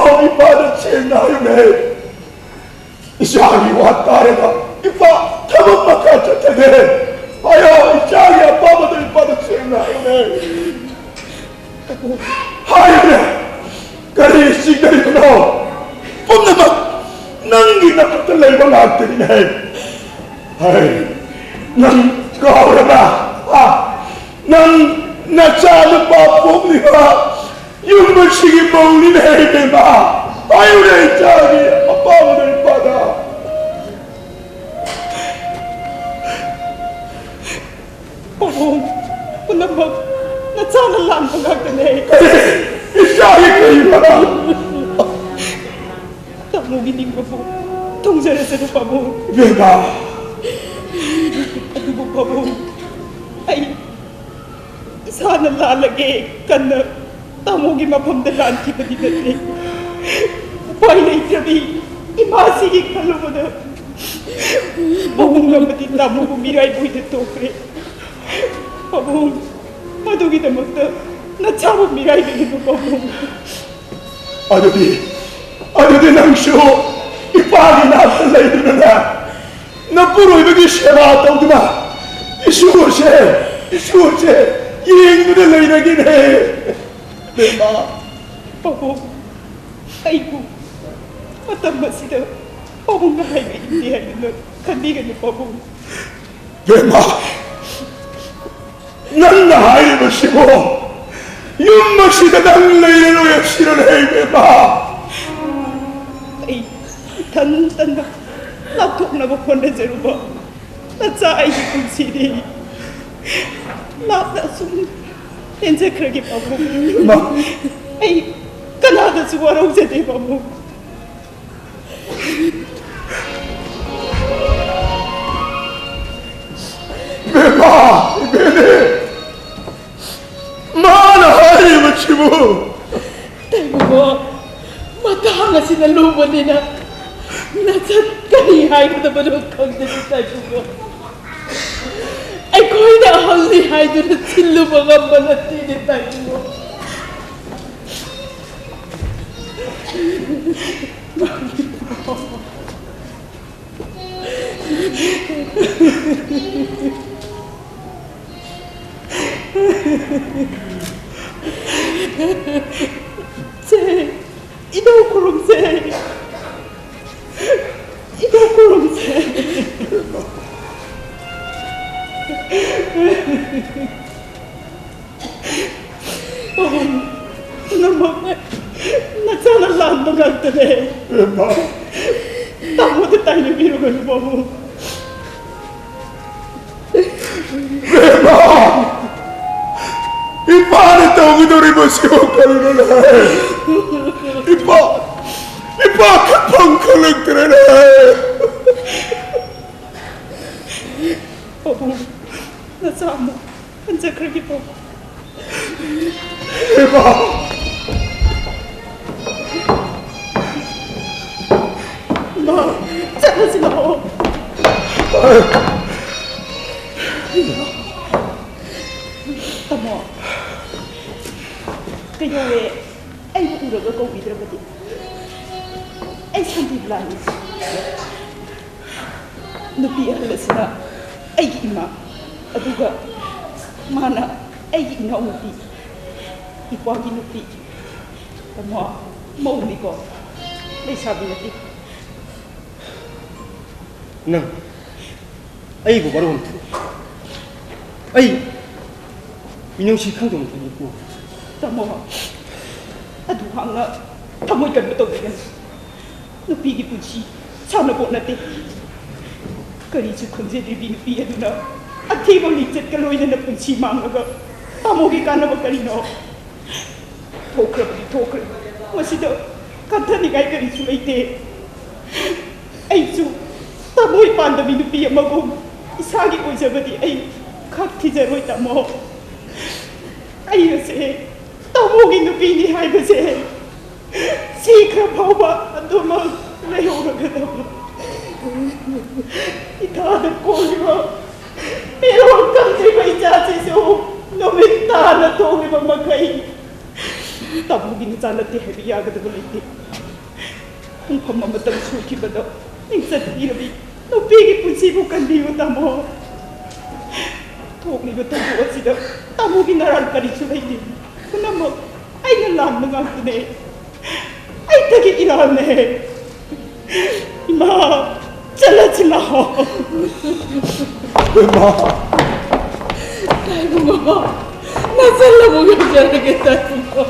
ꯏꯆꯥꯒꯤ ꯋꯥ ꯇꯥꯔꯒ ꯏꯄꯥ ꯊꯕꯛ ꯃꯈꯥ ꯆꯠꯊꯒꯦ꯫ ꯍꯥꯏꯌꯣ, ꯏꯆꯥꯒꯤ ꯑꯄꯥꯝꯕꯗꯣ ꯏꯄꯥꯗ ꯁꯦꯡꯅ ꯍꯥꯏꯌꯨꯅꯦ꯫ ꯍꯥꯏꯌꯨꯅꯦ꯫ ꯀꯔꯤ ꯆꯤꯡꯅꯔꯤꯕꯅꯣ? ꯄꯨꯝꯅꯃꯛ ꯅꯪꯒꯤ ꯅꯈꯨꯠꯇ ꯂꯩꯕ ꯉꯥꯛꯇꯅꯤꯅꯦ꯫ ꯍꯥꯏ, ꯅꯪ ꯀꯥꯎꯔꯕ? ꯍꯥ? ꯅꯪ ꯅꯆꯥ ꯅꯨꯄꯥ ꯄꯣꯛꯂꯤꯕ ꯌꯨꯝ ꯑꯁꯤꯒꯤ ꯃꯧꯅꯤꯅꯦ, ꯏꯕꯦꯝꯃ꯫ ꯍꯥꯏꯌꯨꯅꯦ, ꯏꯆꯥꯒꯤ ꯑꯄꯥꯝꯕꯗꯣ ꯏꯄꯥꯗ꯫ ꯄꯥꯕꯨꯡ, ꯄꯨꯝꯅꯃꯛ ꯅꯆꯥꯅ ꯂꯥꯟꯕ ꯉꯥꯛꯇꯅꯦ꯫ ꯀꯔꯤ? ꯏꯆꯥꯒꯤ ꯀꯔꯤ ꯃꯔꯝ? ꯇꯥꯃꯣꯒꯤ ꯅꯤꯡꯕꯕꯨ ꯊꯨꯡꯖꯔꯁꯅꯨ, ꯄꯥꯕꯨꯡ꯫ ꯏꯕꯦꯝꯃ! ꯑꯗꯨꯕꯨ ꯄꯥꯕꯨꯡ, ꯑꯩ ꯏꯁꯥꯅ ꯂꯥꯜꯂꯒꯦ ꯈꯟꯅ ꯇꯥꯃꯣꯒꯤ ꯃꯐꯝꯗ ꯂꯥꯟꯈꯤꯕꯗꯤ ꯅꯠꯇꯦ꯫ ꯎꯄꯥꯏ ꯂꯩꯇ꯭ꯔꯕꯤ ꯏꯃꯥꯁꯤꯒꯤ ꯈꯜꯂꯨꯕꯗ ꯄꯥꯕꯨꯡ ꯑꯃꯗꯤ ꯇꯥꯃꯣꯕꯨ ꯃꯤꯔꯥꯏꯕ ꯑꯣꯏꯅ ꯇꯣꯛꯈ꯭ꯔꯦ꯫ ꯄꯥꯕꯨꯡ, ꯃꯗꯨꯒꯤꯗꯃꯛꯇ ꯅꯆꯥꯕꯨ ꯃꯤꯔꯥꯏꯕꯤꯒꯅꯨ, ꯄꯥꯕꯨꯡ꯫ ꯑꯗꯨꯗꯤ, ꯑꯗꯨꯗꯤ ꯅꯪꯁꯨ ꯏꯄꯥꯒꯤ ꯅꯥꯛꯇ ꯂꯩꯗꯨꯅꯅꯦ, ꯅꯄꯨꯔꯣꯏꯕꯒꯤ ꯁꯦꯕꯥ ꯇꯧꯗꯨꯅ ꯏꯁꯨꯁꯦ, ꯏꯁꯨꯁꯦ ꯌꯦꯡꯗꯨꯅ ꯂꯩꯔꯒꯦꯅꯦ, ꯕꯦꯝꯃ꯫ ꯄꯥꯕꯨꯡ, ꯑꯩꯕꯨ ꯃꯇꯝ ꯑꯁꯤꯗ ꯄꯥꯕꯨꯡꯅ ꯍꯥꯏꯕ ꯏꯟꯗꯦ ꯍꯥꯏꯗꯨꯅ ꯈꯟꯕꯤꯒꯅꯨ, ꯄꯥꯕꯨꯡ꯫ ꯕꯦꯝꯃ, ꯅꯪꯅ ꯍꯥꯏꯔꯤꯕꯁꯤꯕꯣ? ꯌꯨꯝ ꯑꯁꯤꯗ ꯅꯪ ꯂꯩꯔꯔꯣꯏ ꯍꯥꯏꯁꯤꯔꯅꯦ, ꯏꯕꯦꯝꯃ? ꯑꯩ ꯏꯊꯟꯇꯅ ꯂꯥꯞꯊꯣꯛꯅꯕ ꯍꯣꯠꯅꯖꯔꯨꯕ ꯅꯆꯥ ꯑꯩꯒꯤ ꯄꯨꯟꯁꯤꯗꯤ ꯂꯥꯞꯅ ꯑꯁꯨꯝ ꯇꯦꯟꯖꯈ꯭ꯔꯒꯦ, ꯄꯥꯕꯨꯡ꯫ ꯏꯃꯥ! ꯑꯩ ꯀꯅꯥꯗꯁꯨ ꯋꯥꯔꯧꯖꯗꯦ, ꯄꯥꯕꯨꯡ꯫ ꯏꯕꯦꯝꯃ! ꯏꯕꯦꯝꯃ! ꯃꯥꯅ ꯍꯥꯏꯔꯤꯕꯁꯤꯕꯨ? ꯇꯥꯏꯕꯨꯡꯉꯣ, ꯃꯇꯥꯡ ꯑꯁꯤꯅ ꯂꯨꯕꯅꯤꯅ ꯅꯆꯠ ꯀꯔꯤ ꯍꯥꯏꯒꯗꯕꯅꯣ ꯈꯪꯗꯦ, ꯇꯥꯏꯕꯨꯡꯉꯣ꯫ ꯑꯩꯈꯣꯏꯅ ꯑꯍꯜꯅꯤ ꯍꯥꯏꯗꯨꯅ ꯊꯤꯜꯂꯨꯕ ꯉꯝꯕ ꯅꯠꯇꯦꯅꯦ, ꯇꯥꯏꯕꯨꯡꯉꯣ꯫ ꯆꯦ, ꯏꯙꯧ ꯈꯨꯔꯨꯝꯖꯩ꯫ ꯏꯙꯧ ꯈꯨꯔꯨꯝꯖꯩ꯫ ꯄꯥꯕꯨꯡ, ꯄꯨꯝꯅꯃꯛ ꯅꯆꯥꯅ ꯂꯥꯟꯕ ꯉꯥꯛꯇꯅꯦ꯫ ꯏꯃꯥ꯫ ꯇꯥꯃꯣꯗ ꯇꯥꯏꯅꯕꯤꯔꯨꯒꯅꯨ, ꯄꯥꯕꯨꯡ꯫ ꯏꯃꯥ! ꯏꯄꯥꯅ ꯇꯧꯒꯗꯧꯔꯤꯕꯁꯤꯕꯨ ꯀꯔꯤꯅꯣꯅꯦ? ꯏꯄꯥ! ꯏꯄꯥ ꯈꯟꯐꯝ ꯈꯪꯂꯛꯇ꯭ꯔꯦꯅꯦ! ꯄꯥꯕꯨꯡ, ꯅꯆꯥ ꯑꯃꯨꯛ ꯍꯟꯖꯈ꯭ꯔꯒꯦ, ꯄꯥꯕꯨꯡ꯫ ꯏꯃꯥ! ꯏꯃꯥ, ꯆꯠꯂꯁꯤ ꯂꯥꯛꯑꯣ꯫ ꯇꯥꯃꯣ, ꯀꯩꯗꯧꯔꯦ? ꯑꯩꯕꯨ ꯎꯔꯒ ꯀꯧꯕꯤꯗ꯭ꯔꯕꯗꯤ? ꯑꯩ ꯁꯥꯟꯇꯤꯕꯂꯥꯅꯤ꯫ ꯅꯨꯄꯤ ꯑꯍꯜ ꯑꯁꯤꯅ ꯑꯩꯒꯤ ꯏꯃꯥ, ꯑꯗꯨꯒ ꯃꯥꯅ ꯑꯩꯒꯤ ꯏꯅꯥꯎꯅꯨꯄꯤ, ꯏꯄ꯭ꯋꯥꯒꯤ ꯅꯨꯄꯤ꯫ ꯇꯥꯃꯣ, ꯃꯧꯅꯤꯀꯣ, ꯂꯩꯁꯥꯕꯤ ꯅꯠꯇꯦ꯫ ꯅꯪ ꯑꯩꯕꯨ ꯃꯔꯣꯟ ꯊꯨ꯫ ꯑꯩ ꯃꯤꯅꯨꯡꯁꯤ ꯈꯪꯗꯕ ꯃꯤꯀꯣ꯫ ꯇꯥꯃꯣ, ꯑꯗꯨ ꯍꯥꯡꯅ ꯊꯃꯣꯏ ꯀꯟꯕ ꯇꯧꯕꯤꯒꯅꯨ꯫ ꯅꯨꯄꯤꯒꯤ ꯄꯨꯟꯁꯤ ꯁꯥꯟꯅꯄꯣꯠ ꯅꯠꯇꯦ꯫ ꯀꯔꯤꯁꯨ ꯈꯪꯖꯗ꯭ꯔꯤꯕꯤ ꯅꯨꯄꯤ ꯑꯗꯨꯅ ꯑꯊꯤꯕ ꯂꯤꯆꯠꯀ ꯂꯣꯏꯅꯅ ꯄꯨꯟꯁꯤ ꯃꯥꯡꯂꯒ ꯇꯥꯃꯣꯒꯤ ꯀꯥꯟꯅꯕ ꯀꯔꯤꯅꯣ? ꯊꯣꯛꯈ꯭ꯔꯕꯗꯤ ꯊꯣꯛꯈ꯭ꯔꯦ꯫ ꯃꯁꯤꯗ ꯀꯟꯊꯅꯤꯡꯉꯥꯏ ꯀꯔꯤꯁꯨ ꯂꯩꯇꯦ꯫ ꯑꯩꯁꯨ ꯊꯃꯣꯏ ꯄꯥꯟꯗꯕꯤ ꯅꯨꯄꯤ ꯑꯃꯒꯨꯝ ꯏꯁꯥꯒꯤ ꯑꯣꯏꯖꯕꯗꯤ ꯑꯩ ꯈꯛ ꯊꯤꯖꯔꯣꯏ, ꯇꯥꯃꯣ꯫ ꯑꯩ ꯑꯁꯦ ꯇꯥꯃꯣꯒꯤ ꯅꯨꯄꯤꯅꯤ ꯍꯥꯏꯕꯁꯦ ꯁꯤꯈ꯭ꯔ ꯐꯥꯎꯕ ꯑꯗꯨꯃꯛ ꯂꯩꯍꯧꯔꯒꯗꯕ꯫ ꯏꯊꯥꯗ ꯀꯣꯜꯂꯤꯕ ꯃꯤꯔꯣꯜ ꯈꯪꯗ꯭ꯔꯤꯕ ꯏꯆꯥꯁꯤꯁꯨ ꯅꯨꯃꯤꯠ ꯇꯥꯅ ꯊꯣꯛꯂꯤꯕ ꯃꯈꯩ ꯇꯥꯃꯣꯒꯤ ꯅꯆꯥ ꯅꯠꯇꯦ ꯍꯥꯏꯕ ꯌꯥꯒꯗꯕ ꯂꯩꯇꯦ꯫ ꯄꯨꯡꯐꯝ ꯑꯃꯇꯪ ꯁꯣꯏꯈꯤꯕꯗꯣ ꯅꯤꯡꯆꯠꯄꯤꯔꯕꯤ ꯅꯨꯄꯤꯒꯤ ꯄꯨꯟꯁꯤꯕꯨ ꯀꯟꯕꯤꯌꯨ, ꯇꯥꯃꯣ꯫ ꯊꯣꯛꯂꯤꯕ ꯊꯧꯗꯣꯛ ꯑꯁꯤꯗ ꯇꯥꯃꯣꯒꯤ ꯅꯔꯥꯜ ꯀꯔꯤꯁꯨ ꯂꯩꯇꯦ꯫ ꯄꯨꯝꯅꯃꯛ ꯑꯩꯅ ꯂꯥꯟꯕ ꯉꯥꯛꯇꯅꯦ꯫ ꯑꯩꯇꯒꯤ ꯏꯔꯥꯜꯅꯦ꯫ ꯏꯃꯥ, ꯆꯠꯂꯁꯤ ꯂꯥꯛꯑꯣ꯫ ꯏꯃꯥ꯫ ꯇꯥꯏꯕꯨꯡꯉꯣ, ꯅꯆꯜ ꯑꯃꯨꯛ ꯌꯧꯖꯔꯒꯦ, ꯇꯥꯏꯕꯨꯡꯉꯣ꯫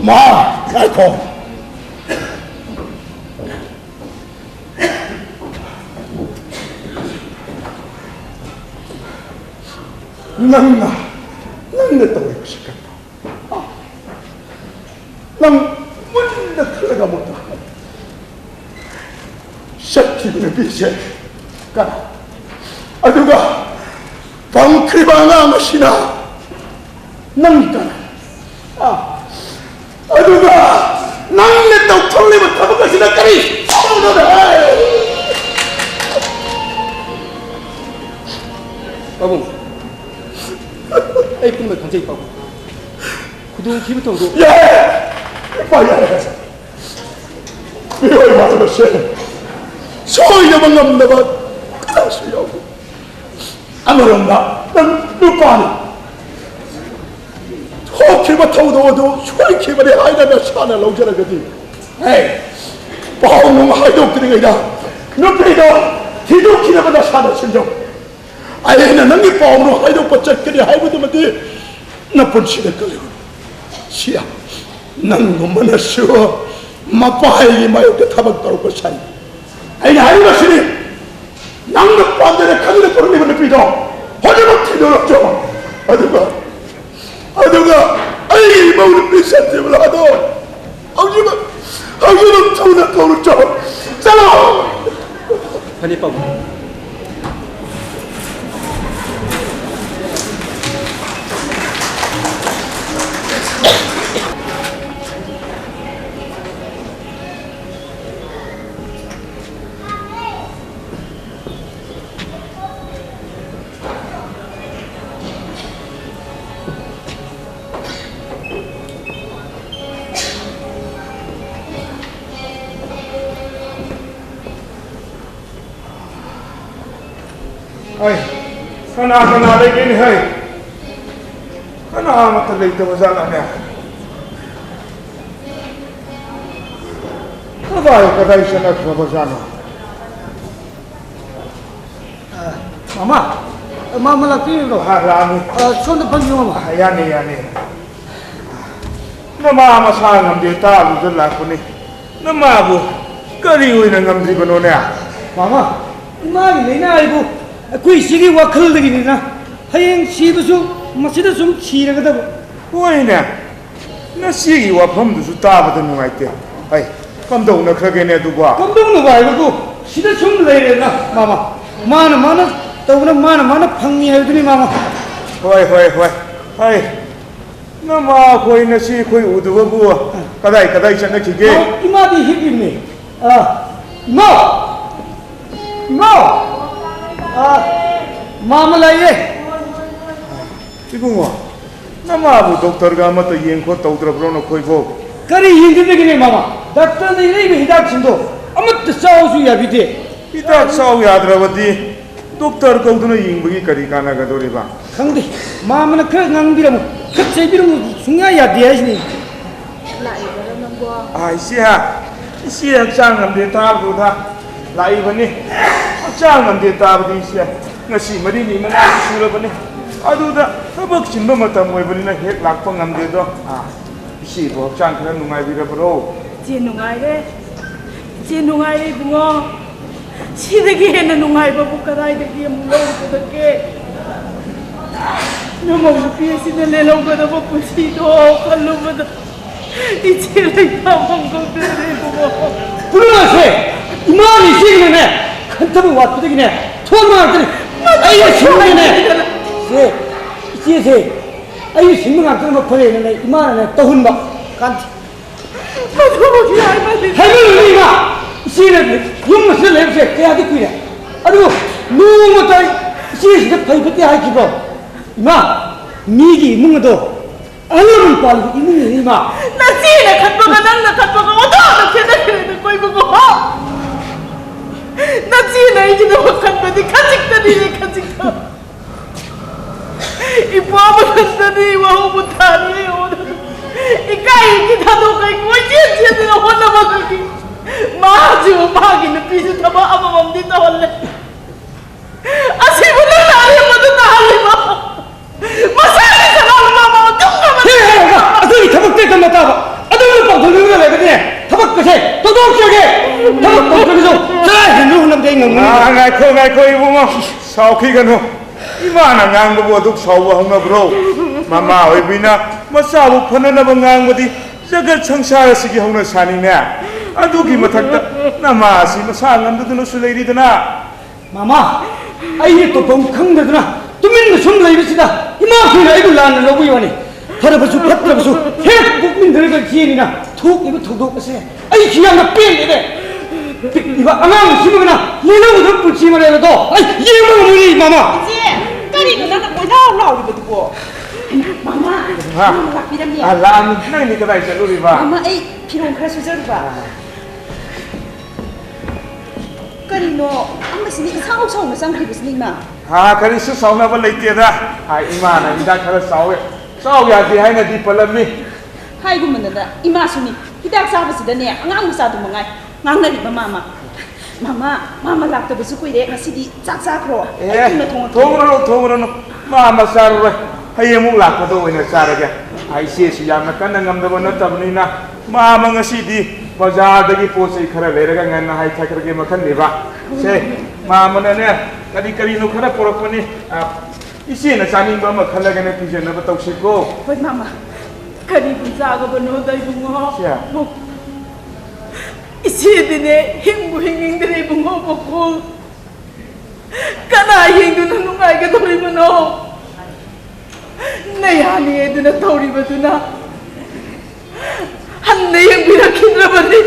ꯃꯥ, ꯉꯥꯏꯈꯣ꯫ ꯅꯪꯅ, ꯅꯪꯅ ꯇꯧꯔꯤꯕꯁꯤ ꯀꯔꯤꯅꯣ? ꯅꯪ ꯃꯨꯟꯅ ꯈꯜꯂꯒ ꯑꯃꯨꯛꯇ ꯍꯥꯏꯌꯨ꯫ ꯆꯠꯈꯤꯕ ꯅꯨꯄꯤꯁꯦ ꯀꯅꯥ? ꯑꯗꯨꯒ ꯐꯪꯈ꯭ꯔꯤꯕ ꯑꯉꯥꯡ ꯑꯁꯤꯅ ꯅꯪ ꯀꯅꯥ? ꯑ, ꯑꯗꯨꯒ ꯅꯪꯅ ꯇꯧꯊꯣꯛꯂꯤꯕ ꯊꯕꯛ ꯑꯁꯤꯅ ꯀꯔꯤ? ꯄꯥꯕꯨꯡ, ꯑꯩ ꯄꯨꯝꯅ ꯈꯪꯖꯩ, ꯄꯥꯕꯨꯡ꯫ ꯈꯨꯗꯣꯡꯊꯤꯕ ꯊꯧꯗꯣꯛ꯫ ꯌꯥꯔꯦ! ꯏꯄꯥ, ꯌꯥꯔꯦ! ꯃꯤꯑꯣꯏꯕ ꯍꯥꯏꯕꯁꯦ ꯁꯣꯏꯗꯕ ꯉꯝꯗꯕ ꯀꯅꯥꯁꯨ ꯌꯥꯎꯗꯦ꯫ ꯑꯃꯔꯣꯝꯗ ꯅꯪ ꯅꯨꯄꯥꯅꯤ꯫ ꯊꯣꯛꯈꯤꯕ ꯊꯧꯗꯣꯛ ꯑꯗꯨ ꯁꯣꯏꯈꯤꯕꯅꯤ ꯍꯥꯏꯅ ꯅꯁꯥꯅ ꯂꯧꯖꯔꯒꯗꯤ, ꯍꯦ, ꯄꯥꯎ ꯅꯨꯡ ꯍꯥꯏꯗꯣꯛꯇ꯭ꯔꯤꯉꯩꯗ ꯅꯨꯄꯤꯗꯣ ꯊꯤꯗꯣꯛꯈꯤꯅꯕ ꯅꯁꯥꯅ ꯁꯤꯟꯖꯧ꯫ ꯑꯩꯅ ꯅꯪꯒꯤ ꯄꯥꯎ ꯅꯨꯡ ꯍꯥꯏꯗꯣꯛꯄ ꯆꯠꯀꯅꯤ ꯍꯥꯏꯕꯗꯨꯃꯗꯤ ꯅꯄꯨꯟꯁꯤꯗ ꯀꯜꯂꯨ꯫ ꯁꯤ ꯅꯪꯒꯨꯝꯕꯅꯁꯨ ꯃꯄꯥꯒꯤ ꯃꯥꯌꯣꯛꯇ ꯊꯕꯛ ꯇꯧꯔꯛꯄ ꯁꯥꯏ꯫ ꯑꯩꯅ ꯍꯥꯏꯔꯤꯕꯁꯤꯅꯤ, ꯅꯪꯅ ꯄꯥꯝꯖꯅ ꯈꯪꯅ ꯄꯨꯔꯛꯂꯤꯕ ꯅꯨꯄꯤꯗꯣ ꯍꯧꯖꯤꯛꯃꯛ ꯊꯤꯗꯣꯔꯛꯆꯧ꯫ ꯑꯗꯨꯒ, ꯑꯗꯨꯒ ꯑꯩꯒꯤ ꯏꯃꯧ ꯅꯨꯄꯤ ꯁꯟꯖꯤꯕꯂꯥꯗꯣ ꯍꯧꯖꯤꯛꯃꯛ, ꯍꯧꯖꯤꯛꯃꯛ ꯊꯨꯅ ꯀꯧꯔꯛꯆꯧ꯫ ꯆꯠꯂꯣ! ꯐꯅꯤ, ꯄꯥꯕꯨꯡ꯫ ꯍꯩ, ꯀꯅꯥ ꯀꯅꯥ ꯂꯩꯒꯦꯅꯦ? ꯍꯩ, ꯀꯅꯥ ꯑꯃꯠꯇ ꯂꯩꯇꯕ ꯖꯥꯠꯂꯅꯦ? ꯀꯗꯥꯏ ꯀꯗꯥꯏ ꯆꯠꯅꯈ꯭ꯔꯕ ꯖꯥꯠꯅꯣ? ꯑ, ꯃꯃꯥ, ꯃꯃꯥ ꯂꯥꯛꯄꯤꯔꯤꯕ꯭ꯔꯣ? ꯑ, ꯂꯥꯛꯑꯝꯃꯤ꯫ ꯑ, ꯁꯣꯝꯗ ꯐꯝꯕꯤꯌꯨ, ꯃꯃꯥ꯫ ꯑ, ꯌꯥꯅꯤ, ꯌꯥꯅꯤ꯫ ꯅꯃꯥ ꯃꯁꯥ ꯉꯝꯗꯦ ꯇꯥꯕꯗꯨꯗ ꯂꯥꯛꯄꯅꯤ꯫ ꯅꯃꯥꯕꯨ ꯀꯔꯤ ꯑꯣꯏꯅ ꯉꯝꯗ꯭ꯔꯤꯕꯅꯣꯅꯦ? ꯃꯃꯥ, ꯏꯃꯥꯒꯤ ꯂꯥꯏꯅꯥ ꯍꯥꯏꯕꯨ ꯑꯩꯈꯣꯏ ꯏꯆꯦꯒꯤ ꯋꯥꯈꯜꯗꯒꯤꯅꯤꯅ꯫ ꯍꯌꯦꯡ ꯁꯤꯕꯁꯨ ꯃꯁꯤꯗ ꯁꯨꯝ ꯁꯤꯔꯒꯗꯕ꯫ ꯍꯣꯏꯅꯦ, ꯅꯆꯦꯒꯤ ꯋꯥꯐꯝꯗꯨꯁꯨ ꯇꯥꯕꯗ ꯅꯨꯡꯉꯥꯏꯇꯦ꯫ ꯍꯩ, ꯀꯝꯗꯧꯅꯈ꯭ꯔꯒꯦꯅꯦ ꯑꯗꯨꯕꯣ? ꯀꯝꯗꯧꯅꯕ ꯍꯥꯏꯕꯕꯨ, ꯁꯤꯗ ꯁꯨꯝ ꯂꯩꯔꯦꯅ, ꯃꯃꯥ꯫ ꯃꯥꯅ ꯃꯥꯅ ꯇꯧꯕꯅ ꯃꯥꯅ ꯃꯥꯅ ꯐꯪꯉꯤ ꯍꯥꯏꯕꯗꯨꯅꯤ, ꯃꯃꯥ꯫ ꯍꯣꯏ, ꯍꯣꯏ, ꯍꯣꯏ꯫ ꯍꯩ, ꯅꯃꯥ ꯈꯣꯏ ꯅꯆꯦ ꯈꯣꯏ ꯎꯗꯕꯕꯨ ꯀꯗꯥꯏ ꯀꯗꯥꯏ ꯆꯠꯅꯈꯤꯒꯦ? ꯏꯃꯥ, ꯏꯃꯥꯗꯤ ꯍꯤꯞꯄꯤꯕꯅꯤ꯫ ꯑ, ꯏꯃꯥ! ꯏꯃꯥ! ꯑ, ꯃꯥꯃ ꯂꯥꯛꯑꯦ꯫ ꯏꯕꯨꯡꯉꯣ, ꯅꯃꯥꯕꯨ ꯗꯣꯛꯇꯔꯒ ꯑꯃꯠꯇ ꯌꯦꯡ ꯈꯣꯠ ꯇꯧꯗ꯭ꯔꯕ꯭ꯔꯣ ꯅꯈꯣꯏꯕꯣ? ꯀꯔꯤ ꯌꯦꯡꯗꯣꯏꯗꯒꯤꯅꯦ, ꯃꯃꯥ? ꯗꯥꯛꯇꯔꯅ ꯏꯔꯩꯕ ꯍꯤꯗꯥꯛꯁꯤꯡꯗꯣ ꯑꯃꯠꯇ ꯆꯥꯎꯁꯨ ꯌꯥꯕꯤꯗꯦ꯫ ꯍꯤꯗꯥꯛ ꯆꯥꯎ ꯌꯥꯗ꯭ꯔꯕꯗꯤ ꯗꯣꯛꯇꯔ ꯀꯧꯗꯨꯅ ꯌꯦꯡꯕꯒꯤ ꯀꯔꯤ ꯀꯥꯟꯅꯒꯗꯧꯔꯤꯕ? ꯈꯪꯗꯦ, ꯃꯥꯃꯅ ꯈꯔ ꯉꯥꯡꯕꯤꯔꯝꯃꯨ, ꯈꯔ ꯆꯩꯕꯤꯔꯝꯃꯨ, ꯁꯨꯡꯌꯥ ꯌꯥꯗꯦ ꯍꯥꯏꯁꯤꯅꯤ꯫ ꯂꯥꯛꯏꯕꯔꯣ ꯅꯪꯕꯣ? ꯑꯥ, ꯏꯆꯦ, ꯏꯆꯦ ꯍꯛꯆꯥꯡ ꯉꯝꯗꯦ ꯇꯥꯕꯗꯨꯗ ꯂꯥꯛꯏꯕꯅꯤ꯫ ꯍꯛꯆꯥꯡ ꯉꯝꯗꯦ ꯇꯥꯕꯗꯤ ꯏꯆꯦ, ꯉꯁꯤ ꯃꯔꯤꯅꯤ ꯃꯉꯥꯅꯤ ꯁꯨꯔꯕꯅꯤ꯫ ꯑꯗꯨꯗ ꯊꯕꯛ ꯆꯤꯟꯕ ꯃꯇꯝ ꯑꯣꯏꯕꯅꯤꯅ ꯍꯦꯛ ꯂꯥꯛꯄ ꯉꯝꯗꯦꯗꯣ꯫ ꯑꯥ, ꯏꯆꯦꯕꯨ ꯍꯛꯆꯥꯡ ꯈꯔ ꯅꯨꯡꯉꯥꯏꯕꯤꯔꯕꯔꯣ? ꯏꯆꯦ ꯅꯨꯡꯉꯥꯏꯔꯦ, ꯏꯆꯦ ꯅꯨꯡꯉꯥꯏꯔꯦ ꯏꯕꯨꯡꯉꯣ꯫ ꯁꯤꯗꯒꯤ ꯍꯦꯟꯅ ꯅꯨꯡꯉꯥꯏꯕꯕꯨ ꯀꯗꯥꯏꯗꯒꯤ ꯑꯃꯨꯛ ꯂꯧꯒꯗꯒꯦ? ꯅꯃꯧ ꯅꯨꯄꯤ ꯑꯁꯤꯅ ꯂꯦꯜꯍꯧꯒꯗꯕ ꯄꯨꯟꯁꯤꯗꯣ ꯈꯜꯂꯨꯕꯗ ꯏꯆꯦ ꯂꯩꯇꯥꯐꯝ ꯈꯪꯗ꯭ꯔꯦ ꯏꯕꯨꯡꯉꯣ꯫ ꯄꯨꯝꯅꯃꯛꯁꯦ ꯏꯃꯥꯅ ꯏꯆꯦꯒꯤꯅꯅꯦ, ꯈꯟꯊꯕ ꯋꯥꯠꯄꯗꯒꯤꯅꯦ ꯊꯣꯛꯍꯟꯕ ꯉꯥꯛꯇꯅꯤ꯫ ꯑꯩꯅ ꯁꯤꯟꯕꯅꯦ꯫ ꯁꯦ, ꯏꯆꯦꯁꯦ ꯑꯩꯅ ꯁꯤꯟꯕ ꯉꯥꯛꯇꯅ ꯐꯔꯦꯅꯅꯦ ꯏꯃꯥꯅꯅꯦ ꯇꯧꯍꯟꯕ꯫ ꯀꯥꯟꯊꯤ꯫ ꯃꯗꯨꯃꯛꯇꯤ ꯍꯥꯏꯃꯜꯂꯤ꯫ ꯍꯥꯏꯃꯜꯂꯤ, ꯏꯃꯥ! ꯏꯆꯦꯅ ꯌꯨꯝ ꯑꯁꯤꯗ ꯂꯩꯕꯁꯦ ꯀꯌꯥꯗꯤ ꯀꯨꯏꯔꯦ꯫ ꯑꯗꯨꯕꯨ ꯅꯣꯡꯃꯇ ꯏꯆꯦꯁꯤꯗ ꯐꯩ ꯐꯠꯇꯦ ꯍꯥꯏꯈꯤꯕ꯭ꯔꯣ? ꯏꯃꯥ, ꯃꯤꯒꯤ ꯏꯃꯨꯡ ꯑꯗꯣ ꯑꯍꯜ ꯂꯃꯟ ꯄꯥꯜꯂꯤꯕ ꯏꯃꯨꯡꯅꯤ, ꯏꯃꯥ꯫ ꯅꯆꯦꯅ ꯈꯟꯕꯒ ꯅꯪꯅ ꯈꯟꯕꯒ ꯑꯣꯟꯊꯣꯛꯅ ꯈꯦꯠꯅꯈ꯭ꯔꯦꯗ ꯀꯣꯏꯕꯕꯨ꯫ ꯅꯆꯦꯅ ꯑꯩꯒꯤꯗꯃꯛ ꯈꯟꯕꯗꯤ ꯈꯖꯤꯛꯇꯅꯤꯅꯦ, ꯈꯖꯤꯛ꯫ ꯊꯕꯛ ꯇꯧꯗ꯭ꯔꯒꯁꯨ ꯆꯔꯥ ꯍꯦꯟꯕ ꯍꯣꯠꯅꯕꯗꯤ ꯑꯩ ꯉꯝꯒꯅꯤ꯫ ꯑꯥ, ꯉꯥꯏꯈꯣ, ꯉꯥꯏꯈꯣ, ꯏꯕꯨꯡꯉꯣ꯫ ꯁꯥꯎꯈꯤꯒꯅꯨ꯫ ꯏꯃꯥꯅ ꯉꯥꯡꯕꯕꯨ ꯑꯗꯨꯛ ꯁꯥꯎꯕ ꯍꯧꯅꯕ꯭ꯔꯣ? ꯃꯃꯥ ꯑꯣꯏꯕꯅꯤꯅ ꯃꯆꯥꯕꯨ ꯐꯅꯅꯕ ꯉꯥꯡꯕꯗꯤ ꯖꯒꯠ ꯁꯪꯁꯥꯔ ꯑꯁꯤꯒꯤ ꯍꯧꯅꯁꯥꯅꯤꯅꯦ꯫ ꯑꯗꯨꯒꯤ ꯃꯊꯛꯇ ꯅꯃꯥ ꯑꯁꯤ ꯃꯁꯥ ꯉꯝꯗꯗꯨꯅꯁꯨ ꯂꯩꯔꯤꯗꯅ꯫ ꯃꯃꯥ, ꯑꯩꯅ ꯇꯧꯐꯝ ꯈꯪꯗꯗꯨꯅ ꯇꯨꯃꯤꯟꯅ ꯁꯨꯝ ꯂꯩꯕꯁꯤꯗ ꯏꯃꯥꯈꯣꯏꯅ ꯑꯩꯕꯨ ꯂꯥꯟꯅ ꯂꯧꯕꯒꯤ ꯋꯥꯅꯤ꯫ ꯐꯔꯕꯁꯨ ꯐꯠꯇ꯭ꯔꯕꯁꯨ ꯍꯦꯛ ꯄꯣꯛꯃꯤꯟꯅꯔꯒ ꯆꯦꯅꯤꯅ ꯊꯣꯛꯂꯤꯕ ꯊꯧꯗꯣꯛ ꯑꯁꯦ ꯑꯩ ꯁꯤ ꯌꯥꯝꯅ ꯄꯦꯟꯗꯦꯅꯦ꯫ ꯄꯤꯛꯂꯤꯕ ꯑꯉꯥꯡ ꯑꯁꯤꯃꯛꯅ ꯂꯦꯜꯍꯧꯒꯗꯕ ꯄꯨꯟꯁꯤ ꯃꯔꯦꯜ ꯑꯗꯣ ꯑꯩ ꯌꯦꯡꯕ ꯉꯝꯃꯣꯏꯅꯦ, ꯃꯃꯥ꯫ ꯏꯆꯦ, ꯀꯔꯤꯅꯣ ꯅꯪꯅ ꯀꯣꯏꯂꯥꯎ ꯂꯥꯎꯔꯤꯕꯗꯨꯕꯣ? ꯃꯃꯥ, ꯍꯥ? ꯃꯃꯥ ꯂꯥꯛꯄꯤꯔꯝꯃꯦ꯫ ꯑ, ꯂꯥꯛꯑꯝꯃꯤ꯫ ꯅꯪꯗꯤ ꯀꯗꯥꯏ ꯆꯠꯂꯨꯔꯤꯕ? ꯃꯃꯥ, ꯑꯩ ꯐꯤꯔꯣꯜ ꯈꯔ ꯁꯨꯖꯔꯨꯕ꯫ ꯑ꯫ ꯀꯔꯤꯅꯣ ꯑꯃꯁꯤꯅ ꯏꯁꯥꯎ ꯁꯥꯎꯅ ꯆꯪꯈ꯭ꯔꯤꯕꯁꯤꯅ, ꯏꯃꯥ? ꯍꯥ, ꯀꯔꯤꯁꯨ ꯁꯥꯎꯅꯕ ꯂꯩꯇꯦꯗ꯫ ꯍꯥ, ꯏꯃꯥꯅ ꯍꯤꯗꯥꯛ ꯈꯔ ꯆꯥꯎ, ꯆꯥꯎ ꯌꯥꯗꯦ ꯍꯥꯏꯅꯗꯤ ꯄꯜꯂꯝꯃꯤ꯫ ꯍꯥꯏꯒꯨꯝꯕꯗꯅ ꯏꯃꯥꯁꯨꯅꯤ, ꯍꯤꯗꯥꯛ ꯆꯥꯕꯁꯤꯗꯅꯦ ꯑꯉꯥꯡ ꯃꯆꯥꯗꯨ ꯃꯉꯥꯏ ꯉꯥꯡꯅꯔꯤꯕ꯫ ꯃꯥꯃ, ꯃꯥꯃ, ꯃꯥꯃ ꯂꯥꯛꯇꯕꯁꯨ ꯀꯨꯏꯔꯦ, ꯉꯁꯤꯗꯤ ꯆꯥꯛ ꯆꯥꯈ꯭ꯔꯣ꯫ ꯑꯦ, ꯑꯩ ꯊꯨꯅ ꯊꯣꯡꯉꯛꯀꯦ꯫ ꯊꯣꯡꯉꯨꯔꯅꯨ, ꯊꯣꯡꯉꯨꯔꯅꯨ, ꯃꯥꯃ ꯆꯥꯔꯔꯣꯏ, ꯍꯌꯦꯡ ꯑꯃꯨꯛ ꯂꯥꯛꯄꯗ ꯑꯣꯏꯅ ꯆꯥꯔꯒꯦ꯫ ꯑꯥ, ꯏꯆꯦꯁꯨ ꯌꯥꯝꯅ ꯀꯟꯅ ꯉꯝꯗꯕ ꯅꯠꯇꯕꯅꯤꯅ, ꯃꯥꯃ ꯉꯁꯤꯗꯤ ꯕꯖꯥꯔꯗꯒꯤ ꯄꯣꯠ ꯆꯩ ꯈꯔ ꯂꯩꯔꯒ ꯉꯟꯅ ꯍꯥꯏꯊꯈ꯭ꯔꯒꯦ ꯃꯈꯜꯅꯦꯕ꯫ ꯁꯦ, ꯃꯥꯃꯅꯅꯦ ꯀꯔꯤ ꯀꯔꯤꯅꯣ ꯈꯔ ꯄꯨꯔꯛꯄꯅꯤ꯫ ꯑꯥ, ꯏꯆꯦꯅ ꯆꯥꯅꯤꯡꯕ ꯑꯃ ꯈꯜꯂꯒꯅꯦ ꯄꯤꯖꯅꯕ ꯇꯧꯁꯤꯀꯣ꯫ ꯍꯣꯏ, ꯃꯥꯃ꯫ ꯀꯔꯤꯕꯨ ꯆꯥꯒꯕꯅꯣꯗ, ꯏꯕꯨꯡꯉꯣ? ꯁꯦ꯫ ꯏꯆꯦꯗꯤꯅꯦ ꯍꯤꯡꯕꯨ ꯍꯤꯡꯅꯤꯡꯗ꯭ꯔꯦ, ꯏꯕꯨꯡꯉꯣ ꯃꯈꯣꯜ꯫ ꯀꯅꯥ ꯌꯦꯡꯗꯨꯅ ꯅꯨꯡꯉꯥꯏꯒꯗꯧꯔꯤꯕꯅꯣ? ꯅꯌꯥꯅꯤ ꯍꯥꯏꯗꯨꯅ ꯇꯧꯔꯤꯕꯗꯨꯅ ꯍꯟꯅ ꯌꯦꯡꯕꯤꯔꯛꯈꯤꯗ꯭ꯔꯕꯅꯤ꯫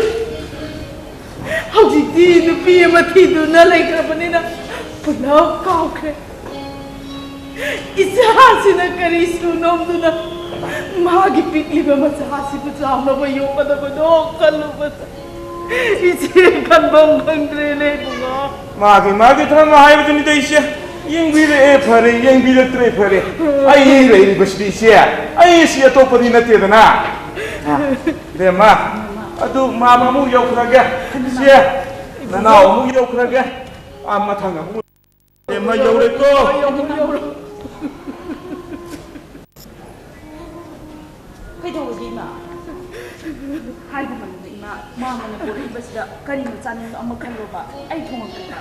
ꯍꯧꯖꯤꯛꯇꯤ ꯅꯨꯄꯤ ꯑꯃ ꯊꯤꯗꯨꯅ ꯂꯩꯈ꯭ꯔꯕꯅꯤꯅ ꯄꯨꯂꯞ ꯀꯥꯎꯈ꯭ꯔꯦ꯫ ꯏꯆꯥꯁꯤꯅ ꯀꯔꯤ ꯁꯨꯅꯣꯝꯗꯨꯅ ꯃꯥꯒꯤ ꯄꯤꯛꯂꯤꯕ ꯃꯆꯥꯁꯤꯕꯨ ꯆꯥꯎꯅꯕ ꯌꯣꯛꯀꯗꯕꯅꯣ ꯈꯜꯂꯨꯕꯗ ꯏꯆꯦ ꯈꯟꯐꯝ ꯈꯪꯗ꯭ꯔꯦꯅꯦ, ꯏꯕꯨꯡꯉꯣ꯫ ꯃꯥꯒꯤ, ꯃꯥꯒꯤ ꯙꯔꯃ ꯍꯥꯏꯕꯗꯨꯅꯤꯗ, ꯏꯆꯦ꯫ ꯌꯦꯡꯕꯤꯔꯛꯑꯦ ꯐꯔꯦ, ꯌꯦꯡꯕꯤꯔꯛꯇ꯭ꯔꯦ ꯐꯔꯦ꯫ ꯑꯩ ꯂꯩꯔꯤꯕꯁꯤꯗꯤ, ꯏꯆꯦ, ꯑꯩꯁꯤ ꯑꯇꯣꯞꯄꯗꯤ ꯅꯠꯇꯦꯗꯅ꯫ ꯑ, ꯏꯕꯦꯝꯃ, ꯑꯗꯨ ꯃꯥꯃ ꯑꯃꯨꯛ ꯌꯧꯈ꯭ꯔꯒꯦ꯫ ꯏꯆꯦ, ꯅꯅꯥꯎ ꯑꯃꯨꯛ ꯌꯧꯈ꯭ꯔꯒꯦ꯫ ꯑ, ꯃꯊꯪ ꯑꯃꯨꯛ꯫ ꯏꯕꯦꯝꯃ, ꯌꯧꯔꯦꯀꯣ꯫ ꯌꯧꯔꯣ, ꯌꯧꯔꯣ꯫ ꯀꯩꯗꯧꯔꯒꯦ, ꯏꯃꯥ? ꯍꯥꯏꯒꯨꯝꯕꯅꯤꯗ, ꯃꯥ ꯃꯥꯃꯅ ꯄꯣꯔꯛꯏꯕꯁꯤꯗ ꯀꯔꯤꯅꯣ ꯆꯥꯅꯤꯡꯕ ꯑꯃ ꯈꯜꯂꯣꯕ꯫ ꯑꯩ ꯊꯣꯡꯉꯛꯀꯦꯕ꯫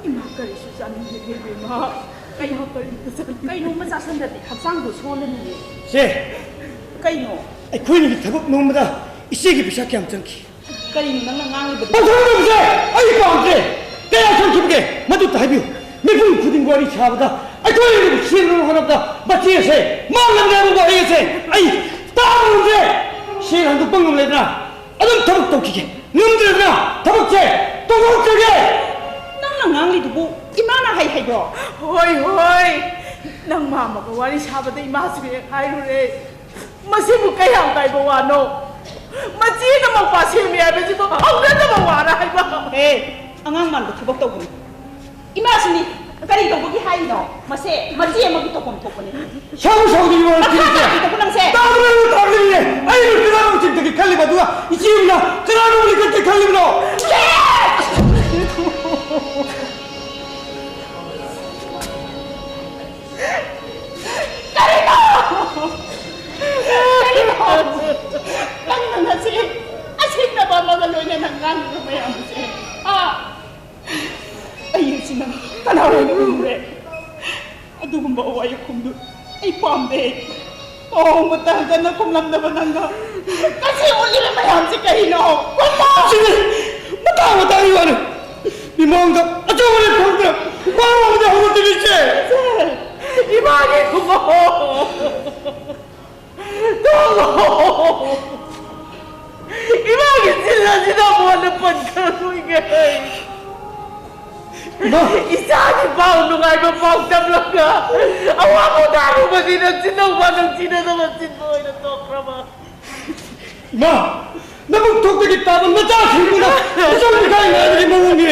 ꯏꯃꯥ, ꯀꯔꯤꯁꯨ ꯆꯥꯅꯤꯡꯗꯦ ꯏꯕꯦꯝꯃ꯫ ꯀꯩꯅꯣ, ꯀꯔꯤꯝꯇ ꯆꯥꯅꯤꯡꯗꯦ꯫ ꯀꯩꯅꯣꯝꯃ ꯆꯥꯁꯟꯗ꯭ꯔꯗꯤ ꯍꯛꯆꯥꯡꯗꯣ ꯁꯣꯜꯂꯅꯤꯌꯦ꯫ ꯁꯦ, ꯀꯩꯅꯣ? ꯑꯩꯈꯣꯏꯅꯤꯒꯤ ꯊꯕꯛ ꯅꯣꯝꯕꯗ ꯏꯆꯦꯒꯤ ꯄꯩꯁꯥ ꯀꯌꯥꯝ ꯆꯪꯈꯤ? ꯀꯔꯤꯅꯣ ꯅꯪꯅ ꯉꯥꯡꯂꯤꯕꯗꯨ? ꯄꯟꯊꯧ ꯅꯣꯝꯕꯁꯦ ꯑꯩ ꯄꯥꯝꯗ꯭ꯔꯦ꯫ ꯀꯌꯥ ꯆꯪꯈꯤꯕꯒꯦ? ꯃꯗꯨꯇ ꯍꯥꯏꯕꯤꯌꯨ꯫ ꯃꯤꯄꯨꯝ ꯈꯨꯗꯤꯡ ꯋꯥꯔꯤ ꯁꯥꯕꯗ, ꯑꯩꯈꯣꯏꯅ ꯁꯦꯝꯅꯕ ꯍꯣꯠꯅꯕꯗ ꯃꯆꯦ ꯑꯁꯦ ꯃꯥꯡꯂꯝꯂꯦ ꯍꯥꯏꯕ ꯋꯥꯍꯩ ꯑꯁꯦ ꯑꯩ ꯇꯥꯕ ꯉꯝꯗ꯭ꯔꯦ꯫ ꯁꯦꯜ ꯍꯟꯗꯣꯛꯄ ꯉꯝꯂꯦꯗꯅ ꯑꯗꯨꯝ ꯊꯕꯛ ꯇꯧꯈꯤꯒꯦ꯫ ꯉꯝꯗ꯭ꯔꯦꯗꯅ ꯊꯕꯛꯁꯦ ꯇꯣꯛꯊꯣꯛꯆꯒꯦ꯫ ꯅꯪꯅ ꯉꯥꯡꯂꯤꯗꯨꯕꯨ ꯏꯃꯥꯅ ꯍꯩ ꯍꯩꯕ꯭ꯔꯣ? ꯍꯣꯏ, ꯍꯣꯏ꯫ ꯅꯪ ꯃꯥꯃꯒ ꯋꯥꯔꯤ ꯁꯥꯕꯗ ꯏꯃꯥꯁꯨ ꯍꯦꯛ ꯍꯥꯏꯔꯨꯔꯦ꯫ ꯃꯁꯤꯕꯨ ꯀꯌꯥꯝ ꯀꯥꯏꯕ ꯋꯥꯅꯣ? ꯃꯆꯦꯅ ꯃꯧꯄꯥ ꯁꯦꯝꯃꯤ ꯍꯥꯏꯕꯁꯤꯕꯨ ꯍꯧꯅꯗꯕ ꯋꯥꯔ ꯍꯥꯏꯕ? ꯑꯦ, ꯑꯉꯥꯡ ꯃꯥꯟꯕ ꯊꯕꯛ ꯇꯧꯒꯅꯨ꯫ ꯏꯃꯥꯁꯤꯅꯤ, ꯀꯔꯤ ꯇꯧꯕꯒꯤ ꯍꯥꯏꯔꯤꯅꯣ? ꯃꯁꯦ ꯃꯆꯦ ꯑꯃꯒꯤ ꯇꯧꯐꯝ ꯊꯣꯛꯄꯅꯤ꯫ ꯁꯥꯎ ꯁꯥꯎꯗꯤ ꯋꯥꯔ ꯃꯈꯥ ꯇꯥꯕꯤꯗꯕ ꯅꯪꯁꯦ? ꯇꯥꯕꯅ ꯇꯥꯕꯅꯤꯅꯦ꯫ ꯑꯩꯅ ꯀꯅꯥꯅꯣ ꯆꯤꯟꯇꯒꯤ ꯈꯜꯂꯤꯕ, ꯑꯗꯨꯒ ꯏꯆꯦꯅ ꯀꯅꯥꯅꯣ ꯂꯤꯈꯠꯀꯦ ꯈꯜꯂꯤꯕꯅꯣ? ꯀꯔꯤꯅꯣ? ꯀꯔꯤꯅꯣ? ꯅꯪꯅ ꯉꯁꯤ ꯑꯁꯤꯡꯅꯕ ꯑꯃꯒ ꯂꯣꯏꯅꯅ ꯉꯥꯡꯂꯤꯕ ꯃꯌꯥꯝꯁꯦ? ꯑꯥ? ꯑꯩ ꯑꯁꯤ ꯅꯪ ꯀꯅꯥ ꯑꯣꯏꯅ ꯎꯔꯨꯔꯦ? ꯑꯗꯨꯒꯨꯝꯕ ꯋꯥꯍꯩ ꯈꯨꯝꯗꯨ ꯑꯩ ꯄꯥꯝꯗꯦ꯫ ꯑꯣ, ꯃꯇꯝ ꯆꯥꯅ ꯈꯨꯝꯂꯝꯗꯕ ꯅꯪꯅ ꯉꯁꯤ ꯎꯠꯂꯤꯕ ꯃꯌꯥꯝꯁꯤ ꯀꯔꯤꯅꯣ? ꯈꯨꯝꯃꯣ! ꯁꯤꯅꯤ ꯃꯇꯥꯡ ꯃꯇꯥꯡꯒꯤ ꯋꯥꯅꯤ꯫ ꯃꯤꯃꯥꯡꯗ ꯑꯆꯧꯕꯅ ꯊꯣꯛꯇꯅ ꯋꯥ ꯉꯥꯡꯕꯗ ꯍꯧꯒꯠꯇꯕꯤꯁꯦ꯫ ꯏꯃꯥꯒꯤ ꯈꯨꯝꯃꯣ! ꯈꯨꯝꯃꯣ! ꯏꯃꯥꯒꯤ ꯆꯤꯟ ꯑꯁꯤꯗ ꯑꯃꯨꯛ ꯍꯟꯅ ꯄꯟꯈ꯭ꯔꯔꯣꯏꯒꯦ꯫ ꯏꯃꯥ! ꯏꯆꯥꯒꯤ ꯄꯥꯎ, ꯅꯨꯡꯉꯥꯏꯕ ꯄꯥꯎ ꯇꯝꯂꯒ ꯑꯋꯥꯕ ꯇꯥꯔꯨꯕꯁꯤꯗ ꯆꯤꯟꯅꯧꯕ ꯅꯨꯡꯁꯤꯅꯗꯕ ꯆꯤꯟꯕ ꯑꯣꯏꯅ ꯇꯣꯛꯈ꯭ꯔꯕ꯫ ꯏꯃꯥ! ꯅꯕꯨꯛ ꯊꯣꯛꯇꯒꯤ ꯇꯥꯕ ꯃꯆꯥꯁꯤꯡꯗꯨꯅ ꯃꯆꯥ ꯃꯆꯥ ꯉꯥꯏꯕꯒꯤ ꯃꯑꯣꯡꯅꯤ꯫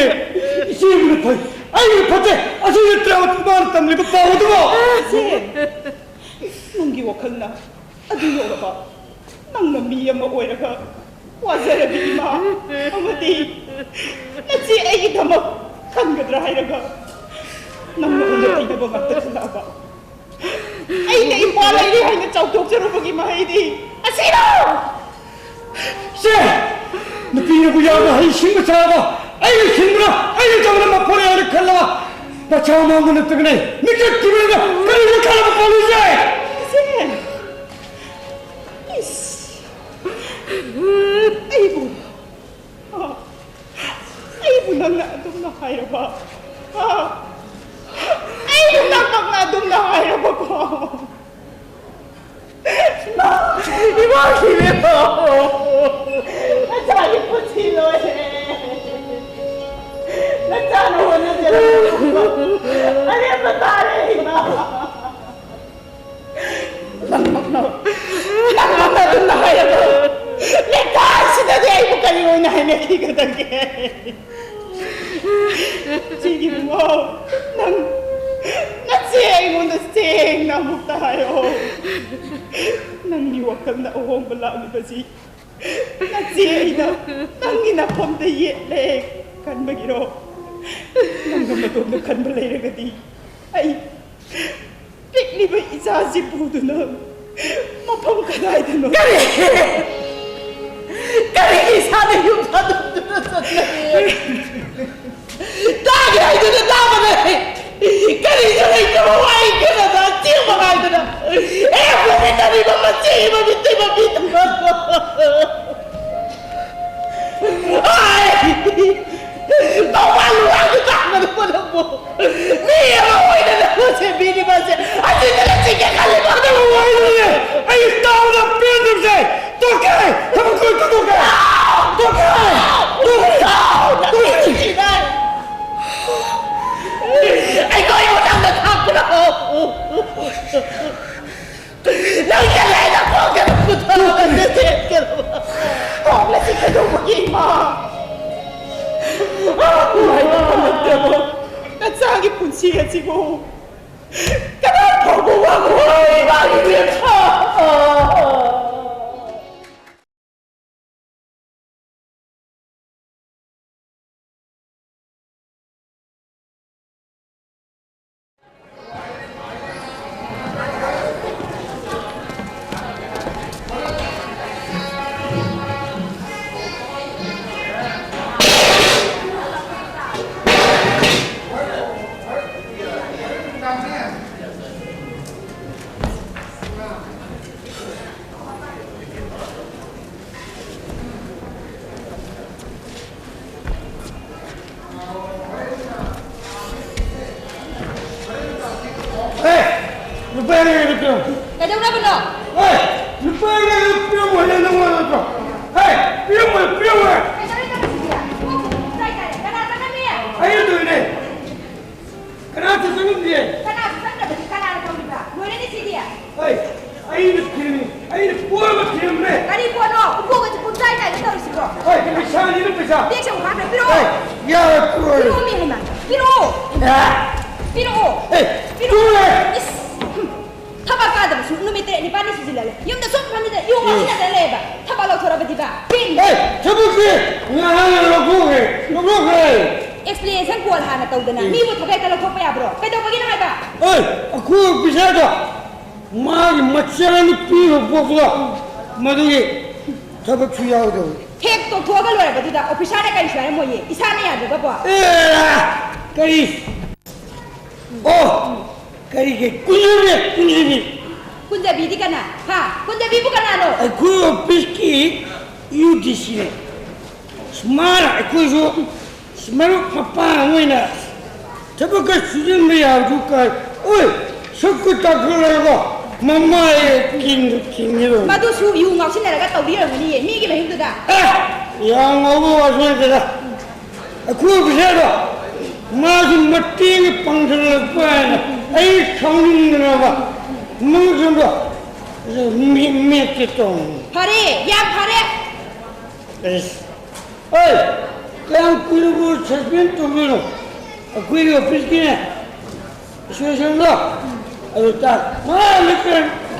ꯏꯆꯦꯕꯨꯅ ꯐꯩ, ꯑꯩꯅ ꯐꯠꯇꯦ, ꯑꯁꯤ ꯅꯠꯇ꯭ꯔꯕ ꯏꯃꯥꯅ ꯇꯝꯂꯤꯕ ꯄꯥꯎ ꯑꯗꯨꯕꯣ? ꯏꯆꯦ, ꯅꯪꯒꯤ ꯋꯥꯈꯜꯅ ꯑꯗꯨ ꯌꯧꯔꯕ? ꯅꯪꯅ ꯃꯤ ꯑꯃ ꯑꯣꯏꯔꯒ ꯋꯥꯖꯔꯕꯤ ꯏꯃꯥ ꯑꯃꯗꯤ ꯅꯆꯦ ꯑꯩꯒꯤꯗꯃꯛ ꯈꯟꯒꯗ꯭ꯔꯥ ꯍꯥꯏꯔꯒ ꯅꯪꯅ ꯑꯣꯟꯅ ꯇꯩꯅꯕ ꯉꯥꯛꯇ ꯈꯜꯂꯛꯑꯕ? ꯑꯩꯅ ꯏꯄ꯭ꯋꯥ ꯂꯩꯔꯤ ꯍꯥꯏꯅ ꯆꯥꯎꯊꯣꯛꯆꯔꯨꯕꯒꯤ ꯃꯍꯩꯗꯤ ꯑꯁꯤꯔꯣ? ꯁꯦ! ꯅꯨꯄꯤꯅꯕꯨ ꯌꯥꯝꯅ ꯍꯩꯁꯤꯡꯕ ꯁꯥꯔꯒ ꯑꯩꯅ ꯁꯤꯡꯕꯅ ꯑꯩꯅ ꯇꯧꯕꯅ ꯃꯄꯨꯔꯦ ꯍꯥꯏꯅ ꯈꯜꯂꯒ ꯃꯆꯥ ꯃꯥꯡꯕ ꯅꯠꯇ꯭ꯔꯒꯅꯦ ꯃꯤꯀꯠ ꯊꯤꯕꯅ ꯀꯔꯤꯅ ꯈꯜꯂꯕ ꯄꯥꯝꯃꯤꯁꯦ? ꯏꯆꯦ! ꯏꯁ! ꯑꯩꯕꯨ, ꯑꯩꯕꯨ ꯅꯪꯅ ꯑꯗꯨꯝꯅ ꯍꯥꯏꯔꯕ? ꯑꯩꯕꯨ ꯅꯪꯃꯛꯅ ꯑꯗꯨꯝꯅ ꯍꯥꯏꯔꯕꯀꯣ? ꯏꯃꯥ ꯁꯤꯔꯦ꯫ ꯅꯆꯥꯒꯤ ꯄꯨꯟꯁꯤ ꯂꯣꯏꯔꯦ꯫ ꯅꯆꯥꯅ ꯍꯣꯠꯅꯖꯔꯛꯄ ꯑꯔꯦꯝꯕ ꯇꯥꯔꯦ ꯏꯃꯥ꯫ ꯅꯪꯃꯛꯅ, ꯅꯪꯃꯛꯅ ꯑꯗꯨꯝꯅ ꯍꯥꯏꯔꯕ? ꯂꯩꯀꯥꯏꯁꯤꯗꯗꯤ ꯑꯩꯕꯨ ꯀꯔꯤ ꯑꯣꯏꯅ ꯍꯥꯏꯅꯈꯤꯒꯗꯒꯦ? ꯁꯤꯒꯤ ꯏꯕꯨꯡꯉꯣ, ꯅꯪ, ꯅꯆꯦ ꯑꯩꯉꯣꯟꯗ ꯁꯦꯡꯅ ꯑꯃꯨꯛꯇ ꯍꯥꯏꯌꯣ꯫ ꯅꯪꯒꯤ ꯋꯥꯈꯜꯗ ꯑꯍꯣꯡꯕ ꯂꯥꯛꯂꯤꯕꯁꯤ ꯅꯆꯦ ꯑꯩꯅ ꯅꯪꯒꯤ ꯅꯐꯝꯗ ꯌꯦꯠꯂꯦ ꯈꯟꯕꯒꯤꯔꯣ? ꯅꯪꯅ ꯃꯇꯣꯝꯗ ꯈꯟꯕ ꯂꯩꯔꯒꯗꯤ ꯑꯩ ꯄꯤꯛꯂꯤꯕ ꯏꯆꯥꯁꯤ ꯄꯨꯗꯨꯅ ꯃꯐꯝ ꯀꯗꯥꯏꯗꯅꯣ? ꯀꯔꯤ? ꯀꯔꯤꯒꯤ ꯏꯁꯥꯗ ꯌꯨꯝ ꯊꯥꯗꯣꯛꯇꯨꯅ ꯆꯠꯀꯅꯤ? ꯇꯥꯒꯦ ꯍꯥꯏꯗꯨꯅ ꯇꯥꯕꯅꯦ꯫ ꯀꯔꯤꯁꯨ ꯂꯩꯇꯕ ꯋꯥꯍꯩ ꯈꯔꯗ ꯑꯆꯦꯡꯕ ꯍꯥꯏꯗꯨꯅ꯫ ꯑꯦ, ꯃꯃꯤꯠ ꯑꯅꯤꯃꯛ ꯃꯆꯦꯒꯤ ꯃꯃꯤꯠꯇꯩ ꯃꯃꯤꯠ꯫ ꯑꯥꯏ! ꯇꯧꯕꯥꯜ ꯂꯨꯋꯥꯡꯒꯤ ꯇꯥꯡꯕꯗꯨꯕꯨ ꯅꯪꯕꯨ ꯃꯤ ꯑꯃ ꯑꯣꯏꯅ ꯅꯪꯕꯨ ꯁꯦꯝꯕꯤꯔꯤꯕ ꯑꯁꯦ ꯑꯁꯤꯗ ꯂꯩꯁꯤꯟꯒꯦ ꯈꯜꯂꯤꯕ? ꯀꯩꯗꯧꯕ ꯋꯥꯔꯤꯅꯣꯅꯦ? ꯑꯩ ꯇꯥꯕꯗ ꯄꯦꯟꯗ꯭ꯔꯤꯕꯁꯦ! ꯇꯣꯛꯀꯦ! ꯊꯕꯛ ꯂꯣꯏ ꯇꯣꯛꯊꯣꯛꯀꯦ! ꯇꯣꯛꯀꯦ! ꯇꯣꯛꯀꯦ! ꯇꯣꯛꯀꯦ! ꯑꯩꯈꯣꯏꯕꯨ ꯅꯪꯅ ꯈꯥꯛꯄ꯭ꯔꯣ? ꯅꯪ ꯀꯔꯤ ꯍꯥꯏꯅ ꯈꯣꯡꯒꯅꯨ ꯈꯨꯊꯥꯕꯁꯦ ꯆꯦꯟꯒꯅꯨ꯫ ꯈꯣꯡꯂꯁꯤ ꯀꯩꯗꯧꯕꯒꯤ ꯏꯃꯥ? ꯅꯨꯡꯉꯥꯏꯕ ꯐꯪꯂꯛꯇ꯭ꯔꯕꯣ? ꯅꯆꯥꯒꯤ ꯄꯨꯟꯁꯤ ꯑꯁꯤꯕꯨ ꯀꯅꯥ ꯐꯥꯎꯕ ꯋꯥꯈꯣꯏ ꯃꯥꯒꯤ ꯂꯦꯝꯊꯥ꯫ ꯂꯨꯄꯥ ꯌꯥꯡꯈꯩ ꯄꯤꯔꯝꯃꯨ꯫ ꯀꯩꯗꯧꯅꯕꯅꯣ? ꯍꯦ! ꯂꯨꯄꯥ ꯌꯥꯡꯈꯩ ꯄꯤꯔꯝꯃꯣ ꯍꯥꯏꯅ ꯅꯪꯉꯣꯟꯗ ꯅꯠꯇ꯭ꯔꯣ? ꯍꯦ! ꯄꯤꯔꯝꯃꯣ, ꯄꯤꯔꯝꯃꯣ! ꯀꯩꯗꯧꯔꯤꯅꯣ ꯁꯤꯗꯤ? ꯀꯣꯛ ꯆꯥꯏ ꯆꯥꯏ꯫ ꯀꯅꯥ ꯆꯪꯍꯟꯕꯤ? ꯑꯩꯅ ꯇꯧꯔꯤꯅꯦ꯫ ꯀꯅꯥꯁꯨ ꯆꯪꯉꯝꯗꯦ꯫ ꯀꯅꯥꯁꯨ ꯆꯪꯗꯕꯗꯤ ꯀꯅꯥꯅ ꯇꯧꯔꯤꯕ? ꯂꯣꯏꯔꯦꯅꯦ ꯁꯤꯗꯤ꯫ ꯍꯦ! ꯑꯩꯅ ꯊꯤꯔꯝꯃꯤ꯫ ꯑꯩꯅ ꯄꯣꯔꯒ ꯊꯤꯔꯝꯃꯦ꯫ ꯀꯔꯤ ꯄꯣꯠꯅꯣ? ꯎꯄꯣꯒꯁꯦ ꯄꯨꯡꯆꯥꯏ ꯆꯥꯏꯒꯩ ꯇꯧꯔꯤꯁꯤꯕꯣ? ꯍꯦ! ꯄꯩꯁꯥꯅꯤꯅ ꯄꯩꯁꯥ꯫ ꯕꯦꯒꯁꯦ ꯑꯃꯨꯛ ꯍꯥꯞꯈ꯭ꯔꯦ꯫ ꯄꯤꯔꯛꯑꯣ꯫ ꯍꯦ! ꯌꯥꯔꯣꯏ, ꯄꯤꯔꯣꯏ꯫ ꯄꯤꯔꯛꯑꯣꯃꯤ ꯍꯩꯃꯥ꯫ ꯄꯤꯔꯛꯑꯣ꯫ ꯑꯦ! ꯄꯤꯔꯛꯑꯣ꯫ ꯇꯨꯔꯦ! ꯏꯁ! ꯍꯨꯝ꯫ ꯊꯕꯛ ꯀꯥꯗꯕꯁꯨ ꯅꯨꯃꯤꯠ ꯇꯔꯦꯠ ꯅꯤꯄꯥꯜꯅꯤ ꯁꯨꯖꯤꯜꯂꯛꯂꯦ꯫ ꯌꯨꯝꯗ ꯁꯨꯝ ꯐꯝꯃꯤꯗ ꯌꯨ ꯉꯥꯎꯁꯤꯟꯅꯗꯅ ꯂꯩꯌꯦꯕ꯫ ꯊꯕꯛ ꯂꯧꯊꯣꯔꯛꯑꯕꯗꯤꯕ꯫ ꯄꯤꯅꯤ꯫ ꯑꯦ! ꯊꯕꯛꯁꯦ ꯉꯍꯥꯟꯅ ꯂꯧꯊꯣꯛꯈ꯭ꯔꯦ, ꯂꯧꯊꯣꯛꯈ꯭ꯔꯦ꯫ Explanation call ꯍꯥꯟꯅ ꯇꯧꯗꯅ ꯎꯝ꯫ ꯃꯤꯕꯨ ꯊꯕꯛ ꯍꯦꯛꯇ ꯂꯧꯊꯣꯛꯄ ꯌꯥꯕ꯭ꯔꯣ? ꯀꯩꯗꯧꯕꯒꯤꯅꯣ ꯍꯥꯏꯕ? ꯑꯦ! ꯑꯩꯈꯣꯏ ꯑꯣꯐꯤꯁꯔꯗꯣ ꯃꯥꯒꯤ ꯃꯆꯥꯅꯨꯄꯤ ꯍꯧꯕ ꯄꯣꯛꯄꯗꯣ ꯃꯗꯨꯒꯤ ꯊꯕꯛꯁꯨ ꯌꯥꯎꯗꯕ꯫ ꯍꯦꯛ ꯇꯣꯛꯊꯣꯛꯑꯒ ꯂꯣꯏꯔꯕꯗꯨꯗ ꯑꯣꯐꯤꯁꯥꯔꯅ ꯀꯔꯤꯁꯨ ꯍꯥꯏꯔꯝꯃꯣꯏꯌꯦ, ꯏꯁꯥꯅ ꯌꯥꯗ꯭ꯔꯒꯕꯣ꯫ ꯑꯦ, ꯀꯔꯤ? ꯑꯣ, ꯀꯔꯤꯒꯤ ꯀꯨꯟꯖꯕꯤ, ꯀꯨꯟꯖꯕꯤ? ꯀꯨꯟꯖꯕꯤꯗꯤ ꯀꯅꯥ? ꯍꯥ? ꯀꯨꯟꯖꯕꯤꯕꯨ ꯀꯅꯥꯅꯣ? ꯑꯩꯈꯣꯏ ꯑꯣꯐꯤꯁꯀꯤ ꯌꯨ ꯗꯤ ꯁꯤꯅꯦ꯫ ꯃꯥꯅ ꯑꯩꯈꯣꯏꯁꯨ ꯃꯔꯨꯞ ꯃꯄꯥꯡ ꯑꯣꯏꯅ ꯊꯕꯛꯀ ꯁꯨꯖꯤꯟꯕ ꯌꯥꯕꯗꯨ ꯀꯥꯏ? ꯑꯣꯏ, ꯁꯛꯀ ꯇꯥꯛꯈꯠꯂꯒ ꯃꯃꯥꯏ ꯀꯤꯟꯗ ꯀꯤꯟꯒꯗꯧꯅꯤ꯫ ꯃꯗꯨꯁꯨ ꯌꯨ ꯉꯥꯎꯁꯤꯟꯅꯔꯒ ꯇꯧꯔꯤ ꯑꯣꯏꯔꯝꯒꯅꯤꯌꯦ, ꯃꯤꯒꯤ ꯃꯌꯨꯝꯗꯨꯗ꯫ ꯑꯦ, ꯌꯥꯝ ꯉꯥꯎꯕ ꯋꯥꯁꯨ ꯅꯠꯇꯦꯗ꯫ ꯑꯩꯈꯣꯏ ꯑꯣꯐꯤꯁꯥꯔꯗꯣ ꯃꯥꯁꯨ ꯃꯇꯦꯡꯒꯤ ꯄꯥꯡꯁꯤꯜꯂꯛꯄ ꯍꯥꯏꯅ ꯑꯩ ꯁꯥꯎꯅꯤꯡꯗꯅꯕ ꯃꯉꯛꯁꯝꯗꯣ ꯃꯦꯠ-, ꯃꯦꯠꯀꯦ ꯇꯧꯕꯅꯤ꯫ ꯐꯔꯦ, ꯌꯥꯝ ꯐꯔꯦ꯫ ꯑꯁ, ꯑꯩ ꯀꯌꯥꯝ ꯀꯨꯏꯅꯕꯨ ꯁꯁꯄꯦꯟ ꯇꯧꯗꯣꯏꯅꯣ? ꯑꯩꯈꯣꯏꯒꯤ ꯑꯣꯐꯤꯁꯀꯤꯅꯦ, ꯑꯦꯁꯣꯁꯤꯌꯦꯁꯟꯗꯣ, ꯑꯗꯨ ꯇꯥ-, ꯃꯥ ꯂꯩꯇ꯭ꯔꯦ꯫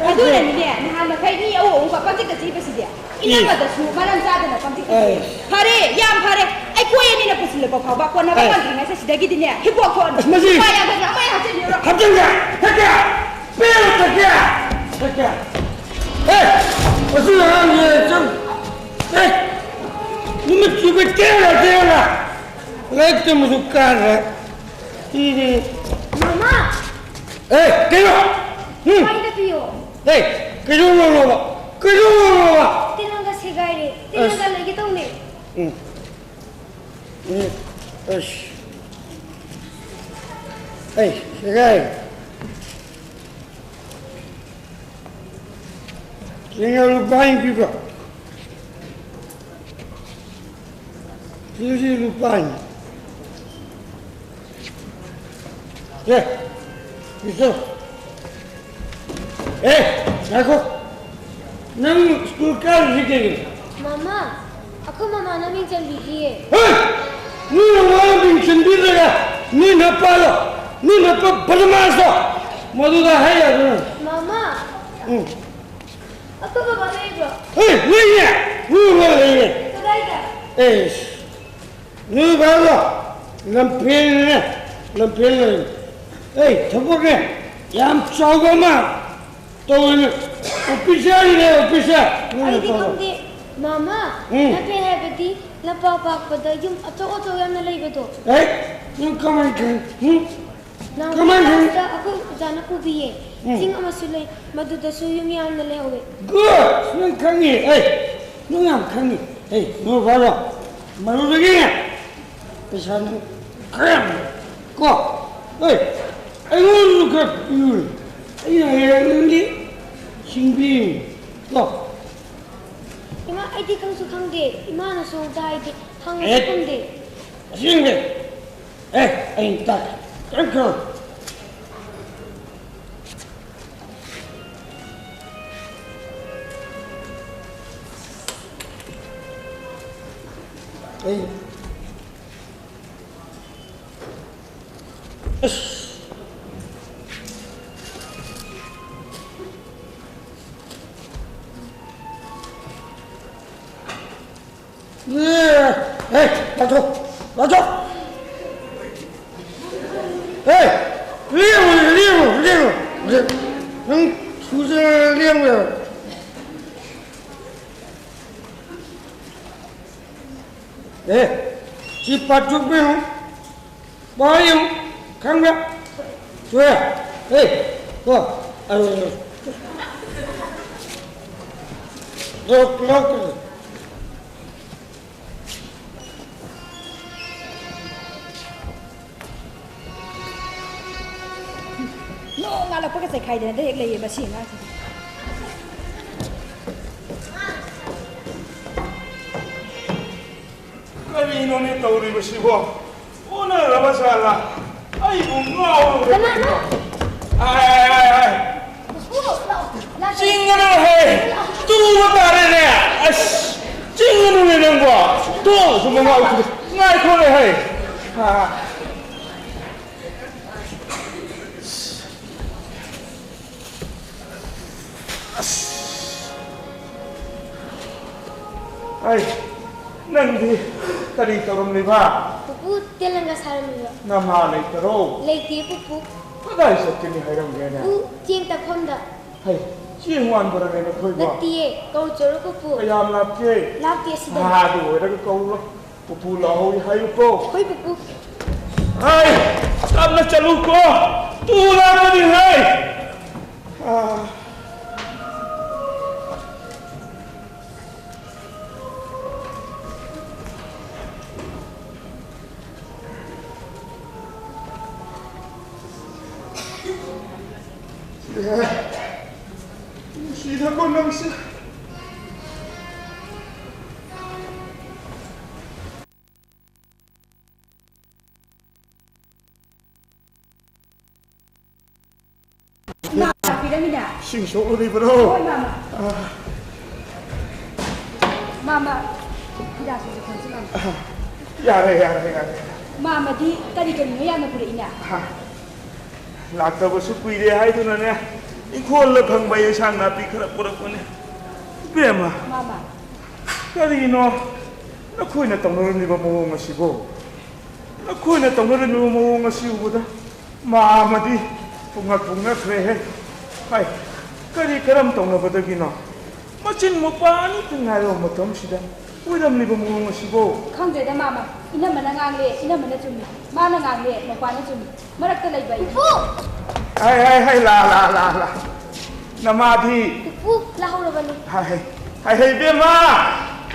ꯑꯗꯨꯅꯅꯤꯅꯦ, ꯅꯍꯥꯟ ꯃꯈꯩ ꯃꯤ ꯑꯎ ꯑꯎꯕ ꯄꯪꯆꯤꯛꯇ ꯆꯤꯛꯏꯕꯁꯤꯗꯤ꯫ ꯏꯅꯝꯃꯗꯁꯨ ꯃꯔꯝ ꯆꯥꯗꯅ ꯄꯪꯆꯤꯛꯇ ꯆꯤꯛꯏ꯫ ꯑꯦ꯫ ꯐꯔꯦ, ꯌꯥꯝ ꯐꯔꯦ꯫ ꯑꯩ ꯀꯣꯏ ꯑꯅꯤꯅ ꯄꯨꯁꯤꯜꯂꯛꯄ ꯐꯥꯎꯕ ꯀꯣꯟꯅꯕ ꯑꯦ꯫ ꯉꯝꯗ꯭ꯔꯤꯉꯩꯗ ꯁꯤꯗꯒꯤꯗꯤꯅꯦ, ꯍꯤꯒꯣꯛ ꯊꯣꯛꯑꯅꯤ꯫ ꯑꯁ, ꯃꯁꯤ ꯂꯨꯄꯥ ꯌꯥꯡꯈꯩ ꯑꯃ ꯍꯦꯛ ꯍꯥꯞꯆꯤꯟꯕꯤꯔꯣ꯫ ꯍꯥꯞꯆꯤꯟꯒꯦ! ꯍꯦꯛꯀꯦ! ꯄꯦꯟꯅ ꯆꯠꯀꯦ! ꯆꯠꯀꯦ! ꯑꯦ! ꯃꯁꯤ ꯑꯉꯥꯡꯁꯦ ꯁꯨꯝ, ꯑꯦ! ꯅꯨꯃꯤꯠ ꯆꯨꯞꯄ ꯀꯦꯔ ꯀꯦꯔ ꯂꯥꯏꯔꯤꯛ ꯇꯝꯕꯁꯨ ꯀꯥꯗ꯭ꯔꯦ꯫ ꯁꯤꯗꯤ꯫ ꯃꯃꯥ! ꯑꯦ, ꯀꯩꯅꯣ? ꯎꯝ? ꯀꯥꯏꯗ ꯄꯤꯌꯣ? ꯑꯦ, ꯀꯩꯅꯣ ꯂꯧꯔꯣꯕ? ꯀꯩꯅꯣ ꯂꯧꯔꯣꯕ? ꯇꯤꯜꯍꯟꯒ ꯁꯦꯒꯥꯏꯔꯦ꯫ ꯑꯁ꯫ ꯇꯤꯜꯍꯟꯒ ꯂꯩꯒꯦ ꯇꯧꯅꯦ꯫ ꯎꯝ꯫ ꯎꯝ꯫ ꯑꯁ꯫ ꯑꯩ ꯁꯦꯒꯥꯏ꯫ ꯁꯤꯅ ꯂꯨꯄꯥ ꯑꯅꯤ ꯄꯤꯕ꯭ꯔꯣ? ꯁꯤꯁꯤ ꯂꯨꯄꯥ ꯑꯅꯤ꯫ ꯑꯦ, ꯃꯤꯁꯇꯔ꯫ ꯑꯦ, ꯉꯥꯏꯈꯣ꯫ ꯅꯪ ꯁ꯭ꯀꯨꯜ ꯀꯥꯔꯤꯁꯤ ꯀꯩꯒꯤꯅꯣ? ꯃꯃꯥ, ꯑꯩꯈꯣꯏ ꯃꯃꯥꯅ ꯃꯤꯡ ꯆꯟꯕꯤꯗꯤꯌꯦ꯫ ꯍꯦ! ꯅꯣꯏ ꯃꯃꯥꯅ ꯃꯤꯡ ꯆꯟꯕꯤꯗ꯭ꯔꯒ ꯅꯣꯏ ꯅꯄꯥꯗꯣ, ꯅꯣꯏ ꯅꯄꯥ ꯕꯗꯃꯥꯁꯇꯣ ꯃꯗꯨꯗ ꯍꯥꯏ ꯌꯥꯗ꯭ꯔꯣ? ꯃꯃꯥ! ꯎꯝ꯫ ꯑꯩꯈꯣꯏ ꯕꯕꯥ ꯂꯩꯕ꯭ꯔꯣ? ꯍꯦ! ꯂꯩꯌꯦ! ꯅꯣꯏ ꯕꯕꯥ ꯂꯩꯌꯦ! ꯀꯗꯥꯏꯗ? ꯑꯦꯁ! ꯅꯣꯏ ꯕꯕꯥꯗꯣ ꯂꯝꯐꯦꯜꯅꯦ, ꯂꯝꯐꯦꯜ ꯂꯩ꯫ ꯑꯩ ꯊꯕꯛꯅꯦ ꯌꯥꯝ ꯆꯥꯎꯕ ꯑꯃ ꯇꯧꯔꯤꯅꯦ꯫ ꯑꯣꯐꯤꯁꯥꯔꯅꯤꯅꯦ, ꯑꯣꯐꯤꯁꯥꯔ꯫ ꯅꯣꯏ ꯑꯩꯗꯤ ꯅꯄꯥꯗꯣ꯫ ꯈꯪꯗꯦ꯫ ꯃꯃꯥ, ꯎꯝ꯫ ꯂꯝꯐꯦꯜ ꯍꯥꯏꯕꯗꯤ ꯂꯝꯄꯥꯛ ꯄꯥꯛꯄꯗ ꯌꯨꯝ ꯑꯆꯧ ꯑꯆꯧ ꯌꯥꯝꯅ ꯂꯩꯕꯗꯣ꯫ ꯑꯦ, ꯅꯪ ꯀꯃꯥꯏꯅ ꯈꯪꯉꯤ? ꯎꯝ? ꯅꯍꯥꯟ ꯀꯃꯥꯏꯅ ꯈꯪꯉꯤ? ꯀ꯭ꯂꯥꯁꯇ ꯑꯩꯈꯣꯏ ꯑꯣꯖꯥꯅ ꯄꯨꯕꯤꯌꯦ꯫ ꯎꯝ꯫ ꯆꯤꯡ ꯑꯃꯁꯨ ꯂꯩ, ꯃꯗꯨꯗꯁꯨ ꯌꯨꯝ ꯌꯥꯝꯅ ꯂꯩꯍꯧꯋꯦ꯫ ꯒꯨꯗ! ꯅꯪ ꯈꯪꯉꯤ꯫ ꯑꯦ, ꯅꯪ ꯌꯥꯝ ꯈꯪꯉꯤ꯫ ꯑꯦ, ꯅꯣꯏ ꯕꯕꯥꯗꯣ ꯃꯗꯨꯗꯒꯤꯅꯦ ꯄꯩꯁꯥ ꯅꯪ ꯈꯔ ꯌꯥꯝ ꯀꯣ, ꯑꯦ, ꯑꯩꯉꯣꯟꯗꯁꯨ ꯈꯔ ꯄꯤꯌꯨ꯫ ꯑꯩꯅ ꯍꯌꯦꯡ ꯅꯪꯒꯤ ꯁꯤꯡꯕꯤꯅꯤ ꯀꯣ꯫ ꯏꯃꯥ, ꯑꯩꯗꯤ ꯈꯪꯁꯨ ꯈꯪꯗꯦ꯫ ꯏꯃꯥꯅꯁꯨ ꯑꯝꯇ ꯍꯥꯏꯗꯦ꯫ ꯍꯪꯉꯁꯨ ꯑꯦ, ꯈꯪꯗꯦ꯫ ꯑꯁꯦꯡꯕ꯫ ꯑꯦ, ꯑꯩ ꯇꯥꯏ꯫ ꯀꯔꯤꯝ ꯈꯪ-, ꯑꯩ, ꯑꯁ꯫ ꯑꯦ, ꯑꯦ, ꯂꯥꯛꯊꯣꯛ, ꯂꯥꯛꯊꯣꯛ꯫ ꯑꯦ, ꯂꯦꯡꯉꯨ, ꯂꯦꯡꯉꯨ, ꯂꯦꯡꯉꯨ꯫ ꯅꯪ ꯁꯨꯖꯔ ꯂꯦꯡꯉꯨ꯫ ꯑꯦ, ꯁꯤ ꯄꯥꯠ ꯆꯨꯞꯄ ꯌꯦꯡꯉꯨ꯫ ꯄꯥꯠ ꯌꯦꯡꯉꯨ꯫ ꯈꯪꯕ꯭ꯔꯥ? ꯆꯨꯔꯦ꯫ ꯑꯦ, ꯀꯣ꯫ ꯑꯔꯣ, ꯑꯔꯣ꯫ ꯂꯣꯛ, ꯂꯣꯛ꯫ ꯅꯣꯡꯉꯥꯜꯂꯛꯄꯒ ꯆꯩꯈꯥꯏꯗꯅꯗ ꯍꯦꯛ ꯂꯩꯌꯦ ꯃꯁꯤ ꯑꯉꯥꯡꯁꯤꯡꯁꯦ꯫ ꯀꯔꯤꯅꯣꯅꯦ ꯇꯧꯔꯤꯕꯁꯤꯕꯣ? ꯑꯣꯟꯅꯔꯕ ꯖꯥꯠꯂꯥ? ꯑꯩꯕꯨ ꯉꯥꯎꯔꯕ꯭ꯔꯥ ꯀꯅꯥꯅꯣ? ꯀꯩꯅꯣ? ꯍꯥꯏ, ꯍꯥꯏ, ꯍꯥꯏ, ꯍꯥꯏ꯫ ꯄꯨꯄꯨ, ꯂꯥꯛꯑꯣ, ꯂꯥꯛꯑꯣ꯫ ꯆꯤꯡꯒꯅꯨ ꯍꯦ! ꯇꯨꯕ ꯇꯥꯔꯦꯅꯦ! ꯑꯁ! ꯆꯤꯡꯒꯅꯨꯅꯦ ꯅꯪꯕꯣ! ꯊꯣꯛꯑꯣ, ꯁꯨꯝ ꯉꯥꯎ-, ꯉꯥꯏꯈꯣꯅꯦ ꯍꯦ! ꯑꯥ꯫ ꯑꯁ! ꯑꯩ, ꯅꯪꯗꯤ ꯀꯔꯤ ꯇꯧꯔꯝꯂꯤꯕ? ꯄꯨꯄꯨ, ꯇꯦꯂꯪꯒ ꯁꯥꯔꯝꯃꯤꯕ꯫ ꯅꯃꯥ ꯂꯩꯇꯔꯣ? ꯂꯩꯇꯦ, ꯄꯨꯄꯨ꯫ ꯀꯗꯥꯏ ꯆꯠꯀꯅꯤ ꯍꯥꯏꯔꯝꯒꯦꯅꯦ? ꯄꯨ, ꯆꯦꯡ ꯇꯛꯐꯝꯗ꯫ ꯍꯩ, ꯆꯦꯡ ꯋꯥꯟꯕꯔꯅꯦ ꯅꯈꯣꯏꯕꯣ? ꯅꯠꯇꯤꯌꯦ, ꯀꯧꯔꯨ ꯆꯠꯂꯨ, ꯄꯨꯄꯨ꯫ ꯀꯌꯥꯝ ꯂꯥꯞꯀꯦ? ꯂꯥꯞꯇꯦ, ꯁꯤꯗꯅꯤ꯫ ꯑꯥ, ꯑꯗꯨ ꯑꯣꯏꯔꯒ ꯀꯧꯔꯨꯔꯣ꯫ ꯄꯨꯄꯨ ꯂꯥꯛꯍꯧꯏ ꯍꯥꯏꯌꯨꯀꯣ꯫ ꯍꯣꯏ, ꯄꯨꯄꯨ꯫ ꯍꯩ, ꯇꯞꯅ ꯆꯠꯂꯨꯀꯣ꯫ ꯇꯨ ꯂꯥꯛꯀꯅꯤ ꯍꯩ꯫ ꯑꯥ꯫ ꯅꯨꯡꯁꯤꯗꯀꯣ ꯅꯪꯁꯦ꯫ ꯀꯅꯥ ꯂꯥꯛꯄꯤꯔꯝꯃꯤꯅꯦ? ꯏꯁꯤꯡ ꯁꯣꯛꯂꯨꯔꯤꯕ꯭ꯔꯣ? ꯍꯣꯏ, ꯃꯥꯃ꯫ ꯑꯥ꯫ ꯃꯥꯃ, ꯍꯤꯗꯥꯛꯁꯤꯁꯨ ꯈꯪꯁꯤ, ꯃꯥꯃ꯫ ꯑꯥ꯫ ꯌꯥꯔꯦ, ꯌꯥꯔꯦ, ꯌꯥꯔꯦ꯫ ꯃꯥꯃꯗꯤ ꯀꯔꯤ ꯀꯔꯤꯅꯣ ꯌꯥꯝꯅ ꯄꯨꯔꯛꯏꯅꯦ? ꯑꯥ꯫ ꯂꯥꯛꯇꯕꯁꯨ ꯀꯨꯏꯔꯦ ꯍꯥꯏꯗꯨꯅꯅꯦ, ꯏꯪꯈꯣꯜꯗ ꯐꯪꯕ ꯏꯟꯁꯥꯡ ꯅꯥꯄꯤ ꯈꯔ ꯄꯨꯔꯛꯄꯅꯦ꯫ ꯏꯕꯦꯝꯃ, ꯃꯥꯃ꯫ ꯀꯔꯤꯅꯣ ꯅꯈꯣꯏꯅ ꯇꯧꯅꯔꯝꯂꯤꯕ ꯃꯑꯣꯡ ꯑꯁꯤꯕꯨ? ꯅꯈꯣꯏꯅ ꯇꯧꯅꯔꯝꯂꯤꯕ ꯃꯑꯣꯡ ꯑꯁꯤ ꯎꯕꯗ ꯃꯥꯃꯗꯤ ꯄꯨꯡꯉꯛ ꯄꯨꯡꯉꯛꯈ꯭ꯔꯦꯍꯦ꯫ ꯍꯥꯏ, ꯀꯔꯤ ꯀꯔꯝ ꯇꯧꯅꯕꯗꯒꯤꯅꯣ? ꯃꯆꯤꯟ ꯃꯧꯄ꯭ꯋꯥ ꯑꯅꯤꯇ ꯉꯥꯏꯔꯕ ꯃꯇꯝꯁꯤꯗ ꯑꯣꯏꯔꯝꯂꯤꯕ ꯃꯑꯣꯡ ꯑꯁꯤꯕꯨ? ꯈꯪꯗ꯭ꯔꯦꯗ ꯃꯥꯃ, ꯏꯅꯝꯃꯅ ꯉꯥꯡꯂꯦ, ꯏꯅꯝꯃꯅ ꯆꯨꯝꯃꯤ, ꯃꯥꯅ ꯉꯥꯡꯂꯦ, ꯃꯧꯄ꯭ꯋꯥꯅ ꯆꯨꯝꯃꯤ, ꯃꯔꯛꯇ ꯂꯩꯕ ꯑꯩ꯫ ꯄꯨꯄꯨ! ꯍꯥꯏ, ꯍꯥꯏ, ꯍꯥꯏ, ꯂꯥ, ꯂꯥ, ꯂꯥ, ꯂꯥ꯫ ꯅꯃꯥꯗꯤ? ꯄꯨꯄꯨ, ꯂꯥꯛꯍꯧꯔꯕꯅꯤ꯫ ꯍꯥꯏ, ꯍꯥꯏ, ꯍꯥꯏ, ꯍꯥꯏ, ꯏꯕꯦꯝꯃ!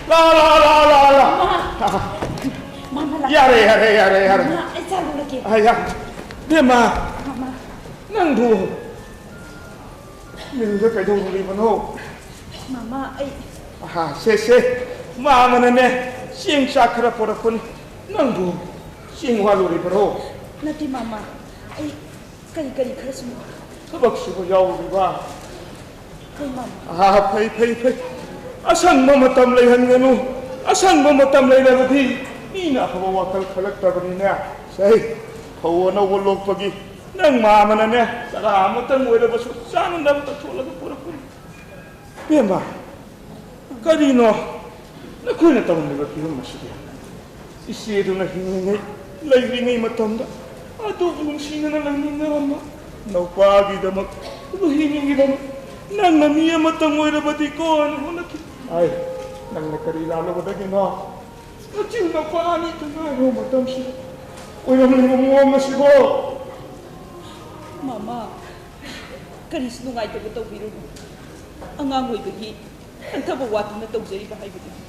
ꯂꯥ, ꯂꯥ, ꯂꯥ, ꯂꯥ, ꯂꯥ꯫ ꯃꯥꯃ! ꯃꯥꯃ, ꯂꯥꯛ-, ꯌꯥꯔꯦ, ꯌꯥꯔꯦ, ꯌꯥꯔꯦ, ꯌꯥꯔꯦ꯫ ꯃꯥꯃ, ꯑꯩ ꯆꯥ ꯂꯣꯜꯂꯛꯀꯦ꯫ ꯍꯥꯏ, ꯌꯥ-, ꯏꯕꯦꯝꯃ! ꯃꯥꯃ꯫ ꯅꯪꯕꯨ ꯃꯤꯜꯗ ꯀꯩꯗꯧꯔꯨꯔꯤꯕꯅꯣ? ꯃꯥꯃ, ꯑꯩ ꯑꯍꯥ, ꯁꯦ, ꯁꯦ꯫ ꯃꯥꯃꯅꯅꯦ, ꯆꯦꯡ ꯆꯥꯛ ꯈꯔ ꯄꯣꯔꯛꯄꯅꯤ꯫ ꯅꯪꯕꯨ ꯆꯦꯡ ꯋꯥꯜꯂꯨꯔꯤꯕꯔꯣ? ꯅꯠꯇꯦ ꯃꯥꯃ, ꯑꯩ ꯀꯔꯤ ꯀꯔꯤ ꯈꯔ ꯁꯨꯝ ꯊꯕꯛ ꯁꯨꯕ ꯌꯥꯎꯔꯨꯔꯤꯕ? ꯍꯣꯏ ꯃꯥꯃ꯫ ꯑꯥ, ꯐꯩ, ꯐꯩ, ꯐꯩ꯫ ꯑꯁꯪꯕ ꯃꯇꯝ ꯂꯩꯍꯟꯒꯅꯨ꯫ ꯑꯁꯪꯕ ꯃꯇꯝ ꯂꯩꯔꯕꯗꯤ ꯃꯤꯅ ꯑꯐꯕ ꯋꯥꯈꯜ ꯈꯜꯂꯛꯇꯕꯅꯤꯅꯦ꯫ ꯁꯩ, ꯐꯧ ꯑꯅꯧꯕ ꯂꯣꯛꯄꯒꯤ ꯅꯪ ꯃꯥꯃꯅꯅꯦ, ꯆꯔꯥ ꯑꯃꯇꯪ ꯑꯣꯏꯔꯕꯁꯨ ꯆꯥꯅꯅꯕ ꯇꯛꯊꯣꯛꯂꯒ ꯄꯨꯔꯛꯄꯅꯤ꯫ ꯏꯕꯦꯝꯃ, ꯀꯔꯤꯅꯣ ꯅꯈꯣꯏꯅ ꯇꯧꯔꯝꯂꯤꯕ ꯐꯤꯕꯝ ꯑꯁꯤꯗꯤ? ꯏꯆꯦꯗꯨꯅ ꯍꯤꯡꯂꯤꯉꯩ, ꯂꯩꯔꯤꯉꯩ ꯃꯇꯝꯗ ꯑꯗꯨꯛ ꯅꯨꯡꯁꯤꯅꯅ ꯂꯩꯃꯤꯟꯅꯔꯝꯕ ꯅꯧꯄꯥꯒꯤꯗꯃꯛ, ꯂꯨꯍꯤꯅꯤꯒꯤꯗꯃꯛ ꯅꯪꯅ ꯃꯤ ꯑꯃꯇꯪ ꯑꯣꯏꯔꯕꯗꯤꯀꯣ ꯍꯥꯏꯅ ꯍꯣꯠꯅꯈꯤ꯫ ꯑꯩ, ꯅꯪꯅ ꯀꯔꯤ ꯂꯥꯜꯂꯨꯕꯗꯒꯤꯅꯣ? ꯅꯆꯤꯟ ꯅꯄꯥ ꯑꯅꯤꯇ ꯉꯥꯏꯔꯕ ꯃꯇꯝꯁꯤꯗ ꯑꯣꯏꯔꯝꯂꯤꯕ ꯃꯑꯣꯡ ꯑꯁꯤꯕꯣ? ꯃꯃꯥ, ꯀꯔꯤꯁꯨ ꯅꯨꯡꯉꯥꯏꯇꯕ ꯇꯧꯕꯤꯔꯨꯅꯨ꯫ ꯑꯉꯥꯡ ꯑꯣꯏꯕꯒꯤ ꯈꯟꯊꯕ ꯋꯥꯠꯇꯨꯅ ꯇꯧꯖꯔꯤꯕ ꯍꯥꯏꯕꯗꯨꯅꯤ꯫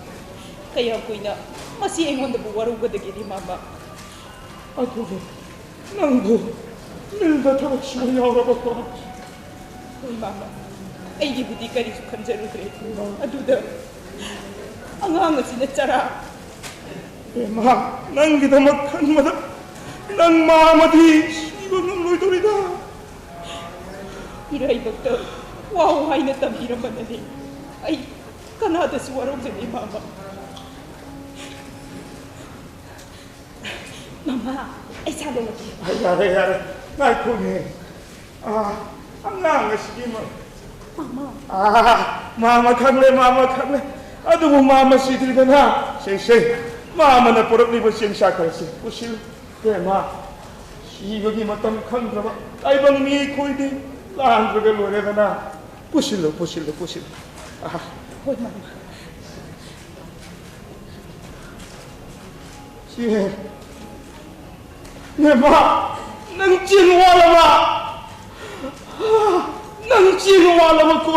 ꯀꯌꯥꯝ ꯀꯨꯏꯅ ꯃꯁꯤ ꯑꯩꯉꯣꯟꯗꯕꯨ ꯋꯥꯔꯧꯒꯗꯒꯦꯅꯦ, ꯃꯃꯥ? ꯑꯗꯨꯕꯨ ꯅꯪꯕꯨ ꯃꯤꯜꯗ ꯊꯕꯛ ꯁꯨꯕ ꯌꯥꯎꯔꯕꯀꯣ? ꯍꯣꯏ, ꯃꯃꯥ꯫ ꯑꯩꯒꯤꯕꯨꯗꯤ ꯀꯔꯤꯁꯨ ꯈꯟꯖꯔꯨꯗ꯭ꯔꯦ꯫ ꯑꯗꯨꯗ ꯑꯉꯥꯡ ꯑꯁꯤꯅ ꯆꯔꯥ꯫ ꯏꯃꯥ, ꯅꯪꯒꯤꯗꯃꯛ ꯈꯟꯕꯗ ꯅꯪ ꯃꯥꯃꯗꯤ ꯁꯤꯕ ꯉꯝꯂꯣꯏꯗꯧꯔꯤꯗ꯫ ꯏꯔꯥꯏꯕꯛꯇ ꯋꯥꯎ ꯍꯥꯏꯅ ꯇꯝꯕꯤꯔꯝꯕꯅꯅꯦ꯫ ꯑꯩ ꯀꯅꯥꯗꯁꯨ ꯋꯥꯔꯧꯖꯗꯦ, ꯃꯃꯥ꯫ ꯃꯃꯥ, ꯑꯩ ꯆꯥ ꯂꯣꯜꯂꯛꯀꯦ꯫ ꯌꯥꯔꯦ, ꯌꯥꯔꯦ꯫ ꯉꯥꯏꯈꯣꯅꯦ꯫ ꯑꯥ, ꯑꯉꯥꯡ ꯑꯁꯤꯒꯤ ꯃ-, ꯃꯃꯥ꯫ ꯑꯥ, ꯃꯥꯃ ꯈꯪꯂꯦ, ꯃꯥꯃ ꯈꯪꯂꯦ꯫ ꯑꯗꯨꯕꯨ ꯃꯥꯃ ꯁꯤꯗ꯭ꯔꯤꯗꯅ꯫ ꯁꯦ, ꯁꯦ, ꯃꯥꯃꯅ ꯄꯨꯔꯛꯂꯤꯕ ꯆꯦꯡ ꯆꯥꯛ ꯈꯔꯁꯤ ꯄꯨꯁꯤꯜꯂꯨ꯫ ꯏꯕꯦꯝꯃ, ꯁꯤꯕꯒꯤ ꯃꯇꯝ ꯈꯪꯗ꯭ꯔꯕ ꯇꯥꯏꯕꯪ ꯃꯤ ꯑꯩꯈꯣꯏꯗꯤ ꯂꯥꯟꯗ꯭ꯔꯒ ꯂꯣꯏꯔꯦꯗꯅ꯫ ꯄꯨꯁꯤꯜꯂꯨ, ꯄꯨꯁꯤꯜꯂꯨ, ꯄꯨꯁꯤꯜꯂꯨ꯫ ꯑꯥ꯫ ꯍꯣꯏ, ꯃꯃꯥ꯫ ꯆꯦ, ꯏꯕꯦꯝꯃ, ꯅꯪ ꯆꯦꯡ ꯋꯥꯠꯂꯕ? ꯅꯪ ꯆꯦꯡ ꯋꯥꯠꯂꯕꯀꯣ?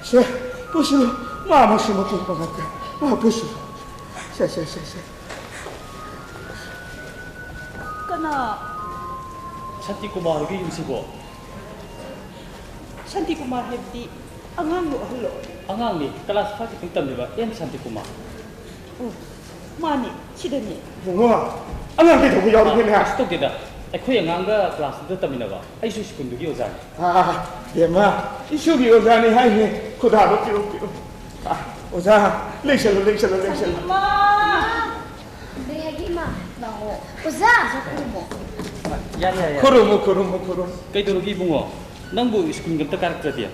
ꯁꯦ, ꯄꯨꯁꯤꯜꯂꯨ꯫ ꯃꯥꯃꯁꯨ ꯃꯇꯦꯡ ꯄꯥꯡꯉꯛꯀꯦ꯫ ꯑꯥ, ꯄꯨꯁꯤꯜꯂꯨ꯫ ꯁꯦ, ꯁꯦ, ꯁꯦ, ꯁꯦ꯫ ꯀꯅꯥ? ꯁꯥꯟꯇꯤꯀꯨꯃꯥꯔꯒꯤ ꯌꯨꯝꯁꯤꯕꯣ? ꯁꯥꯟꯇꯤꯀꯨꯃꯥꯔ ꯍꯥꯏꯕꯗꯤ ꯑꯉꯥꯡꯂꯣ ꯑꯍꯜꯂꯣ? ꯑꯉꯥꯡꯅꯤ, class five ꯈꯛꯇꯪ ꯇꯝꯃꯤꯕ ꯑꯦꯝ ꯁꯥꯟꯇꯤꯀꯨꯃꯥꯔ꯫ ꯑꯣ, ꯃꯥꯅꯦ, ꯁꯤꯗꯅꯦ꯫ ꯏꯕꯨꯡꯉꯣ, ꯑꯉꯥꯡ ꯀꯩꯗꯧꯕ ꯌꯥꯎꯔꯒꯦꯅꯦ? ꯑ, ꯀꯩꯁꯨ ꯇꯧꯗꯦꯗ꯫ ꯑꯩꯈꯣꯏ ꯑꯉꯥꯡꯒ class ꯇꯨꯗ ꯇꯝꯃꯤꯟꯅꯕ꯫ ꯑꯩꯁꯨ ꯁ꯭ꯀꯨꯜꯗꯨꯒꯤ ꯑꯣꯖꯥꯅꯤ꯫ ꯑꯥ, ꯕꯦꯝꯃ, ꯏꯁꯨꯒꯤ ꯑꯣꯖꯥꯅꯤ ꯍꯥꯏꯅꯦ꯫ ꯈꯨꯗꯥꯗꯣ ꯄꯤꯔꯛꯎ, ꯄꯤꯔꯛꯎ꯫ ꯑꯥ, ꯑꯣꯖꯥ, ꯂꯦꯡꯁꯜꯂꯨ, ꯂꯦꯡꯁꯜꯂꯨ, ꯂꯦꯡꯁꯜꯂꯨ꯫ ꯏꯃꯥ! ꯀꯩ ꯍꯥꯏꯒꯦ, ꯏꯃꯥ? ꯂꯥꯛꯑꯣ꯫ ꯑꯣꯖꯥ! ꯑꯣꯖꯥ ꯈꯨꯔꯨꯝꯃꯣ꯫ ꯌꯥꯅꯤ, ꯌꯥꯅꯤ, ꯌꯥꯅꯤ꯫ ꯈꯨꯔꯨꯝꯃꯨ, ꯈꯨꯔꯨꯝꯃꯨ, ꯈꯨꯔꯨꯝꯃꯨ꯫ ꯀꯩꯗꯧꯔꯒꯦ ꯏꯕꯨꯡꯉꯣ? ꯅꯪꯕꯨ ꯁ꯭ꯀꯨꯜꯒ ꯑꯝꯇ ꯀꯥꯔꯛꯇ꯭ꯔꯗꯤ?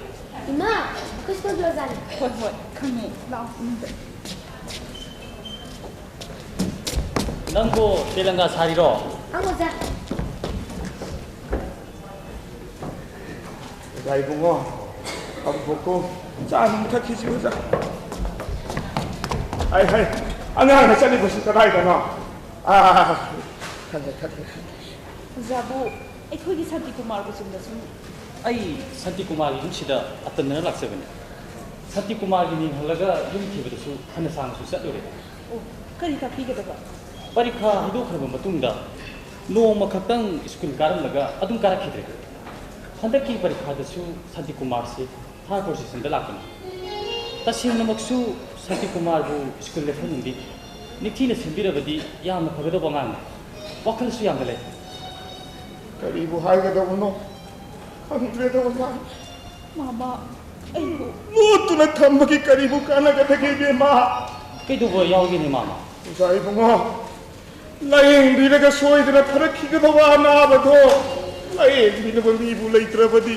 ꯏꯃꯥ, ꯑꯩꯈꯣꯏ ꯁ꯭ꯀꯨꯜꯒꯤ ꯑꯣꯖꯥꯅꯤ꯫ ꯍꯣꯏ, ꯍꯣꯏ, ꯈꯪꯉꯦ꯫ ꯂꯥꯛꯑꯣ, ꯃꯅꯨꯡꯗ꯫ ꯅꯪꯕꯨ ꯇꯦꯂꯪꯒꯥ ꯁꯥꯔꯤꯔꯣ? ꯑꯧ, ꯑꯣꯖꯥ꯫ ꯑꯣꯖꯥ ꯏꯕꯨꯡꯉꯣ, ꯀꯥꯎꯊꯣꯛꯀꯣ꯫ ꯆꯥ ꯅꯨꯡ ꯊꯛꯈꯤꯁꯤ, ꯑꯣꯖꯥ꯫ ꯍꯥꯏ, ꯍꯥꯏ, ꯑꯉꯥꯡꯅ ꯆꯠꯂꯤꯕꯁꯤ ꯀꯗꯥꯏꯗꯅꯣ? ꯑꯥ, ꯈꯪꯉꯦ, ꯈꯪꯉꯦ, ꯈꯪꯉꯦ꯫ ꯑꯣꯖꯥꯕꯨ, ꯑꯩꯈꯣꯏꯒꯤ ꯁꯥꯟꯇꯤꯀꯨꯃꯥꯔꯕꯨ ꯆꯨꯝꯅ ꯁꯨꯝ ꯑꯩ ꯁꯥꯟꯇꯤꯀꯨꯃꯥꯔꯒꯤ ꯌꯨꯝꯁꯤꯗ ꯑꯇꯝꯅꯅ ꯂꯥꯛꯆꯕꯅꯤ꯫ ꯁꯥꯟꯇꯤꯀꯨꯃꯥꯔꯒꯤ ꯃꯤꯡ ꯍꯜꯂꯒ ꯌꯨꯝ ꯊꯤꯕꯗꯁꯨ ꯐꯅ ꯁꯥꯡꯅꯁꯨ ꯆꯠꯂꯨꯔꯦ꯫ ꯑꯣ, ꯀꯔꯤ ꯇꯥꯛꯄꯤꯒꯗꯕ? ꯄꯔꯤꯈꯥ ꯍꯥꯏꯗꯣꯛꯈ꯭ꯔꯕ ꯃꯇꯨꯡꯗ ꯅꯣꯡꯃ ꯈꯛꯇꯪ ꯁ꯭ꯀꯨꯜ ꯀꯥꯔꯝꯂꯒ ꯑꯗꯨꯝ ꯀꯥꯔꯛꯈꯤꯗ꯭ꯔꯦ꯫ ꯍꯟꯗꯛꯀꯤ ꯄꯔꯤꯈꯥꯗꯁꯨ ꯁꯥꯟꯇꯤꯀꯨꯃꯥꯔꯁꯤ third positionꯗ ꯂꯥꯛꯄꯅꯤ꯫ ꯇꯁꯦꯡꯅꯃꯛꯁꯨ ꯁꯥꯟꯇꯤꯀꯨꯃꯥꯔꯕꯨ ꯁ꯭ꯀꯨꯜꯗ ꯊꯝꯅꯤꯡꯗꯦ꯫ ꯅꯤꯡꯊꯤꯅ ꯁꯦꯝꯕꯤꯔꯕꯗꯤ ꯌꯥꯝꯅ ꯐꯒꯗꯕ ꯑꯉꯥꯡꯅꯤ꯫ ꯋꯥꯈꯜꯁꯨ ꯌꯥꯝꯅ ꯂꯩ꯫ ꯀꯔꯤꯕꯨ ꯍꯥꯏꯒꯗꯕꯅꯣ ꯈꯪꯗ꯭ꯔꯦꯗ, ꯑꯣꯖꯥ꯫ ꯃꯥꯃ, ꯑꯩꯕꯨ ꯂꯣꯠꯇꯨꯅ ꯊꯝꯕꯒꯤ ꯀꯔꯤꯕꯨ ꯀꯥꯟꯅꯒꯗꯒꯦ, ꯏꯕꯦꯝꯃ? ꯀꯩꯗꯧꯕ ꯌꯥꯎꯒꯦꯅꯦ, ꯃꯥꯃ? ꯑꯣꯖꯥ ꯏꯕꯨꯡꯉꯣ, ꯂꯥꯌꯦꯡꯕꯤꯔꯒ ꯁꯣꯏꯗꯅ ꯐꯔꯛꯈꯤꯒꯗꯕ ꯑꯅꯥꯕꯗꯣ ꯂꯥꯌꯦꯡꯕꯤꯅꯕ ꯃꯤꯕꯨ ꯂꯩꯇ꯭ꯔꯕꯗꯤ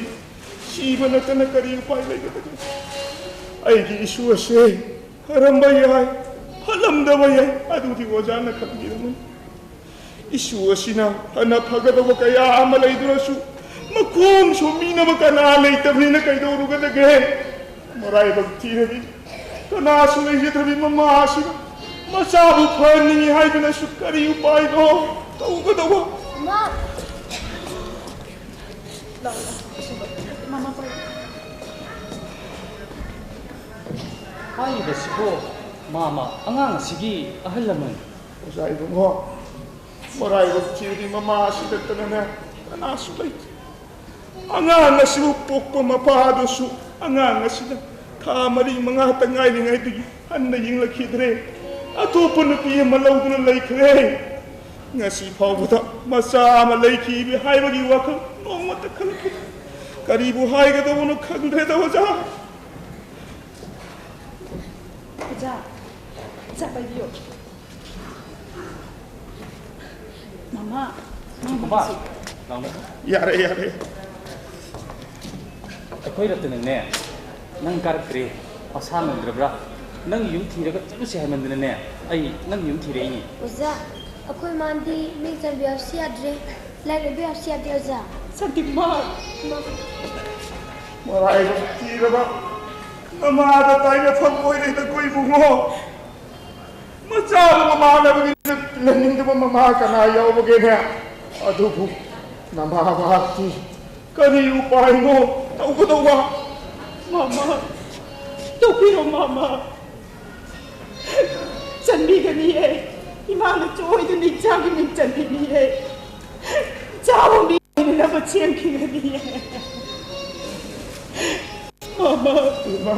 ꯁꯤꯕ ꯅꯠꯇꯅ ꯀꯔꯤ ꯎꯄꯥꯏ ꯂꯩꯒꯗꯒꯦ? ꯑꯩꯒꯤ ꯏꯁꯨ ꯑꯁꯦ ꯐꯔꯝꯕ ꯌꯥꯏ, ꯐꯠꯂꯝꯗꯕ ꯌꯥꯏ, ꯑꯗꯨꯗꯤ ꯑꯣꯖꯥꯅ ꯈꯪꯕꯤꯔꯝꯃꯅꯤ꯫ ꯏꯁꯨ ꯑꯁꯤꯅ ꯐꯅ ꯐꯒꯗꯕ ꯀꯌꯥ ꯑꯃ ꯂꯩꯗꯨꯅꯁꯨ ꯃꯈꯣꯡ ꯁꯣꯝꯕꯤꯅꯕ ꯀꯅꯥ ꯂꯩꯇꯕꯅꯤꯅ ꯀꯩꯗꯧꯔꯨꯒꯗꯒꯦ? ꯃꯔꯥꯏꯕꯛ ꯊꯤꯔꯕꯤ ꯀꯅꯥꯁꯨ ꯂꯩꯖꯗ꯭ꯔꯕꯤ ꯃꯃꯥ ꯑꯁꯤꯅ ꯃꯆꯥꯕꯨ ꯐꯍꯟꯅꯤꯡꯏ ꯍꯥꯏꯗꯨꯅꯁꯨ ꯀꯔꯤ ꯎꯄꯥꯏꯅꯣ ꯇꯧꯒꯗꯧꯕ? ꯏꯃꯥ! ꯂꯥꯛꯑꯣ, ꯂꯥꯛꯑꯣ, ꯏꯃꯥ, ꯃꯃꯥ ꯄꯥꯏꯌꯨ꯫ ꯍꯥꯏꯔꯤꯕꯁꯤꯕꯨ ꯃꯥꯃ, ꯑꯉꯥꯡ ꯑꯁꯤꯒꯤ ꯑꯍꯜ ꯂꯃꯟ꯫ ꯑꯣꯖꯥ ꯏꯕꯨꯡꯉꯣ, ꯃꯔꯥꯏꯕꯛ ꯊꯤꯔꯗꯤ ꯃꯃꯥ ꯑꯁꯤ ꯅꯠꯇꯅꯅꯦ ꯀꯅꯥꯁꯨ ꯂꯩꯇꯦ꯫ ꯑꯉꯥꯡ ꯑꯁꯤꯕꯨ ꯄꯣꯛꯄ ꯃꯄꯥꯗꯨꯁꯨ ꯑꯉꯥꯡ ꯑꯁꯤꯅ ꯊꯥ ꯃꯔꯤ ꯃꯉꯥꯇ ꯉꯥꯏꯔꯤꯉꯩꯗꯒꯤ ꯍꯟꯅ ꯌꯦꯡꯂꯛꯈꯤꯗ꯭ꯔꯦ꯫ ꯑꯇꯣꯞꯄ ꯅꯨꯄꯤ ꯑꯃ ꯂꯧꯗꯨꯅ ꯂꯩꯈ꯭ꯔꯦ꯫ ꯉꯁꯤ ꯐꯥꯎꯕꯗ ꯃꯆꯥ ꯑꯃ ꯂꯩꯈꯤꯕ ꯍꯥꯏꯕꯒꯤ ꯋꯥꯈꯜ ꯅꯣꯡꯃꯇ ꯈꯜꯂꯛꯈꯤꯗꯦ꯫ ꯀꯔꯤꯕꯨ ꯍꯥꯏꯒꯗꯧꯕꯅꯣ ꯈꯪꯗ꯭ꯔꯦꯗ, ꯑꯣꯖꯥ꯫ ꯑꯣꯖꯥ, ꯆꯥ ꯄꯥꯏꯕꯤꯌꯨ꯫ ꯃꯃꯥ, ꯃꯃꯥ, ꯃꯃꯥ꯫ ꯌꯥꯔꯦ, ꯌꯥꯔꯦ꯫ ꯑꯩꯈꯣꯏ ꯔꯇꯅꯅꯦ, ꯅꯪ ꯀꯥꯔꯛꯇ꯭ꯔꯦ, ꯃꯁꯥ ꯉꯝꯗ꯭ꯔꯕ꯭ꯔꯥ? ꯅꯪ ꯌꯨꯝ ꯊꯤꯔꯒ ꯆꯠꯂꯨꯁꯦ ꯍꯥꯏꯃꯟꯗꯅꯅꯦ, ꯑꯩ ꯅꯪ ꯌꯨꯝ ꯊꯤꯔꯛꯏꯅꯤ꯫ ꯑꯣꯖꯥ, ꯑꯩꯈꯣꯏ ꯃꯥꯗꯤ ꯃꯤꯡ ꯆꯟꯕ ꯌꯥꯎꯁꯤ ꯌꯥꯗ꯭ꯔꯦ, ꯂꯥꯏꯔꯤꯛ ꯂꯩꯕ ꯌꯥꯎꯁꯤ ꯌꯥꯗꯦ, ꯑꯣꯖꯥ꯫ ꯁꯥꯟꯇꯤꯀꯨꯃꯥꯔ! ꯃꯔꯥꯏꯕꯛ ꯊꯤꯔꯕ ꯅꯃꯥꯗ ꯇꯥꯏꯅꯐꯝ ꯑꯣꯏꯔꯦꯗꯀꯣ, ꯏꯕꯨꯡꯉꯣ꯫ ꯃꯆꯥꯕꯨ ꯃꯃꯥꯟꯅꯕꯒꯤ ꯂꯩꯅꯤꯡꯗꯕ ꯃꯃꯥ ꯀꯅꯥ ꯌꯥꯎꯕꯒꯦꯅꯦ? ꯑꯗꯨꯕꯨ ꯅꯃꯥ ꯃꯍꯥꯛꯇꯤ ꯀꯔꯤ ꯎꯄꯥꯏꯅꯣ ꯇꯧꯒꯗꯧꯕ? ꯃꯃꯥ, ꯇꯧꯕꯤꯔꯣ, ꯃꯃꯥ꯫ ꯆꯟꯕꯤꯒꯅꯤꯌꯦ꯫ ꯏꯃꯥꯅ ꯁꯣꯏꯗꯅ ꯏꯆꯥꯒꯤ ꯃꯤꯡ ꯆꯟꯕꯤꯅꯤꯌꯦ꯫ ꯏꯆꯥꯕꯨ ꯃꯤ ꯑꯣꯏꯅꯅꯕ ꯁꯦꯝꯈꯤꯒꯅꯤꯌꯦ꯫ ꯃꯃꯥ, ꯏꯃꯥ꯫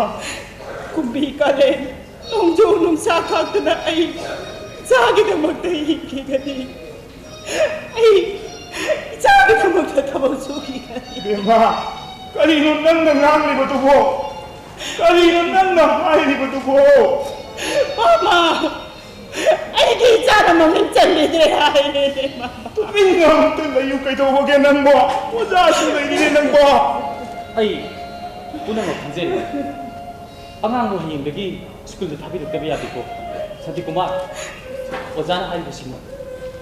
ꯀꯨꯝꯕꯤ ꯀꯥꯂꯦꯟ, ꯅꯣꯡꯖꯨ ꯅꯨꯡꯁꯥ ꯈꯥꯛꯇꯅ ꯑꯩ ꯏꯆꯥꯒꯤꯗꯃꯛꯇ ꯍꯤꯡꯈꯤꯒꯅꯤ꯫ ꯑꯩ ꯏꯆꯥꯒꯤꯗꯃꯛꯇ ꯊꯕꯛ ꯁꯨꯈꯤꯒꯅꯤ꯫ ꯕꯦꯝꯃ, ꯀꯔꯤꯅꯣ ꯅꯪꯅ ꯉꯥꯡꯂꯤꯕꯗꯨꯕꯣ? ꯀꯔꯤꯅꯣ ꯅꯪꯅ ꯍꯥꯏꯔꯤꯕꯗꯨꯕꯣ? ꯃꯃꯥ, ꯑꯩꯒꯤ ꯏꯆꯥꯅ ꯃꯃꯤꯡ ꯆꯟꯕꯤꯗ꯭ꯔꯦ ꯍꯥꯏꯔꯦꯅꯦ, ꯃꯃꯥ꯫ ꯇꯨꯃꯤꯟꯅ ꯑꯝꯇ ꯂꯩꯌꯨ, ꯀꯩꯗꯧꯕꯒꯦ ꯅꯪꯕꯣ? ꯑꯣꯖꯥꯁꯨ ꯂꯩꯔꯤꯅꯦ ꯅꯪꯕꯣ꯫ ꯑꯩ ꯄꯨꯝꯅꯃꯛ ꯈꯪꯖꯩ꯫ ꯑꯉꯥꯡꯕꯨ ꯍꯌꯦꯡꯗꯒꯤ ꯁ꯭ꯀꯨꯜꯗ ꯊꯥꯕꯤꯔꯛꯇꯕ ꯌꯥꯗꯦꯀꯣ꯫ ꯁꯥꯟꯇꯤꯀꯨꯃꯥꯔ, ꯑꯣꯖꯥꯅ ꯍꯥꯏꯔꯤꯕꯁꯤꯃ,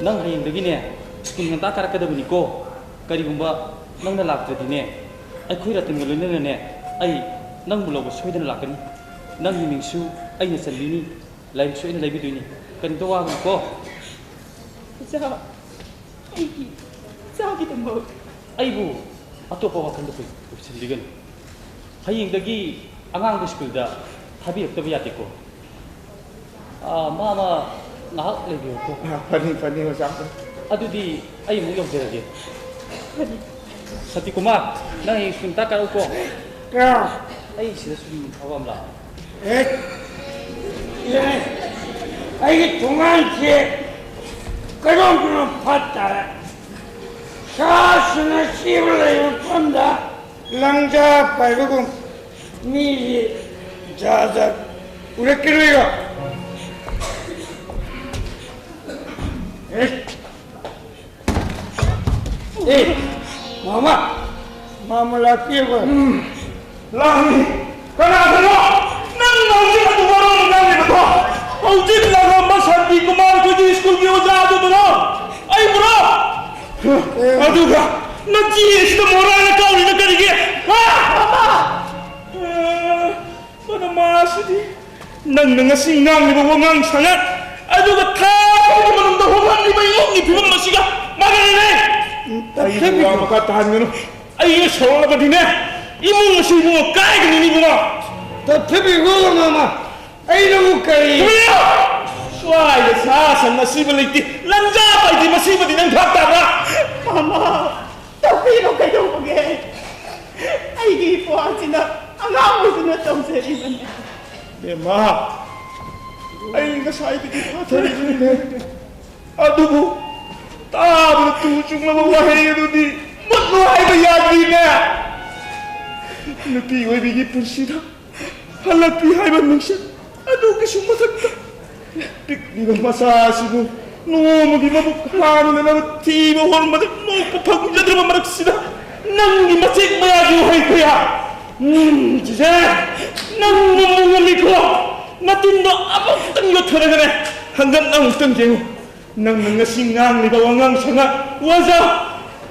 ꯅꯪ ꯍꯌꯦꯡꯗꯒꯤꯅꯦ ꯁ꯭ꯀꯨꯜ ꯉꯟꯇꯥ ꯀꯥꯔꯛꯀꯗꯕꯅꯤꯀꯣ꯫ ꯀꯔꯤꯒꯨꯝꯕ ꯅꯪꯅ ꯂꯥꯛꯇ꯭ꯔꯗꯤꯅꯦ, ꯑꯩꯈꯣꯏ ꯔꯇꯟꯒ ꯂꯣꯏꯅꯅꯅꯦ, ꯑꯩ ꯅꯪꯕꯨ ꯂꯧꯕ ꯁꯣꯏꯗꯅ ꯂꯥꯛꯀꯅꯤ꯫ ꯅꯪꯒꯤ ꯃꯤꯡꯁꯨ ꯑꯩꯅ ꯆꯟꯕꯤꯅꯤ, ꯂꯥꯏꯔꯤꯛꯁꯨ ꯑꯩꯅ ꯂꯩꯕꯤꯗꯣꯏꯅꯤ꯫ ꯀꯔꯤꯝꯇ ꯋꯥꯒꯅꯨꯀꯣ꯫ ꯑꯣꯖꯥ, ꯑꯩꯒꯤ ꯏꯆꯥꯒꯤꯗꯃꯛ꯫ ꯑꯩꯕꯨ ꯑꯇꯣꯞꯄ ꯋꯥꯈꯜꯗ ꯄꯨ-, ꯄꯨꯁꯤꯟꯕꯤꯒꯅꯨ꯫ ꯍꯌꯦꯡꯗꯒꯤ ꯑꯉꯥꯡꯗꯨ ꯁ꯭ꯀꯨꯜꯗ ꯊꯥꯕꯤꯔꯛꯇꯕ ꯌꯥꯗꯦꯀꯣ꯫ ꯑꯥ, ꯃꯥ, ꯃꯥ ꯉꯥꯏꯍꯥꯛ ꯂꯩꯕꯤꯌꯨꯀꯣ꯫ ꯑꯥ, ꯐꯅꯤ, ꯐꯅꯤ, ꯑꯣꯖꯥ꯫ ꯑꯗꯨꯗꯤ ꯑꯩ ꯑꯃꯨꯛ ꯌꯧꯖꯔꯒꯦ꯫ ꯐꯅꯤ꯫ ꯁꯥꯟꯇꯤꯀꯨꯃꯥꯔ, ꯅꯪ ꯍꯌꯦꯡ ꯁ꯭ꯀꯨꯜ ꯉꯟꯇꯥ ꯀꯥꯔꯛꯎꯀꯣ꯫ ꯑꯥ꯫ ꯑꯩ ꯁꯤꯗ ꯁꯨꯝ ꯊꯕꯛ ꯑꯃ ꯂꯥꯛꯄ꯫ ꯑꯦ, ꯑꯦ, ꯑꯩꯒꯤ ꯊꯣꯡꯒꯥꯟꯁꯦ ꯀꯩꯅꯣꯝ ꯀꯩꯅꯣꯝ ꯐꯠ ꯇꯥꯔꯦ꯫ ꯁꯥ ꯁꯟꯅ ꯁꯤꯕ ꯂꯩꯕ ꯃꯐꯝꯗ ꯂꯪꯖꯥ ꯄꯥꯏꯕꯒꯨꯝ ꯃꯤꯁꯤ ꯖꯥꯠ ꯖꯥꯠ ꯎꯔꯛꯀꯗꯣꯏꯔꯣ? ꯑꯦ, ꯑꯦ, ꯃꯥꯃ, ꯃꯥꯃ ꯂꯥꯛꯄꯤꯔꯕ? ꯎꯝ, ꯂꯥꯛꯑꯝꯃꯤ꯫ ꯀꯅꯥꯗꯅꯣ? ꯅꯪ ꯍꯧꯖꯤꯛ ꯑꯗꯨ ꯃꯔꯣꯟ ꯉꯥꯡꯂꯤꯕꯗꯣ? ꯍꯧꯖꯤꯛ ꯂꯥꯛꯂꯝꯕ ꯁꯥꯟꯇꯤ ꯀꯨꯃꯥꯔ ꯑꯩꯈꯣꯏꯒꯤ ꯁ꯭ꯀꯨꯜꯒꯤ ꯑꯣꯖꯥ ꯑꯗꯨꯗꯨꯔꯣ? ꯑꯩꯕꯨꯔꯣ? ꯑꯦ꯫ ꯑꯗꯨꯒ ꯅꯆꯦ ꯑꯁꯤꯗ ꯃꯣꯔꯥꯅ ꯀꯥꯎꯔꯤꯅ ꯀꯔꯤꯒꯤ? ꯍꯥ? ꯃꯥꯃ! ꯑ, ꯃꯅꯃꯥꯁꯤꯗꯤ꯫ ꯅꯪꯅ ꯉꯁꯤ ꯉꯥꯡꯂꯤꯕ ꯋꯥꯉꯥꯡ ꯁꯉꯥꯡ ꯑꯗꯨꯒ ꯊꯥ ꯑꯍꯨꯝꯒꯤ ꯃꯅꯨꯡꯗ ꯍꯣꯡꯂꯛꯂꯤꯕ ꯏꯃꯨꯡꯒꯤ ꯐꯤꯕꯝ ꯑꯁꯤꯒ ꯃꯥꯟꯅꯔꯦꯅꯦ꯫ ꯑꯩꯕꯨ ꯋꯥ ꯃꯈꯥ ꯇꯥꯍꯟꯒꯅꯨ꯫ ꯑꯩꯅ ꯁꯥꯎꯔꯛꯂꯕꯗꯤꯅꯦ, ꯏꯃꯨꯡ ꯑꯁꯤ ꯏꯕꯨꯡꯉꯣ ꯀꯥꯏꯒꯅꯤꯅꯦ, ꯏꯕꯨꯡꯉꯣ꯫ ꯇꯞꯊꯕꯤꯈꯣ, ꯃꯥꯃ꯫ ꯑꯩꯅꯕꯨ ꯀꯔꯤ? ꯊꯨꯝꯕꯤꯌꯣ! ꯁ꯭ꯋꯥꯏꯗ ꯁꯥ ꯁꯟ ꯑꯁꯤꯕ ꯂꯩꯇꯦ, ꯂꯟꯖꯥ ꯄꯥꯏꯗꯦ, ꯃꯁꯤꯃꯗꯤ ꯅꯪ ꯚꯥꯞ ꯇꯥꯕ꯭ꯔꯥ? ꯃꯥꯃ, ꯇꯧꯕꯤꯔꯣ, ꯀꯩꯗꯧꯕꯒꯦ? ꯑꯩꯒꯤ ꯏꯄ꯭ꯋꯥꯁꯤꯅ ꯑꯉꯥꯡ ꯑꯣꯏꯗꯨꯅ ꯇꯧꯖꯔꯤꯕꯅꯦ꯫ ꯕꯦꯝꯃ, ꯑꯩ ꯉꯁꯥꯏꯗꯒꯤ ꯐꯥꯊꯔꯤꯕꯅꯤꯅꯦ꯫ ꯑꯗꯨꯕꯨ ꯇꯥꯕꯗ ꯇꯨ ꯆꯨꯡꯂꯕ ꯋꯥꯍꯩ ꯑꯗꯨꯗꯤ ꯃꯨꯠꯂꯨ ꯍꯥꯏꯕ ꯌꯥꯗ꯭ꯔꯤꯅꯦ꯫ ꯅꯨꯄꯤ ꯑꯣꯏꯕꯤꯒꯤ ꯄꯨꯟꯁꯤꯗ ꯍꯜꯂꯛꯄꯤ ꯍꯥꯏꯕ ꯃꯤꯡꯆꯠ ꯑꯗꯨꯒꯤꯁꯨ ꯃꯊꯛꯇ ꯄꯤꯛꯂꯤꯕ ꯃꯆꯥ ꯑꯁꯤꯕꯨ ꯅꯣꯡꯃꯒꯤ ꯃꯕꯨꯛ ꯍꯥꯡꯅꯅꯕ ꯊꯤꯕ ꯍꯣꯔꯝꯕꯗ ꯅꯣꯛꯄ ꯐꯪꯖꯗ꯭ꯔꯕ ꯃꯔꯛꯁꯤꯗ ꯅꯪꯒꯤ ꯃꯆꯦꯛ ꯃꯌꯥꯒꯤ ꯋꯥꯍꯩ ꯀꯌꯥ꯫ ꯎꯝ, ꯆꯤꯆꯦ, ꯅꯪ ꯉꯝꯃꯨ ꯉꯝꯃꯤꯀꯣ? ꯅꯇꯤꯟꯗꯣ ꯑꯃꯨꯛꯇꯪ ꯌꯣꯠꯊꯔꯒꯅꯦ, ꯍꯟꯗꯛ ꯑꯃꯨꯛꯇꯪ ꯌꯦꯡꯉꯨ꯫ ꯅꯪꯅ ꯉꯁꯤ ꯉꯥꯡꯂꯤꯕ ꯋꯥꯉꯥꯡ ꯁꯉꯥꯡ, ꯋꯥꯖꯥ,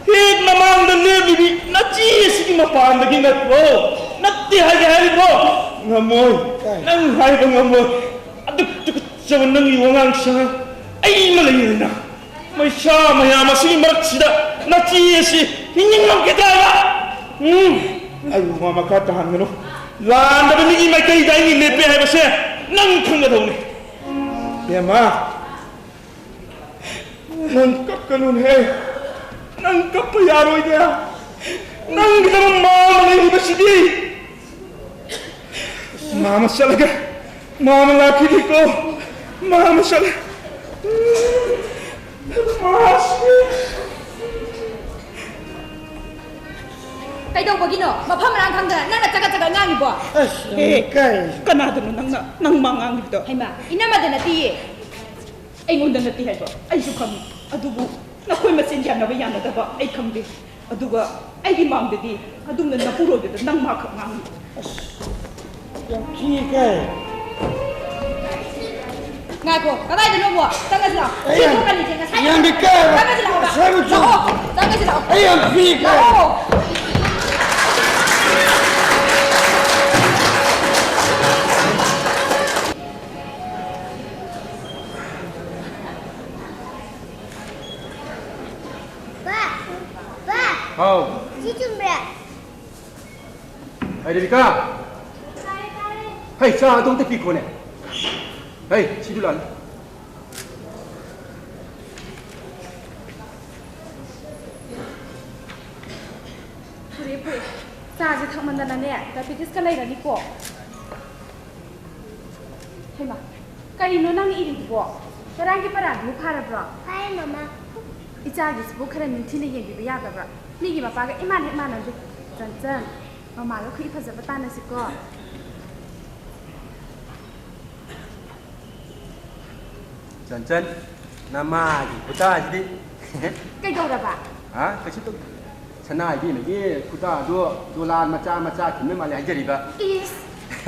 ꯍꯦꯛ ꯃꯃꯥꯡꯗ ꯂꯦꯞꯂꯤꯕꯤ ꯅꯆꯦ ꯑꯁꯤꯒꯤ ꯃꯄꯥꯟꯗꯒꯤ ꯅꯠꯇ꯭ꯔꯣ? ꯅꯠꯇꯦ ꯍꯥꯏꯒꯦ ꯍꯥꯏꯔꯤꯕ꯭ꯔꯣ? ꯉꯝꯃꯣꯏ꯫ ꯅꯪ ꯍꯥꯏꯕ ꯉꯝꯃꯣꯏ꯫ ꯑꯗꯨꯛ ꯇꯨꯀꯠꯆꯕ ꯅꯪꯒꯤ ꯋꯥꯉꯥꯡ ꯁꯉꯥꯡ ꯑꯩ ꯑꯃ ꯂꯩꯔꯦꯅ꯫ ꯃꯩꯁꯥ ꯃꯌꯥꯝ ꯑꯁꯤꯒꯤ ꯃꯔꯛꯁꯤꯗ ꯅꯆꯦ ꯑꯁꯤ ꯍꯤꯡꯅꯤꯡꯂꯝꯈꯤꯗ꯭ꯔꯥ ꯍꯥꯏꯕ? ꯎꯝ꯫ ꯑꯩꯕꯨ ꯋꯥ ꯃꯈꯥ ꯇꯥꯍꯟꯒꯅꯨ꯫ ꯂꯥꯟꯗꯕ ꯃꯤꯒꯤ ꯃꯥꯏꯀꯩꯗ ꯑꯩꯅ ꯂꯦꯞꯄꯦ ꯍꯥꯏꯕꯁꯦ ꯅꯪ ꯈꯪꯒꯗꯧꯅꯤ꯫ ꯕꯦꯝꯃ, ꯅꯪ ꯀꯞꯀꯅꯨꯅꯦ꯫ ꯅꯪ ꯀꯞꯄ ꯌꯥꯔꯣꯏꯅꯦ꯫ ꯅꯪꯒꯤꯗꯃꯛ ꯃꯥ ꯑꯃ ꯂꯩꯔꯤꯕꯁꯤꯗꯤ꯫ ꯃꯥ ꯑꯃ ꯆꯠꯂꯒꯦ꯫ ꯃꯥ ꯑꯃ ꯂꯥꯛꯈꯤꯅꯤꯀꯣ꯫ ꯃꯥ ꯑꯃ ꯆꯠꯂꯦ꯫ ꯃꯥ ꯑꯁꯤ꯫ ꯀꯩꯗꯧꯕꯒꯤꯅꯣ? ꯃꯐꯝ ꯃꯔꯥꯡ ꯈꯪꯗꯅ ꯅꯪꯅ ꯆꯒꯠ ꯆꯒꯠ ꯉꯥꯡꯉꯤꯕꯣ? ꯑꯁ, ꯑꯦ, ꯏꯀꯥꯏ꯫ ꯀꯅꯥꯗꯅꯣ ꯅꯪꯅ, ꯅꯪ ꯃꯥ ꯉꯥꯡꯉꯤꯕꯗꯣ? ꯍꯩꯃꯥ, ꯏꯅꯝꯃꯗ ꯅꯠꯇꯤꯌꯦ꯫ ꯑꯩꯉꯣꯟꯗ ꯅꯠꯇꯦ ꯍꯥꯏꯕ ꯑꯩꯁꯨ ꯈꯪꯉꯤ, ꯑꯗꯨꯕꯨ ꯅꯈꯣꯏ ꯃꯁꯦꯟ ꯌꯥꯅꯕ ꯌꯥꯅꯗꯕ ꯑꯩ ꯈꯪꯗꯦ꯫ ꯑꯗꯨꯒ ꯑꯩꯒꯤ ꯃꯥꯡꯗꯗꯤ ꯑꯗꯨꯝꯅ ꯅꯄꯨꯔꯣꯏꯕꯗ ꯅꯪ ꯃꯥꯈꯛ ꯉꯥꯡꯉꯤ꯫ ꯑꯁ, ꯌꯥꯝ ꯊꯤ ꯏꯀꯥꯏ꯫ ꯉꯥꯏꯈꯣ, ꯀꯗꯥꯏꯗꯅꯣ ꯑꯃꯨꯛ? ꯆꯪꯉꯁꯤ ꯂꯥꯛꯑꯣ꯫ ꯑꯩ ꯁꯤ ꯌꯥꯝ, ꯊꯣꯛꯀꯅꯤ, ꯁꯦ, ꯉꯁꯥꯏ ꯌꯥꯝ ꯏꯀꯥꯏ ꯍꯥꯏꯕ꯫ ꯆꯪꯉꯁꯤ ꯂꯥꯛꯑꯣ꯫ ꯉꯁꯥꯏ ꯃꯆꯨ꯫ ꯂꯥꯛꯑꯣ, ꯆꯪꯉꯁꯤ ꯂꯥꯛꯑꯣ꯫ ꯑꯩ ꯌꯥꯝ ꯊꯤ ꯏꯀꯥꯏ꯫ ꯂꯥꯛꯑꯣ꯫ ꯄꯥ, ꯄꯥ꯫ ꯍꯥꯎ꯫ ꯁꯤ ꯆꯨꯝꯕ꯭ꯔꯥ? ꯍꯩ, ꯔꯦꯕꯤꯀꯥ! ꯍꯩ, ꯆꯥ ꯑꯗꯨ ꯑꯝꯇ ꯄꯤꯈꯣꯅꯦ꯫ ꯍꯩ, ꯁꯤꯗꯨ ꯂꯥꯛꯑꯣꯅꯦ꯫ ꯐꯨꯔꯦ, ꯐꯨꯔꯦ꯫ ꯆꯥꯁꯦ ꯊꯛꯃꯟꯗꯅꯅꯦ, ꯗꯥꯏꯕꯦꯇꯤꯁꯀ ꯂꯩꯔꯅꯤꯀꯣ꯫ ꯍꯩꯃꯥ, ꯀꯔꯤꯅꯣ ꯅꯪꯅ ꯏꯔꯤꯗꯨꯕꯣ? ꯉꯔꯥꯡꯒꯤ ꯄꯔꯥꯗꯨꯕꯨ ꯐꯥꯔꯕ꯭ꯔꯣ? ꯐꯥꯔꯦ, ꯃꯃꯥ꯫ ꯏꯆꯥꯒꯤꯁꯤꯕꯨ ꯈꯔ ꯅꯤꯡꯊꯤꯅ ꯌꯦꯡꯕꯤꯕ ꯌꯥꯗꯕ꯭ꯔꯥ? ꯃꯤꯒꯤ ꯃꯄꯥꯒ ꯏꯃꯥꯟ ꯍꯦꯛ ꯃꯥꯟꯅꯗꯦ꯫ ꯆꯟꯆꯟ, ꯃꯃꯥꯒ ꯈꯨꯠꯏ ꯐꯖꯕ ꯇꯥꯟꯅꯁꯤꯀꯣ꯫ ꯆꯟꯆꯟ, ꯅꯃꯥꯒꯤ ꯈꯨꯇꯥꯁꯤꯗꯤ꯫ ꯀꯩꯗꯧꯔꯕ? ꯍꯥ? ꯀꯩꯁꯨ ꯇꯧꯗꯦ꯫ ꯁꯅꯥ ꯏꯕꯦꯝꯃꯒꯤ ꯈꯨꯇꯥꯗꯣ ꯗꯣꯂꯥꯟ ꯃꯆꯥ ꯃꯆꯥ ꯈꯤꯟꯕ ꯃꯥꯜꯂꯦ ꯍꯥꯏꯖꯔꯤꯕ꯫ ꯏꯁ,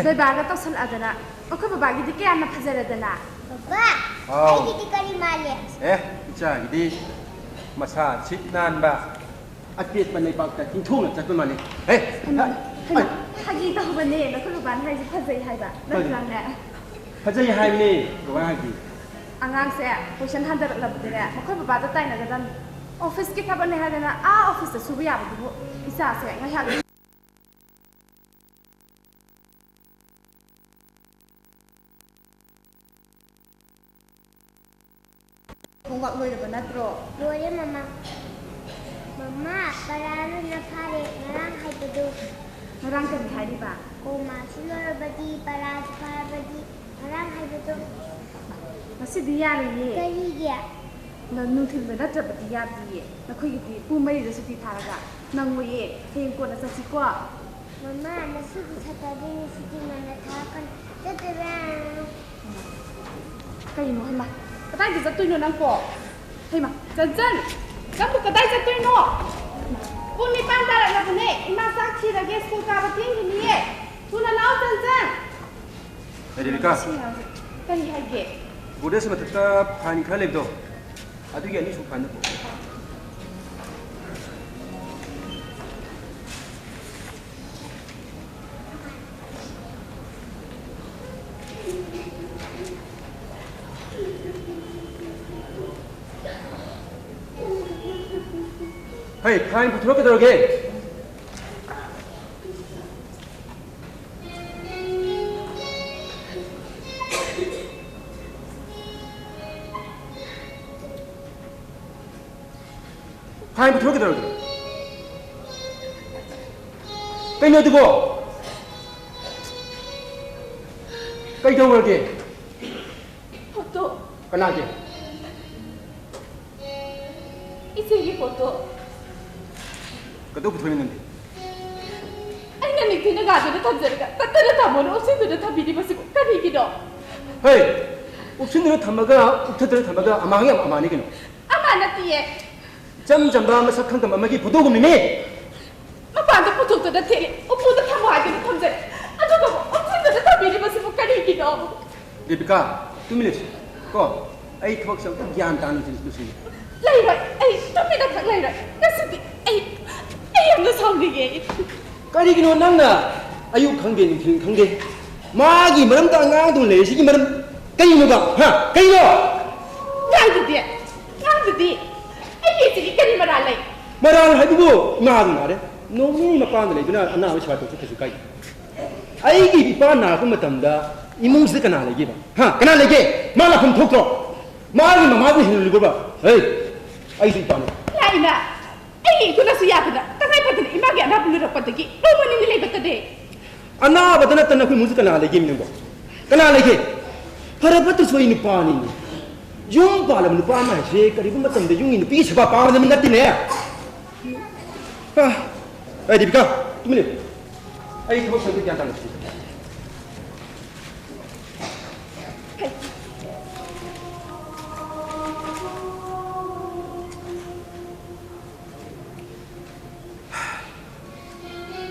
ꯅꯣꯏ ꯕꯥꯒ ꯇꯧꯁꯜꯂꯛꯑꯗꯅ꯫ ꯑꯩꯈꯣꯏ ꯕꯕꯥꯒꯤꯗꯤ ꯀꯌꯥꯝꯅ ꯐꯖꯔꯗꯅ꯫ ꯕꯕꯥ, ꯍꯥꯎ꯫ ꯑꯩꯒꯤꯗꯤ ꯀꯔꯤ ꯃꯥꯜꯂꯦ? ꯑꯦ, ꯏꯆꯥꯒꯤꯗꯤ ꯃꯁꯥ ꯁꯤꯠ ꯅꯥꯟꯕ, ꯑꯄꯦꯠꯄ ꯂꯩꯕꯥꯛꯇ ꯇꯤꯡꯊꯣꯛꯅ ꯆꯠꯄ ꯃꯥꯜꯂꯤ꯫ ꯍꯦ! ꯍꯩꯃꯥ, ꯍꯩꯃꯥ, ꯍꯩ! ꯐꯥꯒꯤ ꯇꯧꯕꯅꯦ, ꯅꯈꯣꯏ ꯕꯕꯥꯅ ꯍꯥꯏꯁꯦ ꯐꯖꯩ ꯍꯥꯏꯕ, ꯐꯖꯩ꯫ ꯅꯠꯇ꯭ꯔꯥꯅꯦ? ꯐꯖꯩ ꯍꯥꯏꯕꯅꯦ, ꯕꯕꯥ ꯍꯥꯏꯗꯤ꯫ ꯑꯉꯥꯡꯁꯦ ꯀꯣꯏꯁꯟ ꯍꯟꯊꯔꯛꯂꯕꯗꯤꯅꯦ, ꯃꯈꯣꯏ ꯕꯕꯥꯗ ꯇꯥꯏꯅꯒꯗꯕꯅꯤ꯫ ꯑꯣꯐꯤꯁꯀꯤ ꯊꯕꯛꯅꯦ ꯍꯥꯏꯗꯅ ꯑꯥ ꯑꯣꯐꯤꯁꯇ ꯁꯨꯕ ꯌꯥꯕꯗꯨꯕꯨ ꯏꯆꯥꯁꯦ ꯉꯥꯏꯍꯥꯛ Homework ꯂꯣꯏꯔꯕ ꯅꯠꯇ꯭ꯔꯣ? ꯂꯣꯏꯔꯦ, ꯃꯃꯥ꯫ ꯃꯃꯥ, ꯄꯔꯥ ꯂꯣꯏꯅ ꯐꯥꯔꯦ, ꯉꯔꯥꯡ ꯍꯥꯏꯕꯗꯨ꯫ ꯉꯔꯥꯡ ꯀꯔꯤ ꯍꯥꯏꯔꯤꯕ? ꯀꯣꯃꯥꯁꯨ ꯂꯣꯏꯔꯕꯗꯤ, ꯄꯔꯥꯁꯨ ꯐꯥꯔꯕꯗꯤ, ꯉꯔꯥꯡ ꯍꯥꯏꯕꯗꯣ꯫ ꯉꯁꯤꯗꯤ ꯌꯥꯔꯣꯏꯌꯦ꯫ ꯀꯔꯤꯒꯤ? ꯅ-, ꯅꯨꯡꯊꯤꯜꯗ ꯅꯠꯇ꯭ꯔꯕꯗꯤ ꯌꯥꯗꯤꯌꯦ꯫ ꯅꯈꯣꯏꯒꯤꯗꯤ ꯄꯨꯡ ꯃꯔꯤꯗ ꯁꯨꯇꯤ ꯊꯥꯔꯒ꯫ ꯅꯪꯉꯣꯏꯌꯦ꯫ ꯍꯌꯦꯡ ꯀꯣꯟꯅ ꯆꯠꯁꯤꯀꯣ꯫ ꯃꯃꯥ, ꯉꯁꯤꯗꯤ ꯁꯇꯔꯗꯦꯅꯤ, ꯁꯨꯇꯤ ꯉꯟꯅ ꯊꯥꯔꯛꯀꯅꯤ꯫ ꯆꯠꯇꯕ ꯌꯥꯔꯣꯏ꯫ ꯀꯩꯅꯣ ꯍꯩꯃꯥ? ꯀꯗꯥꯏꯗ ꯆꯠꯇꯣꯏꯅꯣ ꯅꯪꯕꯣ? ꯍꯩꯃꯥ, ꯆꯟꯆꯟ! ꯅꯪꯕꯨ ꯀꯗꯥꯏ ꯆꯠꯇꯣꯏꯅꯣ? ꯄꯨꯡ ꯅꯤꯄꯥꯟ ꯇꯥꯔꯛꯂꯕꯅꯦ꯫ ꯏꯃꯥ ꯆꯥꯛ ꯊꯤꯔꯒꯦ, ꯁ꯭ꯀꯨꯜ ꯀꯥꯕ ꯊꯦꯡꯈꯤꯅꯤꯌꯦ꯫ ꯊꯨꯅ ꯂꯥꯛꯑꯣ, ꯆꯟꯆꯟ! ꯍꯦ, ꯔꯦꯕꯤꯀꯥ꯫ ꯁꯤ ꯑꯉꯥꯡꯁꯦ ꯀꯔꯤ ꯍꯥꯏꯒꯦ? ꯒꯣꯗ꯭ꯔꯦꯖ ꯃꯊꯛꯇ ꯐꯥꯏꯟ ꯈꯔ ꯂꯩꯕꯗꯣ, ꯑꯗꯨꯒꯤ ꯑꯅꯤꯁꯨꯕ ꯐꯥꯏꯟꯗꯣ ꯄꯨ꯫ ꯍꯩ, ꯐꯥꯏꯟ ꯄꯨꯊꯣꯔꯛꯀꯗꯧꯔꯒꯦ꯫ ꯐꯥꯏꯟ ꯄꯨꯊꯣꯔꯛꯀꯗꯧꯔꯒꯦ꯫ ꯀꯩꯅꯣ ꯑꯗꯨꯕꯣ? ꯀꯩꯗꯧꯔꯒꯦ? ꯐꯣꯇꯣ꯫ ꯀꯅꯥꯒꯤ? ꯏꯆꯦꯒꯤ ꯐꯣꯇꯣ꯫ ꯀꯩꯗꯧ ꯄꯨꯊꯣꯛꯏꯅꯣ ꯅꯪꯗꯤ? ꯑꯩꯅ ꯅꯤꯡꯊꯤꯅ ꯉꯥꯗꯨꯅ ꯊꯝꯖꯔꯒ ꯇꯠꯇꯅ ꯊꯝꯃꯣꯅ ꯎꯞꯁꯤꯟꯗꯨꯅ ꯊꯝꯕꯤꯔꯤꯕꯁꯤꯕꯨ ꯀꯔꯤꯒꯤꯅꯣ? ꯍꯦ! ꯎꯞꯁꯤꯟꯗꯨꯅ ꯊꯝꯃꯒ ꯎꯞꯊꯗꯨꯅ ꯊꯝꯃꯒ ꯑꯃꯥꯡ ꯌꯥꯝ ꯑꯃꯥꯡꯅꯤ ꯀꯩꯅꯣ꯫ ꯑꯃ ꯅꯠꯇꯤꯌꯦ꯫ ꯏꯆꯝ ꯆꯝꯕ ꯃꯁꯛ ꯈꯪꯗꯕ ꯑꯃꯒꯤ ꯐꯣꯇꯣꯒꯨꯝꯅꯤꯅꯦ꯫ ꯃꯄꯥꯟꯗ ꯄꯨꯊꯣꯛꯇꯨꯅ ꯊꯦꯠꯂꯤ, ꯎꯄꯨꯗ ꯊꯝꯃꯣ ꯍꯥꯏꯗꯨꯅ ꯊꯝꯖꯔꯦ, ꯑꯗꯨꯒ ꯎꯞꯁꯤꯟꯗꯨꯅ ꯊꯝꯕꯤꯔꯤꯕꯁꯤꯕꯨ ꯀꯔꯤꯒꯤꯅꯣ? ꯗꯤꯄꯤꯀꯥ, ꯇꯨꯃꯤꯟ ꯂꯩꯁꯤ ꯀꯣ꯫ ꯑꯩ ꯊꯕꯛꯁꯦ ꯑꯝꯇ ꯒ꯭ꯌꯥꯟ ꯇꯥꯅ ꯂꯣꯏꯁꯤꯟ-, ꯂꯣꯏꯁꯤꯟꯒꯦ꯫ ꯂꯩꯔꯣꯏ, ꯑꯩ ꯇꯨꯃꯤꯟꯅ ꯈꯛ ꯂꯩꯔꯣꯏ꯫ ꯉꯁꯤꯗꯤ ꯑꯩ, ꯑꯩ ꯌꯥꯝꯅ ꯁꯥꯎꯅꯤꯡꯉꯦ꯫ ꯀꯔꯤꯒꯤꯅꯣ ꯅꯪꯅ ꯑꯌꯨꯛ ꯈꯪꯗꯦ, ꯅꯨꯡꯊꯤꯜ ꯈꯪꯗꯦ, ꯃꯥꯒꯤ ꯃꯔꯝꯗ ꯉꯥꯡꯗꯨꯅ ꯂꯩꯔꯤꯁꯤꯒꯤ ꯃꯔꯝ ꯀꯔꯤꯅꯣꯕ? ꯍꯥ? ꯀꯔꯤꯅꯣ? ꯉꯥꯡꯗꯨꯗꯤ, ꯉꯥꯡꯗꯨꯗꯤ, ꯑꯩꯒꯤ ꯏꯆꯦꯒꯤ ꯀꯔꯤ ꯃꯔꯥꯜ ꯂꯩ? ꯃꯔꯥꯜ ꯍꯥꯏꯕꯕꯨ ꯉꯥꯗꯨ ꯅꯥꯔꯦ꯫ ꯅꯣꯡ ꯅꯤꯅꯤ ꯃꯄꯥꯟꯗ ꯂꯩꯗꯨꯅ ꯑꯅꯥꯕ ꯁꯦꯕꯥ ꯇꯧ ꯆꯠꯈ꯭ꯔꯁꯨ ꯀꯥꯏꯗꯦ꯫ ꯑꯩꯒꯤ ꯏꯄꯥ ꯅꯥꯔꯛꯄ ꯃꯇꯝꯗ ꯏꯃꯨꯡꯁꯤꯗ ꯀꯅꯥ ꯂꯩꯒꯦꯕ? ꯍꯥ? ꯀꯅꯥ ꯂꯩꯒꯦ? ꯃꯥ ꯂꯥꯛꯐꯝ ꯊꯣꯛꯇ꯭ꯔꯣ? ꯃꯥꯒꯤ ꯃꯃꯥꯕꯨ ꯍꯦꯟꯅ ꯂꯨꯕ꯭ꯔꯕ? ꯍꯩ! ꯑꯩꯁꯨ ꯏꯄꯥꯅꯤ꯫ ꯂꯥꯛꯏꯅ! ꯑꯩ ꯏꯈꯨꯠꯅꯁꯨ ꯌꯥꯗꯅ, ꯇꯉꯥꯏ ꯐꯗꯅ ꯏꯃꯥꯒꯤ ꯑꯅꯥꯕ ꯂꯣꯏꯔꯛꯄꯗꯒꯤ ꯂꯧ ꯃꯅꯤꯡꯗ ꯂꯩꯕ ꯇꯅꯦ꯫ ꯑꯅꯥꯕꯗ ꯅꯠꯇꯅ ꯑꯩꯈꯣꯏ ꯏꯃꯨꯡꯁꯤ ꯀꯅꯥ ꯂꯩꯒꯦ ꯅꯪꯕꯣ? ꯀꯅꯥ ꯂꯩꯒꯦ? ꯐꯔ ꯐꯠꯇ꯭ꯔꯁꯨ ꯑꯩ ꯅꯨꯄꯥꯅꯤꯅꯦ꯫ ꯌꯨꯝ ꯄꯥꯜꯂꯕ ꯅꯨꯄꯥ ꯑꯃ ꯍꯥꯏꯁꯦ ꯀꯔꯤꯒꯨꯝꯕ ꯃꯇꯝꯗ ꯌꯨꯝꯒꯤ ꯅꯨꯄꯤ ꯁꯦꯕꯥ ꯄꯥꯝꯒꯗꯕ ꯅꯠꯇꯦꯅꯦ꯫ ꯑ, ꯑꯦ, ꯗꯤꯄꯤꯀꯥ, ꯇꯨꯃꯤꯟ ꯂꯩꯌꯨ꯫ ꯑꯩ ꯊꯕꯛ ꯁꯪꯗꯦ, ꯒ꯭ꯌꯥꯟ ꯇꯥꯅ ꯁꯤꯖꯤꯟꯅꯧ꯫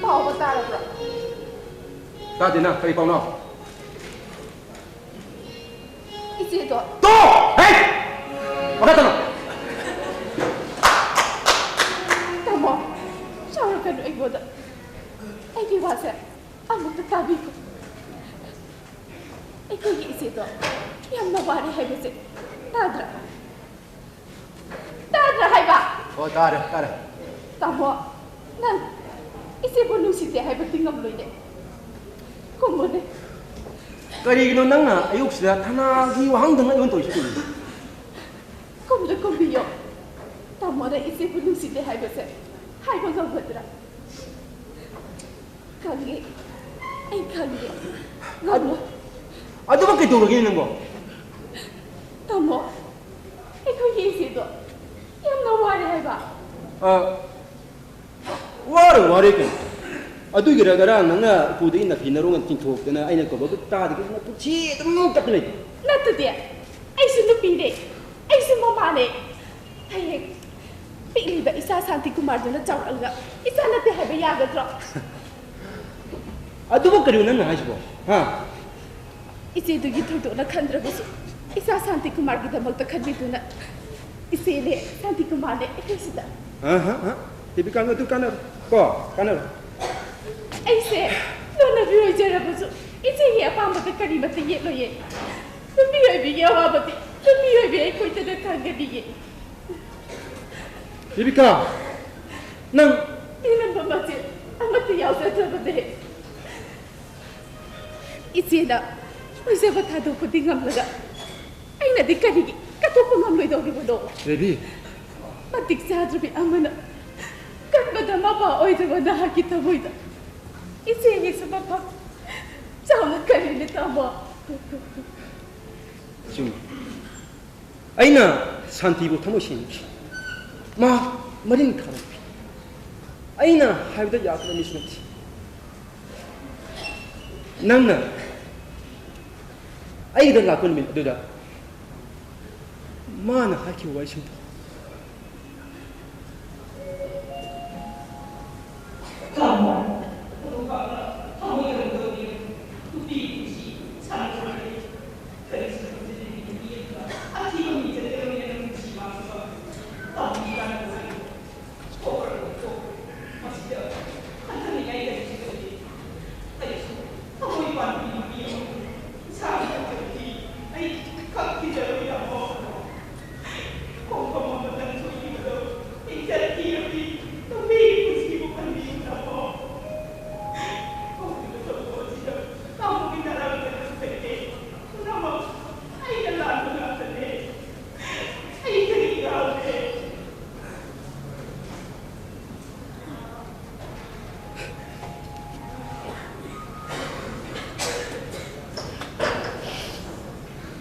ꯄꯥꯎꯒ ꯇꯥꯔꯕ꯭ꯔꯣ? ꯇꯥꯗꯦꯅ, ꯀꯔꯤ ꯄꯥꯎꯅꯣ? ꯏꯆꯦꯗꯣ꯫ ꯇꯣ! ꯍꯦ! ꯃꯈꯥ ꯇꯥꯅꯣ꯫ ꯇꯥꯃꯣ, ꯁꯥꯎꯔꯛꯀꯅꯨ ꯑꯩꯉꯣꯟꯗ꯫ ꯑꯩꯒꯤ ꯋꯥꯁꯦ ꯑꯃꯨꯛꯇ ꯇꯥꯕꯤꯈꯣ꯫ ꯑꯩꯈꯣꯏꯒꯤ ꯏꯆꯦꯗꯣ ꯌꯥꯝꯅ ꯋꯥꯔꯦ ꯍꯥꯏꯕꯁꯦ ꯇꯥꯗ꯭ꯔꯥ? ꯇꯥꯗ꯭ꯔꯥ ꯍꯥꯏꯕ? ꯑꯣ, ꯇꯥꯔꯦ, ꯇꯥꯔꯦ꯫ ꯇꯥꯃꯣ, ꯅꯪ ꯏꯆꯦꯕꯨ ꯅꯨꯡꯁꯤꯗꯦ ꯍꯥꯏꯕꯗꯤ ꯉꯝꯂꯣꯏꯅꯦ꯫ ꯀꯨꯝꯃꯨꯅꯦ꯫ ꯀꯔꯤꯒꯤꯅꯣ ꯅꯪꯅ ꯑꯌꯨꯛꯁꯤꯗ ꯊꯅꯥꯒꯤ ꯋꯥꯍꯪꯗꯪ ꯑꯩꯉꯣꯟꯗ ꯇꯧꯔꯤꯁꯤ ꯀꯔꯤꯒꯤꯅꯣ? ꯀꯨꯝꯗ ꯀꯨꯝꯕꯤꯌꯣ꯫ ꯇꯥꯃꯣꯅ ꯏꯆꯦꯕꯨ ꯅꯨꯡꯁꯤꯗꯦ ꯍꯥꯏꯕꯁꯦ ꯍꯥꯏꯕ ꯉꯝꯒꯗ꯭ꯔꯥ? ꯈꯪꯉꯦ꯫ ꯑꯩ ꯈꯪꯉꯦ꯫ ꯉꯝꯃꯣꯏ꯫ ꯑꯗꯨꯕꯨ ꯀꯩꯗꯧꯔꯒꯦ ꯅꯪꯕꯣ? ꯇꯥꯃꯣ, ꯑꯩꯈꯣꯏꯒꯤ ꯏꯆꯦꯗꯣ ꯌꯥꯝꯅ ꯋꯥꯔꯦ ꯍꯥꯏꯕ꯫ ꯑ, ꯋꯥꯔꯦ, ꯋꯥꯔꯦ ꯀꯩꯅꯣ? ꯑꯗꯨꯒꯤꯔ ꯉꯔꯥꯡ ꯅꯪꯅ ꯎꯄꯨꯗꯒꯤ ꯅꯥꯐꯤ ꯅꯔꯣꯡ ꯆꯤꯡꯊꯣꯛꯇꯅ ꯑꯩꯅ ꯀꯧꯕꯕꯨ ꯇꯥꯗꯦ, ꯅꯄꯨꯟꯁꯤ ꯑꯗꯨꯝ ꯀꯞꯇꯅ ꯂꯩ? ꯅꯠꯇꯗꯤ, ꯑꯩꯁꯨ ꯅꯨꯄꯤꯅꯦ, ꯑꯩꯁꯨ ꯃꯃꯥꯅꯦ꯫ ꯍꯌꯦꯡ ꯄꯤꯛꯂꯤꯕ ꯏꯆꯥ ꯁꯥꯟꯇꯤ ꯀꯨꯃꯥꯔꯗꯨꯅ ꯆꯥꯎꯔꯛꯂꯒ ꯏꯆꯥ ꯅꯠꯇꯦ ꯍꯥꯏꯕ ꯌꯥꯒꯗ꯭ꯔꯣ? ꯑꯗꯨꯕꯨ ꯀꯔꯤꯅꯣ ꯅꯪꯅ ꯍꯥꯏꯁꯤꯕꯣ? ꯍꯥ? ꯏꯆꯦꯗꯨꯒꯤ ꯊꯣꯏꯗꯣꯛꯅ ꯈꯟꯗ꯭ꯔꯕꯁꯨ, ꯏꯆꯥ ꯁꯥꯟꯇꯤ ꯀꯨꯃꯥꯔꯒꯤꯗꯃꯛꯇ ꯈꯟꯕꯤꯗꯨꯅ, ꯏꯆꯦꯅꯦ ꯁꯥꯟꯇꯤ ꯀꯨꯃꯥꯔꯅꯦ ꯑꯩꯈꯣꯏꯁꯤꯗ꯫ ꯑ, ꯍ, ꯍ꯫ ꯗꯦꯕꯤꯀꯥ, ꯑꯗꯨ ꯀꯥꯟꯅꯔꯣꯏ꯫ ꯀꯣ, ꯀꯥꯟꯅꯔꯣꯏ꯫ ꯑꯩꯁꯦ ꯂꯣꯟꯅꯕꯤ ꯑꯣꯏꯖꯔꯕꯁꯨ, ꯏꯆꯦꯒꯤ ꯑꯄꯥꯝꯕꯗ ꯀꯔꯤꯃꯠꯇ ꯌꯦꯠꯂꯣꯏꯌꯦ꯫ ꯅꯨꯄꯤ ꯑꯣꯏꯕꯤꯒꯤ ꯑꯋꯥꯕꯗꯤ ꯅꯨꯄꯤ ꯑꯣꯏꯕꯤ ꯑꯩꯈꯣꯏꯗꯅ ꯈꯪꯒꯅꯤꯌꯦ꯫ ꯗꯦꯕꯤꯀꯥ, ꯅꯪ ꯄꯦꯜꯂꯝꯕ ꯃꯆꯦꯠ ꯑꯃꯠꯇ ꯌꯥꯎꯖꯗ꯭ꯔꯕꯅꯦ꯫ ꯏꯆꯦꯅ ꯑꯣꯏꯖꯕ ꯊꯥꯗꯣꯛꯄꯗꯤ ꯉꯝꯂꯒ, ꯑꯩꯅꯗꯤ ꯀꯔꯤꯒꯤ ꯀꯠꯊꯣꯛꯄ ꯉꯝꯂꯣꯏꯗꯧꯔꯤꯕꯅꯣ? ꯕꯦꯕꯤ꯫ ꯃꯇꯤꯛ ꯆꯥꯗ꯭ꯔꯕꯤ ꯑꯃꯅ ꯑꯣꯏꯗꯕ ꯅꯍꯥꯛꯀꯤ ꯊꯃꯣꯏꯗ ꯏꯆꯦꯒꯤꯁꯨ ꯃꯐꯝ ꯆꯥꯎꯅ ꯈꯜꯂꯤꯅꯦ, ꯇꯥꯃꯣ꯫ ꯆꯨꯝꯃꯤ꯫ ꯑꯩꯅ ꯁꯥꯟꯇꯤꯕꯨ ꯊꯃꯣꯏ ꯁꯦꯡꯅ ꯅꯨꯡꯁꯤ꯫ ꯃꯍꯥꯛ ꯃꯔꯤꯟ ꯈꯥꯔꯛꯈꯤ꯫ ꯑꯩꯅ ꯍꯥꯏꯕꯗ ꯌꯥꯗꯕ ꯃꯤꯁꯨ ꯅꯠꯇꯦ꯫ ꯅꯪꯅ ꯑꯩꯒꯤꯗ ꯂꯥꯛꯄ ꯅꯨꯃꯤꯠ ꯑꯗꯨꯗ ꯃꯥꯅ ꯍꯥꯏꯈꯤꯕ ꯋꯥꯍꯩꯁꯤꯡꯗꯣ꯫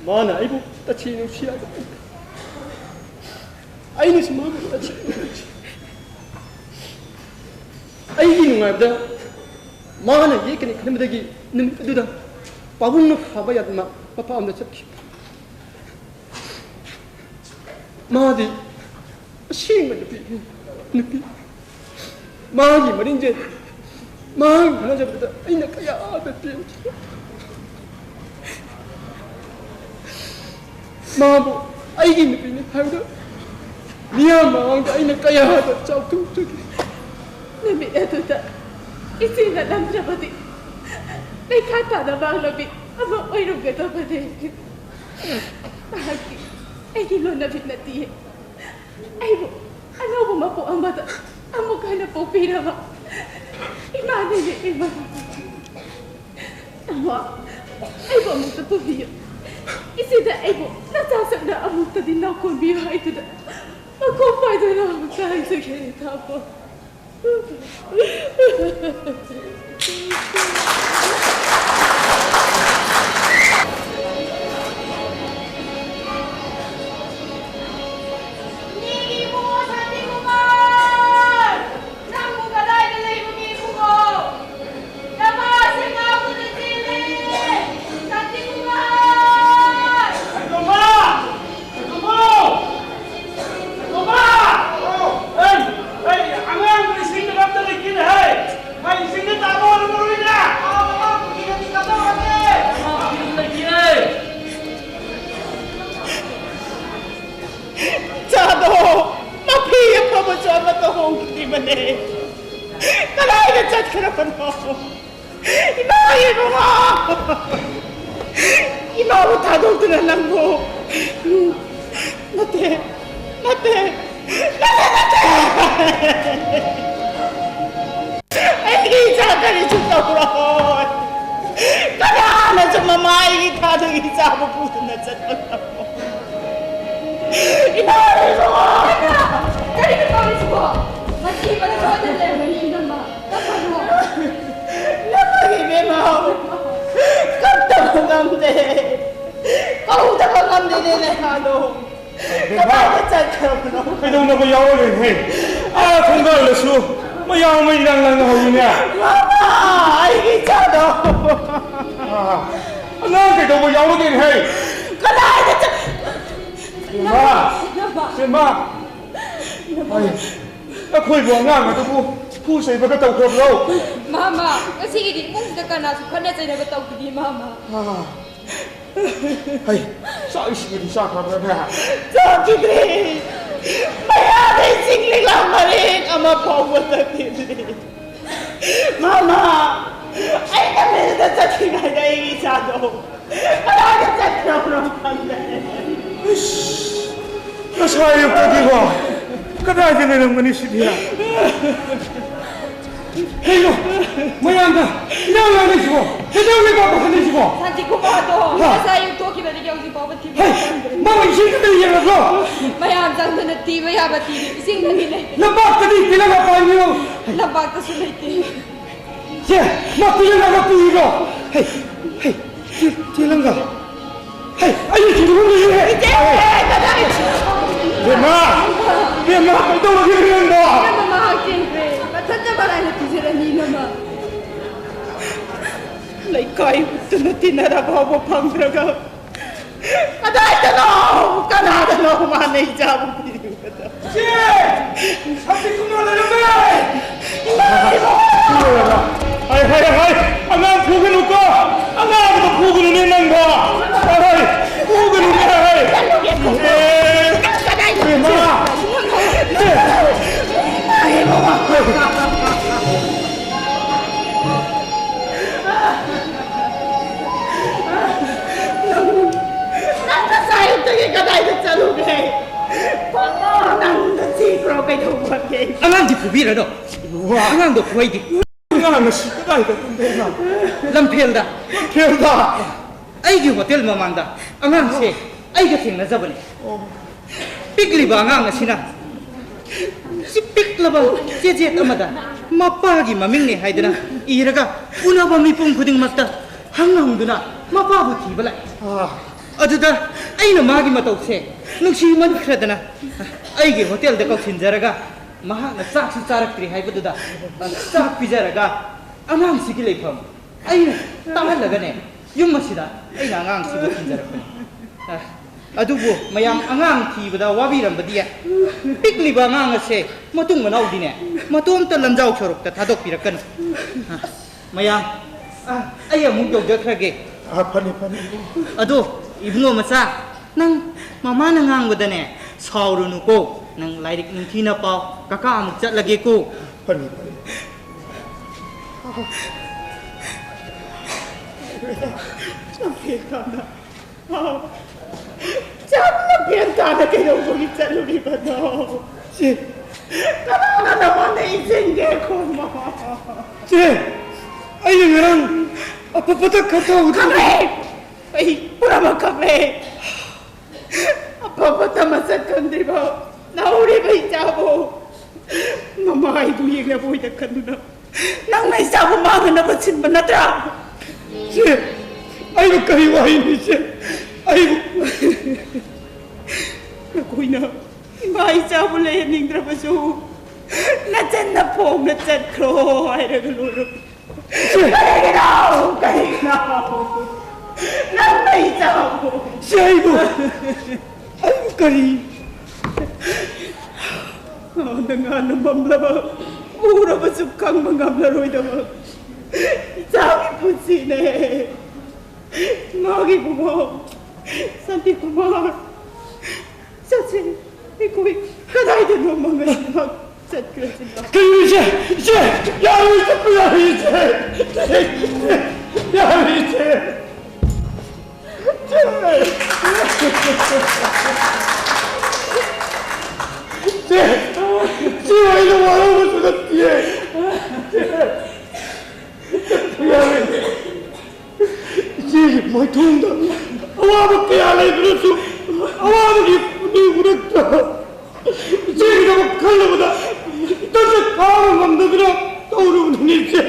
ꯃꯥꯅ ꯑꯩꯕꯨ ꯇꯁꯦꯡꯅ ꯅꯨꯡꯁꯤ ꯍꯥꯏꯕ, ꯑꯩꯅꯁꯨ ꯃꯥꯕꯨ ꯇꯁꯦꯡꯅ ꯅꯨꯡꯁꯤ꯫ ꯑꯩꯒꯤ ꯅꯨꯡꯉꯥꯏꯕꯗ ꯃꯥꯅ ꯌꯦꯠꯀꯅꯤ ꯈꯟꯕꯗꯒꯤ ꯅꯨꯃꯤꯠ ꯑꯗꯨꯗ ꯄꯥꯕꯨꯡꯅ ꯈꯥꯕ ꯌꯥꯗꯅ ꯃꯄꯥꯝꯗ ꯆꯠꯈꯤ꯫ ꯃꯥꯗꯤ ꯑꯁꯦꯡꯕ ꯅꯨꯄꯤ, ꯅꯨꯄꯤ꯫ ꯃꯥꯒꯤ ꯃꯔꯤꯟꯖꯦꯜ, ꯃꯥꯒꯤ ꯍꯣꯠꯅꯖꯕꯗ ꯑꯩꯅ ꯀꯌꯥꯗ ꯄꯦꯟꯈꯤ꯫ ꯃꯥꯕꯨ ꯑꯩꯒꯤ ꯅꯨꯄꯤꯅꯤ ꯍꯥꯏꯕꯗ ꯃꯤꯌꯥꯝ ꯃꯃꯥꯡꯗ ꯑꯩꯅ ꯀꯌꯥꯗ ꯆꯥꯎꯊꯣꯛꯆꯈꯤ꯫ ꯅꯨꯃꯤꯠ ꯑꯗꯨꯗ ꯏꯆꯦꯅ ꯅꯝꯗ꯭ꯔꯕꯗꯤ ꯂꯩꯈꯥ ꯇꯥꯅ ꯃꯥꯡꯂꯕꯤ ꯑꯃ ꯑꯣꯏꯔꯝꯒꯗꯕꯅꯤ꯫ ꯃꯍꯥꯛꯀꯤ ꯑꯩꯒꯤ ꯂꯣꯟꯅꯕꯤ ꯅꯠꯇꯤꯌꯦ꯫ ꯑꯩꯕꯨ ꯑꯅꯧꯕ ꯃꯄꯣꯛ ꯑꯃꯗ ꯑꯃꯨꯛ ꯍꯟꯅ ꯄꯣꯛꯄꯤꯔꯕ ꯏꯃꯥꯅꯤꯅꯦ, ꯏꯃꯥ꯫ ꯇꯥꯃꯣ, ꯑꯩꯕꯨ ꯑꯃꯨꯛꯇ ꯄꯨꯕꯤꯌꯨ꯫ ꯏꯆꯦꯗ ꯑꯩꯕꯨ ꯅꯆꯥꯁꯛꯅ ꯑꯃꯨꯛꯇꯗꯤ ꯅꯥꯎꯀꯣꯟꯕꯤꯌꯨ ꯍꯥꯏꯗꯨꯅ ꯃꯈꯣꯡ ꯄꯥꯏꯗꯨꯅ ꯑꯃꯨꯛꯇ ꯍꯥꯏꯖꯒꯦ, ꯇꯥꯃꯣ꯫ ꯏꯅꯦꯒꯤ ꯏꯕꯨꯡꯉꯣ ꯁꯥꯟꯇꯤꯀꯨꯃꯥꯔ! ꯅꯪꯕꯨ ꯀꯗꯥꯏꯗ ꯂꯩꯕꯒꯦ ꯏꯕꯨꯡꯉꯣ? ꯅꯃꯥꯁꯦ ꯉꯥꯎꯗꯅ ꯆꯦꯜꯂꯦ! ꯁꯥꯟꯇꯤꯀꯨꯃꯥꯔ! ꯁꯥꯟꯇꯤꯀꯨꯃꯥꯔ! ꯁꯥꯟꯇꯤꯀꯨꯃꯥꯔ! ꯑꯩ, ꯑꯩ ꯑꯉꯥꯡꯗꯣ ꯏꯁꯤꯡꯗ ꯑꯝꯇ ꯂꯩꯈꯤꯗꯦ ꯍꯦ! ꯃꯥ ꯏꯁꯤꯡꯗ ꯇꯥꯕ ꯑꯣꯏꯔꯝꯃꯔꯣꯏꯅꯦ! ꯑꯥ, ꯃꯃꯥ ꯄꯨꯈ꯭ꯔꯤꯗꯗꯤ ꯀꯝꯗꯧꯔꯒꯦ? ꯃꯃꯥ ꯄꯨꯈ꯭ꯔꯤꯗ ꯂꯩꯈꯤꯗꯦ! ꯏꯆꯥꯗꯣ ꯃꯐꯤ ꯑꯐꯕꯁꯨ ꯑꯃꯠꯇ ꯍꯣꯡꯗ꯭ꯔꯤꯕꯅꯦ꯫ ꯀꯗꯥꯏꯗ ꯆꯠꯈ꯭ꯔꯕꯅꯣ? ꯏꯃꯥ, ꯏꯕꯨꯡꯉꯣ! ꯏꯃꯥꯕꯨ ꯊꯥꯗꯣꯛꯇꯨꯅ ꯅꯪꯕꯨ? ꯅꯠꯇꯦ, ꯅꯠꯇꯦ, ꯅꯠꯇꯦ, ꯅꯠꯇꯦ! ꯑꯩꯒꯤ ꯏꯆꯥ ꯀꯔꯤꯁꯨ ꯇꯧꯔꯣꯏ꯫ ꯀꯅꯥꯅꯁꯨ ꯃꯃꯥ ꯑꯩꯒꯤ ꯊꯥꯗꯒꯤ ꯏꯆꯥꯕꯨ ꯄꯨꯗꯨꯅ ꯆꯠꯄ ꯉꯝꯃꯣꯏ꯫ ꯏꯃꯥ ꯂꯩꯕ꯭ꯔꯣ? ꯀꯔꯤꯅꯣ ꯇꯧꯔꯤꯁꯤꯕꯣ? ꯃꯁꯤ ꯃꯔꯝ ꯑꯣꯏꯗꯅ ꯂꯩꯔꯝꯃꯤ ꯏꯅꯝꯃ꯫ ꯀꯞꯀꯅꯨ꯫ ꯅꯈꯣꯏꯒꯤ ꯏꯕꯦꯝꯃ ꯀꯞꯇꯕ ꯉꯝꯗꯦ꯫ ꯀꯧꯗꯕ ꯉꯝꯗꯦꯅꯦ ꯅꯌꯥꯗꯣ꯫ ꯀꯃꯥꯏꯅ ꯆꯠꯈ꯭ꯔꯕꯅꯣ? ꯀꯩꯗꯧꯅꯕ ꯌꯥꯎꯔꯒꯦ? ꯑꯥ ꯊꯣꯡꯒꯥꯜꯗꯁꯨ ꯃꯌꯥꯝ ꯑꯃ ꯏꯔꯥꯡ ꯂꯥꯡꯅ ꯍꯧꯔꯤꯅꯦ꯫ ꯃꯃꯥ, ꯑꯩꯒꯤ ꯏꯆꯥꯗꯣ꯫ ꯑꯥ, ꯑꯉꯥꯡ ꯀꯩꯗꯧꯕ ꯌꯥꯎꯔꯒꯦ? ꯀꯗꯥꯏꯗ ꯆꯠ-, ꯏꯃꯥ! ꯏꯃꯥ! ꯑꯩ, ꯑꯩꯈꯣꯏꯕꯨ ꯑꯉꯥꯡ ꯑꯗꯨꯕꯨ ꯐꯨ ꯆꯩꯕꯒ ꯇꯧꯈ꯭ꯔꯕ꯭ꯔꯣ? ꯃꯥꯃ, ꯉꯁꯤꯒꯤꯗꯤ ꯏꯃꯨꯡꯁꯤꯗ ꯀꯅꯥꯁꯨ ꯈꯠꯅ ꯆꯩꯅꯕ ꯇꯧꯈꯤꯗꯦ, ꯃꯥꯃ꯫ ꯑꯥ, ꯍꯩ, ꯆꯥꯛ ꯏꯁꯤꯡꯒꯗꯤ ꯆꯥꯈ꯭ꯔꯕ꯭ꯔꯥꯅꯦ? ꯆꯥꯈꯤꯗ꯭ꯔꯦ꯫ ꯃꯌꯥꯗ ꯏꯁꯤꯡ ꯂꯤꯛꯂꯥ ꯃꯔꯤꯛ ꯑꯃ ꯐꯥꯎꯕ ꯆꯠꯈꯤꯗ꯭ꯔꯦ꯫ ꯃꯥꯃ, ꯑꯩꯅ ꯃꯤꯜꯗ ꯆꯠꯈꯤꯉꯩꯗ ꯑꯩꯒꯤ ꯏꯆꯥꯗꯣ ꯀꯗꯥꯏꯗ ꯆꯠꯈ꯭ꯔꯕꯅꯣ ꯈꯪꯗꯦ꯫ ꯏꯁ, ꯉꯁꯥꯏ ꯑꯌꯨꯛꯇꯒꯤꯀꯣ ꯀꯗꯥꯏꯗ ꯂꯩꯔꯝꯒꯅꯤ ꯁꯤꯗꯤ? ꯀꯩꯅꯣ? ꯃꯌꯥꯝꯗ ꯏꯔꯥꯡ ꯂꯥꯡꯅꯩꯁꯤꯕꯣ? ꯀꯩꯗꯧꯔꯦ ꯄꯥꯄ ꯈꯟꯅꯩꯁꯤꯕꯣ? ꯁꯥꯟꯇꯤꯀꯨꯃꯥꯔꯗꯣ ꯍꯥ? ꯉꯁꯥꯏ ꯑꯌꯨꯛ ꯊꯣꯛꯈꯤꯕꯗꯒꯤ ꯍꯧꯖꯤꯛ ꯐꯥꯎꯕ ꯊꯤꯕ ꯍꯩ, ꯐꯪꯗ꯭ꯔꯦ꯫ ꯃꯥꯕꯨ ꯏꯁꯤꯡ ꯈꯛꯇ ꯌꯦꯡꯉꯗ꯭ꯔꯣ? ꯃꯌꯥꯝ ꯆꯪꯗꯅ ꯊꯤꯕ ꯌꯥꯕ ꯊꯤꯔꯤ꯫ ꯏꯁꯤꯡꯗꯅꯤꯅꯦ꯫ ꯂꯝꯄꯥꯛꯇꯗꯤ ꯇꯤꯜꯍꯟ ꯃꯄꯥꯟ ꯌꯦꯡꯉꯨ꯫ ꯂꯝꯄꯥꯛꯇꯁꯨ ꯂꯩꯇꯦ꯫ ꯆꯦ, ꯃꯥ ꯇꯨꯔꯦꯜ ꯂꯥꯡꯒ ꯄꯨꯔꯤꯔꯣ? ꯍꯩ, ꯍꯩ, ꯆꯦ, ꯆꯦ ꯂꯪꯒ꯫ ꯍꯩ, ꯑꯩ ꯊꯤꯔꯨꯕ ꯂꯩꯌꯦ꯫ ꯏꯆꯦ, ꯀꯗꯥꯏ? ꯕꯦꯝꯃ! ꯕꯦꯝꯃ, ꯀꯩꯗꯧꯔꯒꯦ ꯅꯪꯕꯣ? ꯏꯅꯝꯃ ꯃꯍꯥꯛ ꯆꯦꯟꯈ꯭ꯔꯦ꯫ ꯃꯊꯟꯇ ꯃꯔꯥꯏꯅ ꯄꯤꯖꯔꯅꯤ, ꯏꯅꯝꯃ꯫ ꯂꯩꯀꯥꯏ ꯍꯨꯠꯇꯨꯅ ꯇꯤꯟꯅꯔ ꯐꯥꯎꯕ ꯐꯪꯗ꯭ꯔꯒ ꯀꯗꯥꯏꯗꯅꯣ? ꯀꯅꯥꯗꯅꯣ ꯃꯥꯅ ꯏꯆꯥꯕꯨ ꯄꯤꯔꯤꯕꯗꯣ? ꯆꯦ! ꯁꯛꯇꯤ ꯀꯨꯝꯅ ꯂꯩꯔꯝꯃꯦ! ꯏꯃꯥ! ꯍꯥꯏ, ꯍꯥꯏ, ꯍꯥꯏ! ꯑꯉꯥꯡ ꯐꯨꯒꯅꯨꯀꯣ! ꯑꯉꯥꯡꯗꯣ ꯐꯨꯒꯅꯨꯅꯦ ꯅꯪꯕꯣ! ꯍꯥꯏ, ꯐꯨꯒꯅꯨꯅꯦ, ꯍꯥꯏ! ꯑꯦ! ꯏꯃꯥ! ꯅꯪ ꯉꯁꯥꯏ ꯑꯌꯨꯛꯇꯒꯤ ꯀꯗꯥꯏꯗ ꯆꯠꯂꯨꯒꯦ? ꯄꯥꯕꯨꯡ ꯅꯪ ꯆꯦꯟꯈ꯭ꯔꯣ, ꯀꯩꯗꯧꯕꯒꯦ? ꯑꯉꯥꯡꯗꯤ ꯐꯨꯕꯤꯔꯅꯨ꯫ ꯋꯥ꯫ ꯑꯉꯥꯡꯗꯣ ꯐꯨꯍꯩꯗꯦ꯫ ꯑꯉꯥꯡ ꯑꯁꯤ ꯀꯗꯥꯏꯗ ꯊꯝꯗꯣꯏꯅꯣ? ꯂꯝꯐꯦꯜꯗ꯫ ꯂꯝꯐꯦꯜꯗ? ꯑꯩꯒꯤ ꯍꯣꯇꯦꯜ ꯃꯃꯥꯡꯗ ꯑꯉꯥꯡꯁꯦ ꯑꯩꯒ ꯊꯦꯡꯅꯖꯕꯅꯦ꯫ ꯑꯣ꯫ ꯄꯤꯛꯂꯤꯕ ꯑꯉꯥꯡ ꯑꯁꯤꯅ ꯄꯤꯛꯂꯕ ꯆꯦꯆꯦꯠ ꯑꯃꯗ ꯃꯄꯥꯒꯤ ꯃꯃꯤꯡꯅꯤ ꯍꯥꯏꯗꯅ ꯏꯔꯒ ꯎꯅꯕ ꯃꯤꯄꯨꯝ ꯈꯨꯗꯤꯡꯃꯛꯇ ꯍꯪꯍꯪꯗꯨꯅ ꯃꯄꯥꯕꯨ ꯊꯤꯕ ꯂꯥꯛꯏ꯫ ꯑꯥ꯫ ꯑꯗꯨꯗ ꯑꯩꯅ ꯃꯥꯒꯤ ꯃꯇꯧꯁꯦ ꯅꯨꯡꯁꯤꯃꯟꯈ꯭ꯔꯗꯅ ꯑꯩꯒꯤ ꯍꯣꯇꯦꯜꯗ ꯀꯧꯁꯤꯟꯖꯔꯒ ꯃꯍꯥꯛꯅ ꯆꯥꯛꯁꯨ ꯆꯥꯔꯛꯇ꯭ꯔꯤ ꯍꯥꯏꯕꯗꯨꯗ ꯆꯥꯛ ꯄꯤꯖꯔꯒ ꯑꯉꯥꯡꯁꯤꯒꯤ ꯂꯩꯐꯝ ꯑꯩꯅ ꯇꯥꯍꯜꯂꯒꯅꯦ, ꯌꯨꯝ ꯑꯁꯤꯗ ꯑꯩꯅ ꯑꯉꯥꯡꯁꯤꯕꯨ ꯊꯤꯟꯖꯔꯛꯄꯅꯤ꯫ ꯑ, ꯑꯗꯨꯕꯨ ꯃꯌꯥꯝ, ꯑꯉꯥꯡ ꯊꯤꯕꯗ ꯋꯥꯕꯤꯔꯝꯕꯗꯤ ꯌꯥꯏ꯫ ꯄꯤꯛꯂꯤꯕ ꯑꯉꯥꯡ ꯑꯁꯦ ꯃꯇꯨꯡ ꯃꯅꯥꯎꯗꯤꯅꯦ, ꯃꯇꯣꯝꯇ ꯂꯝꯖꯥꯎ ꯁꯣꯔꯣꯛꯇ ꯊꯥꯗꯣꯛꯄꯤꯔꯛꯀꯅꯨ꯫ ꯑ, ꯃꯌꯥꯝ, ꯑ, ꯑꯩ ꯑꯃꯨꯛ ꯌꯧꯖꯈ꯭ꯔꯒꯦ꯫ ꯑ, ꯐꯅꯤ, ꯐꯅꯤ꯫ ꯑꯗꯣ, ꯏꯕꯨꯡꯉꯣ ꯃꯆꯥ, ꯅꯪ ꯃꯃꯥꯅ ꯉꯥꯡꯕꯗꯅꯦ ꯁꯥꯎꯔꯨꯅꯨꯀꯣ꯫ ꯅꯪ ꯂꯥꯏꯔꯤꯛ ꯅꯤꯡꯊꯤꯅ ꯄꯥꯎ꯫ ꯀꯀꯥ ꯑꯃꯨꯛ ꯆꯠꯂꯒꯦꯀꯣ꯫ ꯐꯅꯤ, ꯐꯅꯤ꯫ ꯂꯝꯐꯦꯜ ꯇꯥꯅ꯫ ꯆꯥꯛ ꯂꯝꯐꯦꯜ ꯇꯥꯅ ꯀꯩꯗꯧꯕꯒꯤ ꯆꯠꯂꯨꯔꯤꯕꯅꯣ? ꯆꯦ꯫ ꯀꯅꯥꯅ ꯅꯉꯣꯟꯗ ꯏꯟꯁꯤꯟꯒꯦ, ꯈꯨꯝꯃꯣ? ꯆꯦ, ꯑꯩꯅ ꯉꯔꯥꯡ ꯑꯄꯠꯄꯇ ꯈꯟꯊꯍꯧꯗꯅ ꯈꯪꯉꯦ! ꯑꯩ ꯄꯨꯝꯅꯃꯛ ꯈꯪꯂꯦ꯫ ꯑꯐꯕꯇ ꯃꯁꯛ ꯈꯪꯗ꯭ꯔꯤꯕ ꯅꯧꯔꯤꯕ ꯏꯆꯥꯕꯨ ꯃꯃꯥꯏꯗꯨ ꯌꯦꯡꯂꯕꯣꯏꯗ ꯈꯟꯗꯨꯅ ꯅꯪꯅ ꯏꯆꯥꯕꯨ ꯃꯥꯡꯍꯟꯅꯕ ꯁꯤꯟꯕ ꯅꯠꯇ꯭ꯔꯥ? ꯏꯆꯦ, ꯑꯩꯕꯨ ꯀꯔꯤ ꯋꯥꯍꯩꯅꯣ, ꯏꯆꯦ? ꯑꯩꯕꯨ ꯅꯈꯣꯏꯅ ꯏꯃꯥ ꯏꯆꯥꯕꯨ ꯂꯩꯍꯟꯅꯤꯡꯗ꯭ꯔꯕꯁꯨ ꯅꯆꯟꯅ ꯐꯣꯡꯅ ꯆꯠꯈ꯭ꯔꯣ ꯍꯥꯏꯔꯒ ꯂꯣꯏꯔꯕ꯫ ꯏꯆꯦ! ꯀꯔꯤꯒꯤꯅꯣ? ꯀꯔꯤꯒꯤꯅꯣ? ꯅꯪꯅ ꯏꯆꯥꯕꯨ ꯏꯆꯦ, ꯑꯩꯕꯨ, ꯑꯩꯕꯨ ꯀꯔꯤ? ꯉꯥꯟꯅ ꯉꯥꯟꯅ ꯃꯝꯂꯕ, ꯎꯔꯕꯁꯨ ꯈꯪꯕ ꯉꯝꯂꯔꯣꯏꯗꯕ ꯏꯆꯥꯒꯤ ꯄꯨꯟꯁꯤꯅꯦ꯫ ꯃꯥꯒꯤ ꯏꯕꯨꯡꯉꯣ ꯁꯥꯟꯇꯤꯀꯨꯃꯥꯔ, ꯆꯠꯁꯦ꯫ ꯑꯩꯈꯣꯏ ꯀꯗꯥꯏꯗꯅꯣ ꯃꯉꯥꯏ ꯆꯠꯈ꯭ꯔꯁꯤ꯫ ꯀꯩꯅꯣ ꯏꯆꯦ? ꯏꯆꯦ! ꯌꯥꯔꯣꯏ, ꯆꯠꯄ ꯌꯥꯔꯣꯏ, ꯏꯆꯦ! ꯌꯥꯔꯣꯏ, ꯏꯆꯦ! ꯏꯆꯦ! ꯏꯆꯦ! ꯏꯆꯦ, ꯑꯩꯅ ꯋꯥꯔꯧꯕꯁꯨ ꯅꯠꯇꯤꯌꯦ꯫ ꯏꯆꯦ! ꯌꯥꯔꯣꯏ꯫ ꯏꯆꯦꯒꯤ ꯃꯥꯏꯊꯣꯡꯗ ꯑꯋꯥꯕ ꯀꯌꯥ ꯂꯩꯕꯅꯁꯨ ꯑꯋꯥꯕꯒꯤ ꯃꯃꯤ ꯎꯔꯛꯇ ꯏꯆꯦꯒꯤꯗꯃꯛ ꯈꯜꯂꯨꯕꯗ ꯏꯊꯟꯇ ꯈꯥꯡꯕ ꯉꯝꯗꯗꯨꯅ ꯇꯧꯔꯨꯕꯅꯤꯅꯦ, ꯏꯆꯦ꯫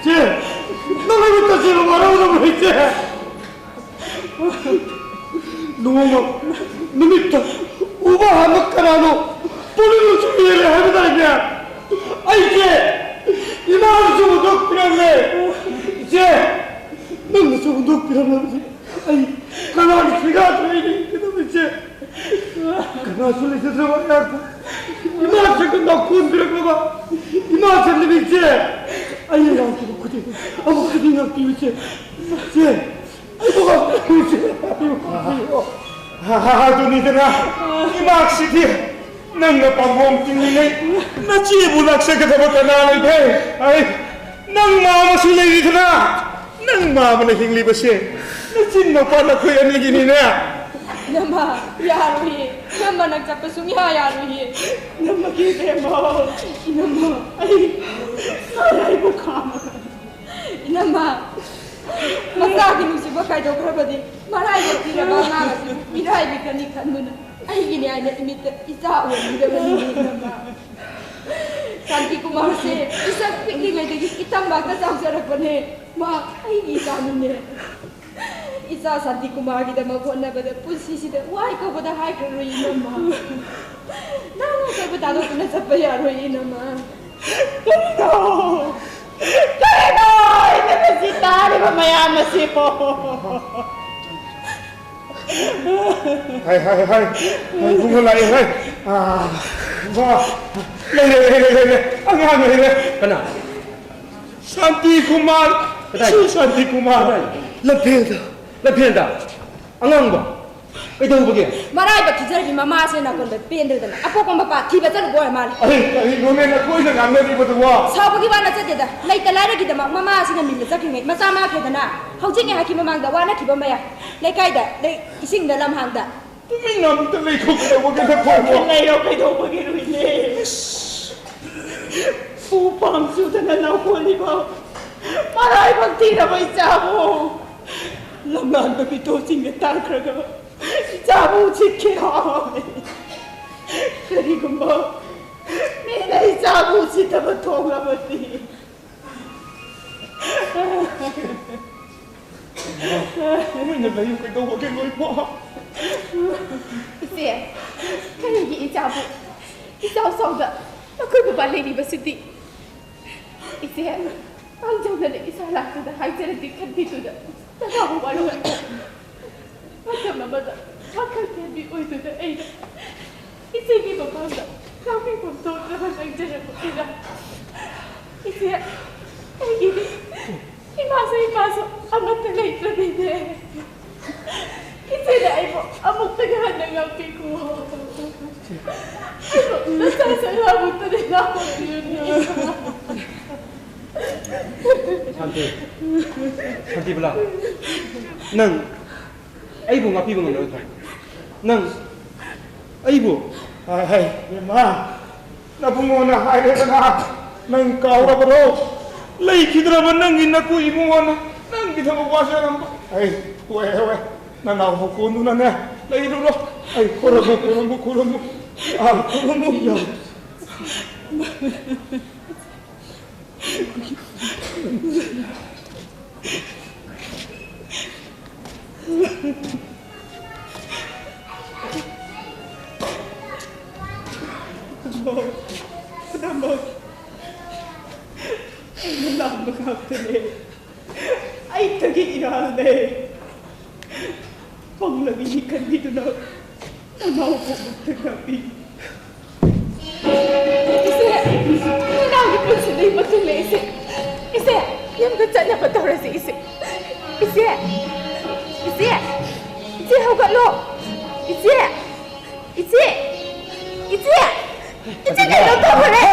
ꯏꯆꯦ, ꯅꯪ ꯑꯩꯕꯨ ꯇꯁꯦꯡꯅ ꯋꯥꯔꯧꯔꯕ꯭ꯔꯥ, ꯏꯆꯦ? ꯅꯣꯡꯃ ꯅꯨꯃꯤꯠꯇ ꯎꯕ ꯍꯥꯟꯕ ꯀꯅꯥꯅꯣ? ꯄꯨꯝꯅꯃꯛꯁꯨ ꯌꯦꯜꯂꯦ ꯍꯥꯏꯕ ꯇꯥꯏꯅꯦ꯫ ꯑꯩꯁꯦ ꯏꯃꯥꯅꯁꯨ ꯍꯨꯟꯗꯣꯛꯄꯤꯔꯝꯃꯦ꯫ ꯏꯆꯦ, ꯅꯪꯅꯁꯨ ꯍꯨꯟꯗꯣꯛꯄꯤꯔꯝꯂꯕꯗꯤ ꯑꯩ ꯀꯅꯥꯒꯤ ꯁꯤꯒꯥ ꯂꯩꯒꯗꯕ, ꯏꯆꯦ? ꯀꯅꯥꯁꯨ ꯂꯩꯖꯗ꯭ꯔꯕ ꯑꯩꯍꯥꯛꯄꯨ ꯏꯃꯥ ꯁꯛꯇ ꯅꯥꯎꯊꯣꯟꯕꯤꯔꯛꯂꯕ ꯏꯃꯥ ꯁꯛꯅꯕꯤ, ꯏꯆꯦ꯫ ꯑꯩꯅ ꯂꯥꯛꯈꯤꯕ ꯈꯨꯗꯤꯡ, ꯑꯃꯨꯛ ꯈꯨꯗꯤꯡ ꯉꯥꯛꯄꯤꯌꯨ, ꯏꯆꯦ꯫ ꯏꯆꯦ, ꯑꯩꯕꯨ ꯉꯥꯛꯄꯤꯌꯨ, ꯏꯆꯦ꯫ ꯑꯩꯕꯨ ꯉꯥꯛꯄꯤꯌꯨ꯫ ꯑꯗꯨꯅꯤꯗꯅ, ꯏꯃꯥꯁꯤꯗꯤ ꯅꯪꯅ ꯄꯥꯝꯕꯣꯝ ꯇꯤꯡꯂꯤꯉꯩ ꯅꯆꯦꯕꯨ ꯂꯥꯛꯆꯒꯗꯕ ꯀꯅꯥ ꯂꯩꯒꯦ? ꯑꯩ, ꯅꯪ ꯃꯥꯃꯁꯨ ꯂꯩꯔꯤꯗꯅ, ꯅꯪ ꯃꯥꯃꯅ ꯍꯤꯡꯂꯤꯕꯁꯦ ꯅꯆꯤꯟ ꯃꯧꯄꯥ ꯅꯈꯣꯏ ꯑꯅꯤꯒꯤꯅꯤꯅꯦ꯫ ꯏꯅꯝꯃ, ꯌꯥꯔꯣꯏꯌꯦ꯫ ꯏꯅꯝꯃ ꯅꯪ ꯆꯠꯄ ꯁꯨꯡꯌꯥ ꯌꯥꯔꯣꯏꯌꯦ꯫ ꯏꯅꯝꯃꯒꯤ ꯏꯕꯦꯝꯃ, ꯏꯅꯝꯃ, ꯑꯩ, ꯑꯩꯕꯨ ꯈꯥꯝꯃꯒ꯫ ꯏꯅꯝꯃ, ꯃꯆꯥꯒꯤ ꯅꯨꯡꯁꯤꯕ ꯀꯥꯏꯗꯣꯛꯈ꯭ꯔꯕꯗꯤ ꯃꯔꯥꯏꯕꯛ ꯊꯤꯔꯕ ꯑꯉꯥꯡ ꯑꯁꯤꯕꯨ ꯃꯤꯔꯥꯏꯕꯤꯒꯅꯤ ꯈꯟꯗꯨꯅ ꯑꯩꯒꯤ ꯅ꯭ꯌꯥꯏꯅ ꯏꯃꯤꯠꯇ ꯏꯆꯥ ꯑꯣꯟꯕꯤꯔꯕꯅꯤ, ꯏꯅꯝꯃ꯫ ꯁꯥꯟꯇꯤ ꯀꯨꯃꯥꯔꯁꯦ ꯏꯁꯛ ꯄꯤꯛꯂꯤꯉꯩꯗꯒꯤ ꯏꯇꯝ ꯉꯥꯛꯇ ꯆꯥꯎꯖꯔꯛꯄꯅꯦ꯫ ꯃꯥ ꯑꯩꯒꯤ ꯏꯆꯥꯅꯤꯅꯦ꯫ ꯏꯆꯥ ꯁꯥꯟꯇꯤ ꯀꯨꯃꯥꯔꯒꯤꯗꯃꯛ ꯍꯣꯠꯅꯕꯗ ꯄꯨꯟꯁꯤꯁꯤꯗ ꯋꯥꯏ ꯀꯧꯕꯗ ꯍꯥꯏꯈ꯭ꯔꯔꯣꯏ, ꯏꯅꯝꯃ꯫ ꯅꯪ ꯑꯁꯣꯏꯕ ꯊꯥꯗꯣꯛꯇꯨꯅ ꯆꯠꯄ ꯌꯥꯔꯣꯏ, ꯏꯅꯝꯃ꯫ ꯀꯔꯤꯅꯣ? ꯀꯔꯤꯅꯣ ꯑꯩꯅ ꯉꯁꯤ ꯇꯥꯔꯤꯕ ꯃꯌꯥꯝ ꯑꯁꯤꯕꯣ? ꯍꯥꯏ, ꯍꯥꯏ, ꯍꯥꯏ꯫ ꯍꯥꯏ, ꯏꯕꯨꯡꯉꯣ ꯂꯥꯛꯑꯦ, ꯍꯥꯏ꯫ ꯑꯥ, ꯋꯥ꯫ ꯂꯩꯔꯦ, ꯂꯩꯔꯦ, ꯂꯩꯔꯦ꯫ ꯑꯉꯥꯡ ꯂꯩꯔꯦ꯫ ꯀꯅꯥ? ꯁꯥꯟꯇꯤ ꯀꯨꯃꯥꯔ꯫ ꯀꯗꯥꯏ? ꯁꯤ ꯁꯥꯟꯇꯤ ꯀꯨꯃꯥꯔ꯫ ꯀꯗꯥꯏ? ꯂꯝꯐꯦꯜꯗ꯫ ꯂꯝꯐꯦꯜꯗ? ꯑꯉꯥꯡꯕ? ꯀꯩꯗꯧꯕꯒꯤ? ꯃꯔꯥꯏꯕꯛ ꯊꯤꯖꯔꯕꯤ ꯃꯃꯥꯁꯦ ꯅꯥꯀꯣꯟꯗ ꯄꯦꯟꯗꯗꯅ ꯑꯄꯣꯛꯄ ꯃꯄꯥ ꯊꯤꯕ ꯆꯠꯂꯨꯕ ꯑꯣꯏꯔ ꯃꯥꯜꯂꯦ꯫ ꯑꯩ ꯀꯔꯤꯅꯣꯅꯦ ꯅꯈꯣꯏꯅ ꯉꯥꯡꯅꯔꯤꯕꯗꯨꯕꯣ? ꯁꯥꯎꯕꯒꯤ ꯋꯥ ꯅꯠꯆꯗꯦꯗ, ꯂꯩꯇ ꯂꯥꯏꯔꯒꯤꯗꯃꯛ ꯃꯃꯥ ꯑꯁꯤꯅ ꯃꯤꯜꯗ ꯆꯠꯈ꯭ꯔꯤꯉꯩ ꯃꯆꯥ ꯃꯥꯡꯈ꯭ꯔꯦꯗꯅ꯫ ꯍꯧꯖꯤꯛ ꯉꯥꯏꯍꯥꯛꯀꯤ ꯃꯃꯥꯡꯗ ꯋꯥꯅꯈꯤꯕ ꯃꯌꯥꯝ, ꯂꯩꯀꯥꯏꯗ, ꯂꯩ-, ꯏꯁꯤꯡꯗ, ꯂꯝꯍꯥꯡꯗ꯫ ꯇꯨꯃꯤꯟꯅ ꯑꯃꯇ ꯂꯩꯊꯣꯛꯀꯗꯧꯕꯒꯤ ꯅꯈꯣꯏꯕꯨ꯫ ꯂꯩꯔꯣ, ꯀꯩꯗꯧꯕꯒꯤ ꯔꯨꯏꯅꯦ? ꯎ ꯄꯥꯝ ꯆꯨꯗꯅ ꯂꯧ ꯀꯣꯜꯂꯤꯕ ꯃꯔꯥꯏꯕꯛ ꯊꯤꯔꯕ ꯏꯆꯥꯕꯨ ꯂꯝꯂꯥꯟꯕ ꯃꯤꯇꯣꯞꯁꯤꯡꯅ ꯇꯥꯟꯈ꯭ꯔꯒ ꯏꯆꯥꯕꯨ ꯎꯁꯤꯠꯈꯤꯔꯣꯏ꯫ ꯀꯔꯤꯒꯨꯝꯕ ꯃꯤꯅ ꯏꯆꯥꯕꯨ ꯎꯁꯤꯠꯇꯕ ꯊꯣꯛꯂꯕꯗꯤ꯫ ꯇꯨꯃꯤꯟꯅ ꯂꯩꯌꯨ, ꯀꯩꯗꯧꯕꯒꯦ ꯂꯣꯏꯕ? ꯏꯆꯦ, ꯀꯔꯤꯒꯤ ꯏꯆꯥꯕꯨ ꯏꯆꯥꯎ ꯆꯥꯎꯗ ꯅꯈꯣꯏ ꯕꯕꯥ ꯂꯩꯔꯤꯕꯁꯤꯗꯤ? ꯏꯆꯦ, ꯃꯥꯡꯖꯧꯅꯅ ꯏꯆꯥ ꯂꯥꯛꯇꯨꯗ ꯍꯥꯏꯖꯔꯗꯤ ꯈꯟꯕꯤꯗꯨꯗ ꯅꯅꯥꯎ ꯋꯥꯔꯧꯔꯤꯕ꯫ ꯃꯇꯝ ꯑꯃꯗ ꯋꯥꯈꯜ ꯊꯦꯝꯕꯤ ꯑꯣꯏꯗꯨꯅ ꯑꯩꯅ ꯏꯆꯦꯒꯤ ꯃꯃꯥꯡꯗ ꯉꯥꯡꯕꯤꯐꯝ ꯊꯣꯛꯇ꯭ꯔꯕ ꯉꯥꯡꯖꯔꯛꯄꯅꯤꯗ꯫ ꯏꯆꯦ, ꯑꯩꯒꯤꯗꯤ ꯏꯃꯥꯁꯨ ꯏꯄꯥꯁꯨ ꯑꯃꯠꯇ ꯂꯩꯇ꯭ꯔꯕꯤꯅꯦ꯫ ꯏꯆꯦꯅ ꯑꯩꯕꯨ ꯑꯃꯨꯛꯇꯒ ꯍꯟꯅ ꯉꯥꯛꯄꯤꯈꯣ꯫ ꯑꯩꯕꯨ ꯅꯆꯥ ꯁꯛꯂꯥꯃꯨꯛꯇꯗꯤ ꯉꯥꯛꯄꯤꯌꯨꯅꯦ꯫ ꯁꯥꯟꯇꯤ, ꯁꯥꯟꯇꯤꯕꯂꯥ, ꯅꯪ ꯑꯩꯕꯨ ꯉꯥꯛꯄꯤꯕ ꯉꯝꯂꯔꯣꯏꯗ꯭ꯔꯥ? ꯅꯪ ꯑꯩꯕꯨ ꯍꯥꯏ, ꯍꯥꯏ, ꯏꯕꯦꯝꯃ, ꯅꯕꯨꯡꯉꯣꯅ ꯍꯥꯏꯔꯦꯗꯅ, ꯅꯪ ꯀꯥꯎꯔꯕꯔꯣ? ꯂꯩꯈꯤꯗ꯭ꯔꯕ ꯅꯪꯒꯤ ꯅꯀꯨ ꯏꯕꯨꯡꯉꯣꯅ ꯅꯪꯒꯤꯗꯃꯛ ꯋꯥꯖꯔꯝꯕ꯫ ꯑꯩ ꯍꯣꯏ, ꯍꯣꯏ, ꯅꯅꯥꯎ ꯃꯀꯣꯟꯗꯨꯅꯅꯦ, ꯂꯩꯔꯨꯔꯣ꯫ ꯑꯩ ꯈꯣꯏꯔꯝꯃꯨ, ꯈꯣꯏꯔꯝꯃꯨ, ꯈꯣꯏꯔꯝꯃꯨ꯫ ꯑꯥ, ꯈꯣꯏꯔꯝꯃꯨ꯫ ꯄꯨꯝꯅꯃꯛ, ꯄꯨꯝꯅꯃꯛ ꯑꯩꯅ ꯂꯥꯟꯕ ꯉꯥꯛꯇꯅꯦ꯫ ꯑꯩꯇꯒꯤ ꯏꯔꯥꯜꯅꯦ꯫ ꯄꯪꯂꯕꯤꯅꯤ ꯈꯟꯕꯤꯗꯨꯅ ꯅꯅꯥꯎ ꯄꯣꯛꯄ ꯊꯦꯡꯅꯕꯤ꯫ ꯏꯆꯦ, ꯅꯅꯥꯎꯒꯤ ꯄꯨꯟꯁꯤꯗꯒꯤ ꯃꯇꯨꯡ ꯂꯩ, ꯏꯆꯦ꯫ ꯏꯆꯦ, ꯌꯨꯝꯗ ꯆꯠꯅꯕ ꯇꯧꯔꯁꯤ, ꯏꯆꯦ꯫ ꯏꯆꯦ, ꯏꯆꯦ, ꯏꯆꯦ, ꯍꯧꯒꯠꯂꯣ꯫ ꯏꯆꯦ, ꯏꯆꯦ, ꯏꯆꯦ, ꯏꯆꯦ, ꯀꯩꯅꯣ ꯇꯧꯈ꯭ꯔꯦ꯫